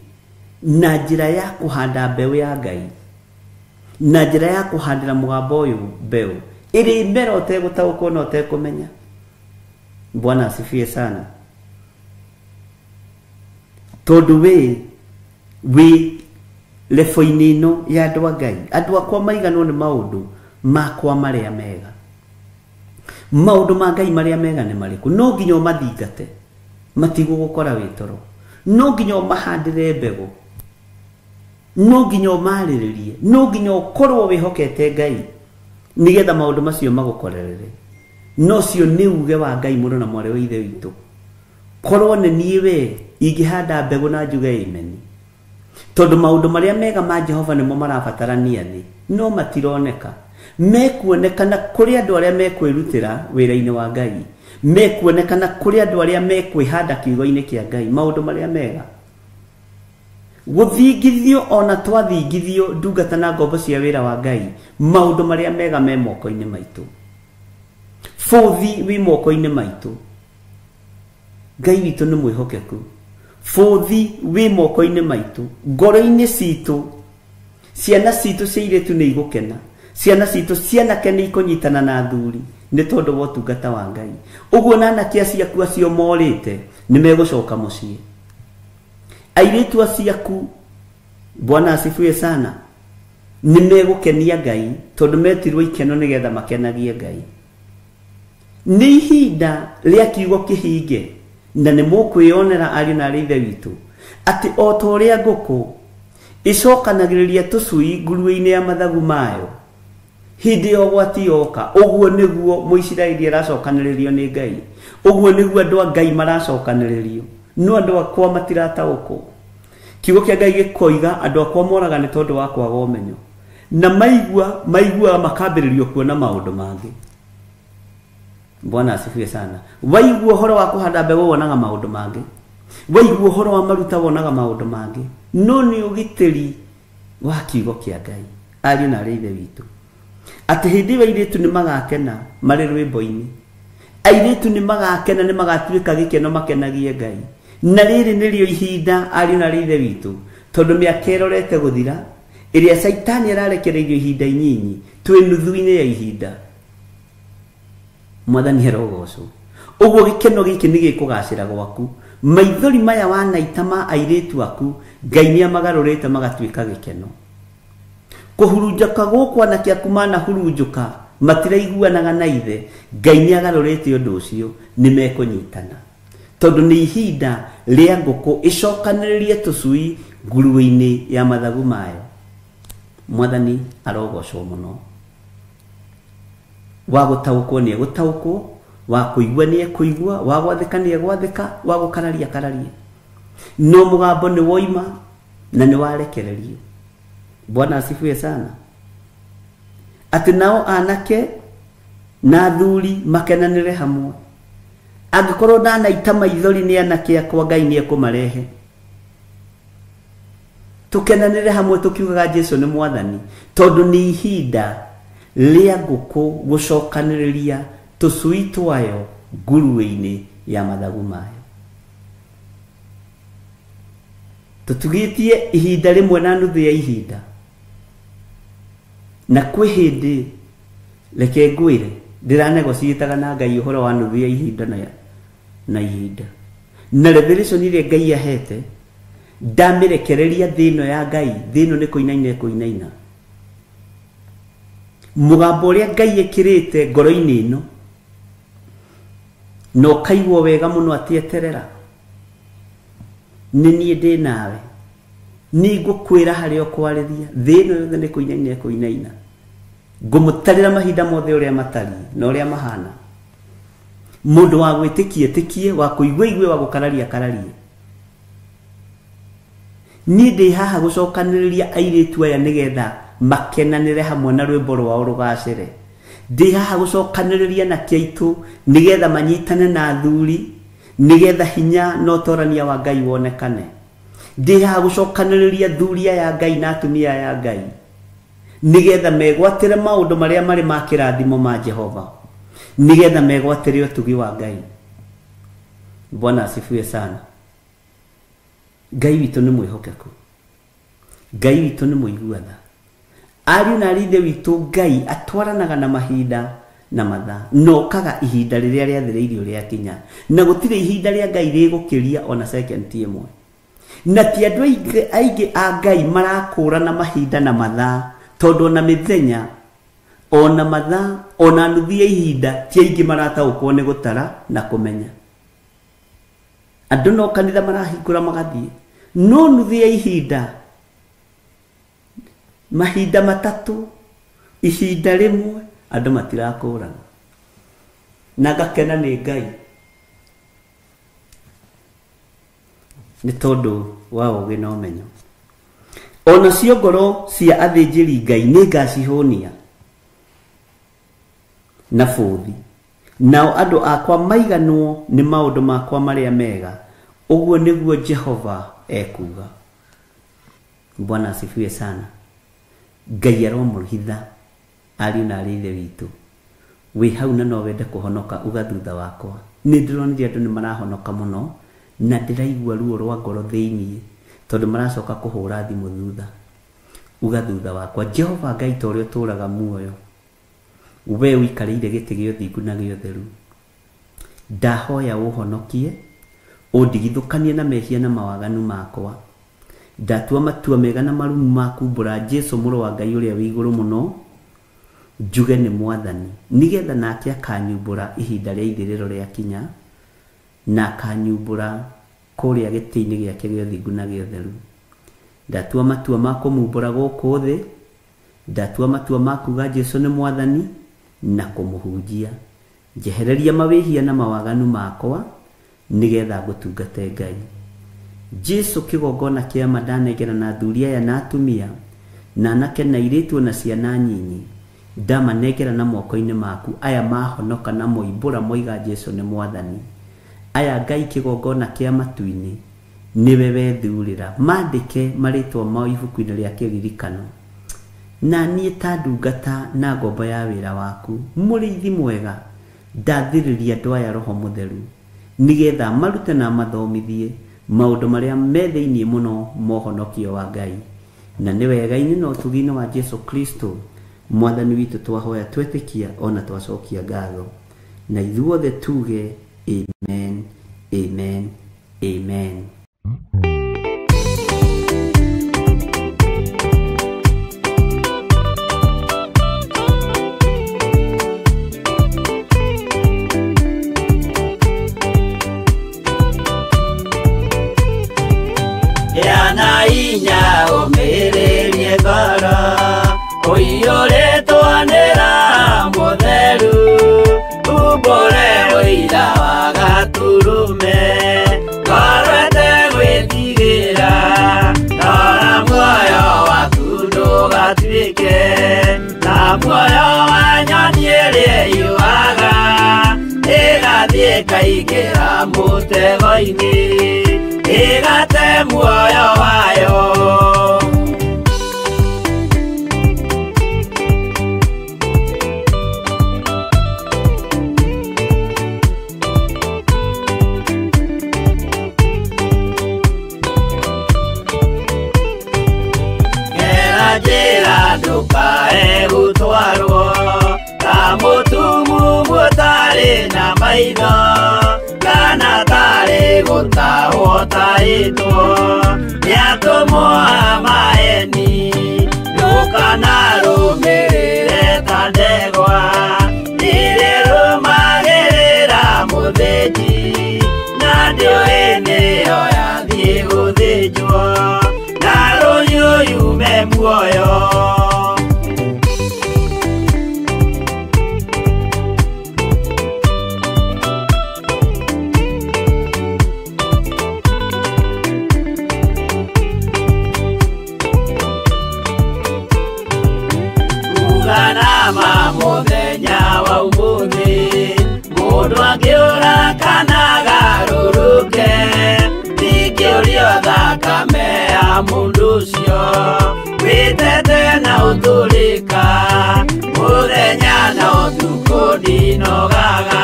na njĩra ya kũhanda mbeũ ya Ngai, na njĩra ya kũhandĩra mũgambo ũyũ mbeũ ĩrĩ mera ũtegũtaũkwo na ũtekũmenya. Bwana asifiwe sana. Tondũ wĩ lefo-inĩ ĩno ya andũ a Ngai, andũ akwa maiganwo nĩ maũndũ makwa marĩa mega. Maũndũ ma Ngai marĩa mega nĩ marĩkũ? No nginya ũmathingate, matigũgũkora wĩ toro. No nginya ũmahandĩre mbegũ, no nginya ũmarĩrĩrie, no nginya ũkorwo wĩhokete Ngai nĩgetha maũndũ macio magũkorerere. No cio nĩ uge wa Ngai mũno na mwarĩ wa ithe witũ. Korwo nĩ niĩ we ingĩhanda mbegũ na njuge amen, tondũ maũndũ marĩa mega ma Jehova nĩmo marabatarania thĩ, no matironeka. Mekuonekana kũrĩ andũ arĩa mekwĩrutĩra wĩra-inĩ wa Ngai, mekuonekana kũrĩ andũ arĩa mekwĩhanda kiugo-inĩ kĩa Ngai maũndũ marĩa mega. Gũthingithio ona twathingithio ndungata na ngombo cia wĩra wa Ngai, maũndũ marĩa mega me moko-inĩ maitũ. Bũthi wĩ moko-inĩ maitũ. Ngai witũ nĩ mwĩhokeku. Bũthi wĩ moko-inĩ maitũ, ngoro-inĩ citũ. Ciana citũ cia airĩtu nĩ igũkena, ciana citũ cianake nĩ ikũnyitana na athuri nĩ tondũ wa ũtungata wa Ngai. Ũguo na anake aciaku acio morĩte nĩ megũcoka mũciĩ. Airĩtu aciaku, Bwana asifiwe sana, nĩ megũkenia Ngai tondũ metirwo ikeno nĩgetha makenagie Ngai. Nĩ ihinda rĩa kiugo kĩhinge, na nĩ mũkwĩonera ariũ na arĩ ithe witũ atĩ o ta ũrĩa ngũkũ ĩcokanagĩrĩria tũcui nguruwe-inĩ ya mathagu mayo hĩndĩ ya ũgwati yoka, ũguo nĩguo Mũisiraeli aracokanĩrĩrio nĩ Ngai, ũguo nĩguo andũ a Ngai maracokanĩrĩrio. No andũ akwa matirataũkwo. Kiugo kĩa Ngai gĩkoiga andũ akwa moraga nĩ tondũ wa kwaga ũmenyo, na maigua makambĩrĩrio kuona maũndũ mangĩ. Bwana asifiwe sana. Waigua ũhoro wa kũhanda mbegũ wonaga maũndũ mangĩ, waigua ũhoro wa maruta wonaga maũndũ mangĩ. No nĩ ũgitĩri wa kiugo kĩa Ngai, ariũ na arĩ ithe witũ, atĩ hĩndĩ ĩyo airĩtu nĩ magakena marĩ rwĩmbo-inĩ, airĩtu nĩ magakena, nĩ magatuĩka gĩkeno makenagie Ngai. Na rĩrĩ nĩrĩo ihinda, ariũ na arĩ ithe witũ, tondũ mĩaka ĩrorete gũthira ĩrĩa Caitani ararekereirio ihinda inyinyi, twĩ nuthu-inĩ ya ihinda. Mwathani arogocwo. Ũguo gĩkeno gĩkĩ nĩ gĩkũgacĩra gwaku. Maithori maya wanaita ma airĩtu aku, Ngai nĩ amagarũrĩte magatuĩka gĩkeno. Kũhurunjũka gũkũ anake aku manahurunjũka, matiraiguanaga na ithe, Ngai nĩ agarũrĩte ũndũ ũcio, nĩ mekũnyitana. Tondũ nĩ ihinda rĩa ngũkũ ĩcokanĩrĩrie tũcui nguruwe-inĩ ya mathagu mayo. Mwathani arogocwo mũno. Wa gũtaũkwo nĩ egũtaũkwo, wa kũigua nĩ ekũigua, wa gwathĩka nĩ egwathĩka, wa gũkararia kararie. No mũgambo nĩ woima na nĩ warekererio. Bwana asifiwe sana. Atĩ nao anake na athuri makenanĩre hamwe. Angĩkorwo ndanaita maithori nĩ anake akwa, Ngai nĩ ekũmarehe. Tũkenanĩre hamwe tũkiugaga Jesu nĩ mwathani, tondũ nĩ ihinda rĩa ngũkũ gũcokanĩrĩria tũcui twayo nguruwe-inĩ ya mathagu mayo. Tũtugĩtie ihinda rĩmwe na nuthu ya ihinda, na kwĩ hĩndĩ reke ngwĩre ndĩranegociĩtaga na Ngai ũhoro wa nuthu ya ihinda na ihinda na revelation ĩrĩa Ngai ahete ndamĩrekereria thĩ ĩno ya Ngai, thĩ ĩno nĩ kũinaina ĩkũinaina. Mũgambo ũrĩa Ngai ĩkĩrĩte ngoro-inĩ ĩno na ũkaigua wega mũno atĩ eterera, nĩ niĩ ndĩ nawe, nĩngũkwĩra harĩa ũkwarĩria. Thĩ ĩno yothe nĩ kũinaina ĩkũinaina. Ngũmũtarĩra mahinda mothe ũrĩa matariĩ na ũrĩa mahana. Mũndũ wa gwĩtĩkia ĩtĩkie, wa kũigua igue, wa gũkararia akararie. Niĩ ndĩ haha gũcokanĩrĩria airĩtu aya nĩgetha makenanĩre hamwe na rwĩmbo rwao rũgacĩre. Ndĩ haha gũcokanĩrĩria anake aitũ nĩgetha manyitane na athuri, nĩgetha hinya na ũtorania wa Ngai wonekane. Ndĩ haha gũcokanĩrĩria athuri aya a Ngai na atumia aya a Ngai nĩgetha megwatĩre maũndũ marĩa marĩ ma kĩrathimo ma Jehova, nĩgetha megwatĩre ũtugi wa Ngai. Bwana asifiwe sana. Ngai witũ nĩ mwĩhokeku, Ngai witũ nĩ mũigua tha. Ariũ na aarĩ ithe witũ, Ngai atwaranaga na mahinda na mathaa, na okaga ihinda rĩrĩa rĩathĩrĩirio rĩakinya, na gũtirĩ ihinda rĩa Ngai rĩgũkĩria ona second ĩmwe. Na ti andũ aingĩ a Ngai marakũrana mahinda na mathaa, tondũ ona mĩthenya ona mathaa ona nuthu ya ihinda ti aingĩ marataũkwo nĩ gũtara na kũmenya. Andũ no kanitha marahingũra magathiĩ, no nuthu ya ihinda, mahinda matatũ, ihinda rĩmwe, andũ matirakũrana. Na ngakena nĩ Ngai nĩ tondũ wa ũũgĩ na ũmenyo. Ona cio ngoro cia athĩnjĩri Ngai nĩ ngacihũnia na bũthi, nao andũ akwa maiganwo nĩ maũndũ makwa marĩa mega. Ũguo nĩguo Jehova ekuuga. Bwana asifiwe sana. Ngai aromũhitha ariũ na aarĩ ithe witũ. Wĩ hau na no wende kũhonoka, uga thutha wakwa. Nĩ ndĩronire andũ nĩ marahonoka mũno, na ndĩraigua ruo rwa ngoro thĩinĩ tondũ maracoka kũhũra thimũ thutha. Uga thutha wakwa, Jehova Ngai ta ũrĩa ũtũũraga muoyo, we ũikarĩire gĩtĩ gĩa ũthingu na gĩa ũtheru, ndahoya ũhonokie, ũndigithũkanie na mehia na mawaganu makwa. Ndatua matua mega na marumu ma kumbũra Jesu mũrũ wa Ngai ũrĩa wĩ igũrũ mũno, njuge nĩ mwathani, nĩgetha nake akanyumbũra ihinda rĩa ithirĩro rĩakinya, na akanyumbũra kũrĩa gĩtĩ-inĩ gĩake gĩa ũthingu na gĩa ũtheru. Ndatua matua ma kũmumbũra gũkũ thĩ, ndatua matua ma kuga Jesu nĩ mwathani na kũmũhunjia. Njehereria mawĩhia na mawaganu makwa nĩgetha ngũtungate Ngai. Jesu kĩgongona kĩa ma ndanengera na athuri aya na atumia na anake na airĩtu na ciana nyinyi, ndamanengera na moko-inĩ maku. Aya mahonoka na moimbũra moiga Jesu nĩ mwathani. Aya Ngai kĩgongona kĩa matu-inĩ nĩwe wethurĩra, mandĩke marĩtwa mao ibuku-inĩ rĩa kĩririkano. Na niĩ ta ndungata na ngombo ya wĩra waku, mũrĩithi mwega, ndathĩrĩria andũ aya Roho Mũtheru nĩgetha marute na mathomithie maũndũ marĩa me thĩinĩ mũno mohonokio wa Ngai. Na nĩ wega-inĩ na ũtugi-inĩ wa Jesu Kristo mwathani witũ twahoya twetĩkia ona twacokia ngatho, na ithuothe tuge amen, amen, amen. Yana inya ũmĩrĩrie ngoro, ũiyũrĩtwo nĩ Roho Mũtheru, umbũre ũira wa Gatũrũme, ngoro ĩtegwĩtigĩra, rora muoyo waku ndũgatuĩke ta muoyo wa nyoni ĩrĩa ĩyũaga, ĩgathiĩ ĩkaingĩra mũtego-inĩ ĩgate muoyo wayo. Njĩra ndũkae gũtwarwo ta mũtumumu ũtarĩ na maitho kana tarĩ gũtahwo tahĩtwo nĩ atũmwo a maeni. Ndũkanarũmĩrĩre ta ndegwa irĩrũmagĩrĩra mũthĩnji na ndĩũĩ nĩyo yathiĩ gũthĩnjwo na rũhiũ yume muoyo. Uganama mũthenya wa ũmũthĩ mũndũ angĩũra kana agarũrũke ndingĩũrio thakame ya mũndũ ũcio wĩtete na ũtũrĩka mũthenya na ũtukũ ndinogaga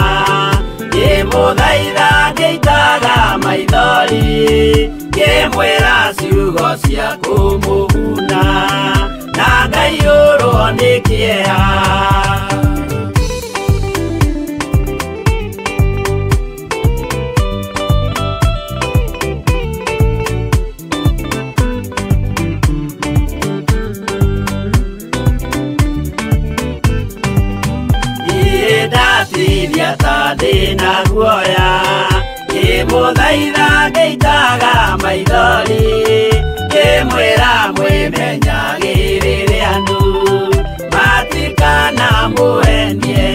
ngĩmũthaitha ngĩitaga maithori ngĩmwĩra ciugo cia kũmũguna na ngaiyũrwo nĩ kĩeha. Ndatirĩa ta ndĩna guoya ngĩmũthaitha ngĩitaga maithori ngĩmwĩra mwĩmenyagĩrĩre andũ matikanamũhenie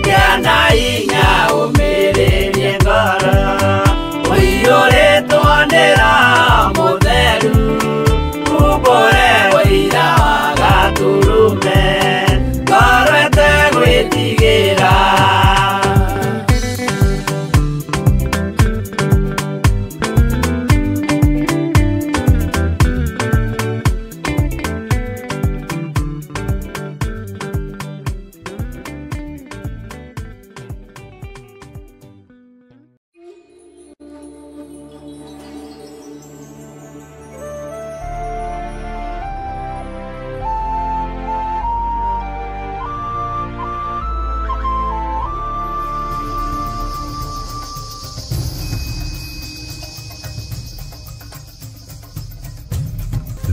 kĩana hinya ũmĩrĩrie ngoro ũiyũrĩtwo nĩ Roho Mũtheru umbũre ũira wa Gatũrũme ngoro ĩtegwĩtigĩra.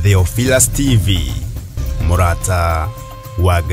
Theophilus TV, Murata wa Ngai.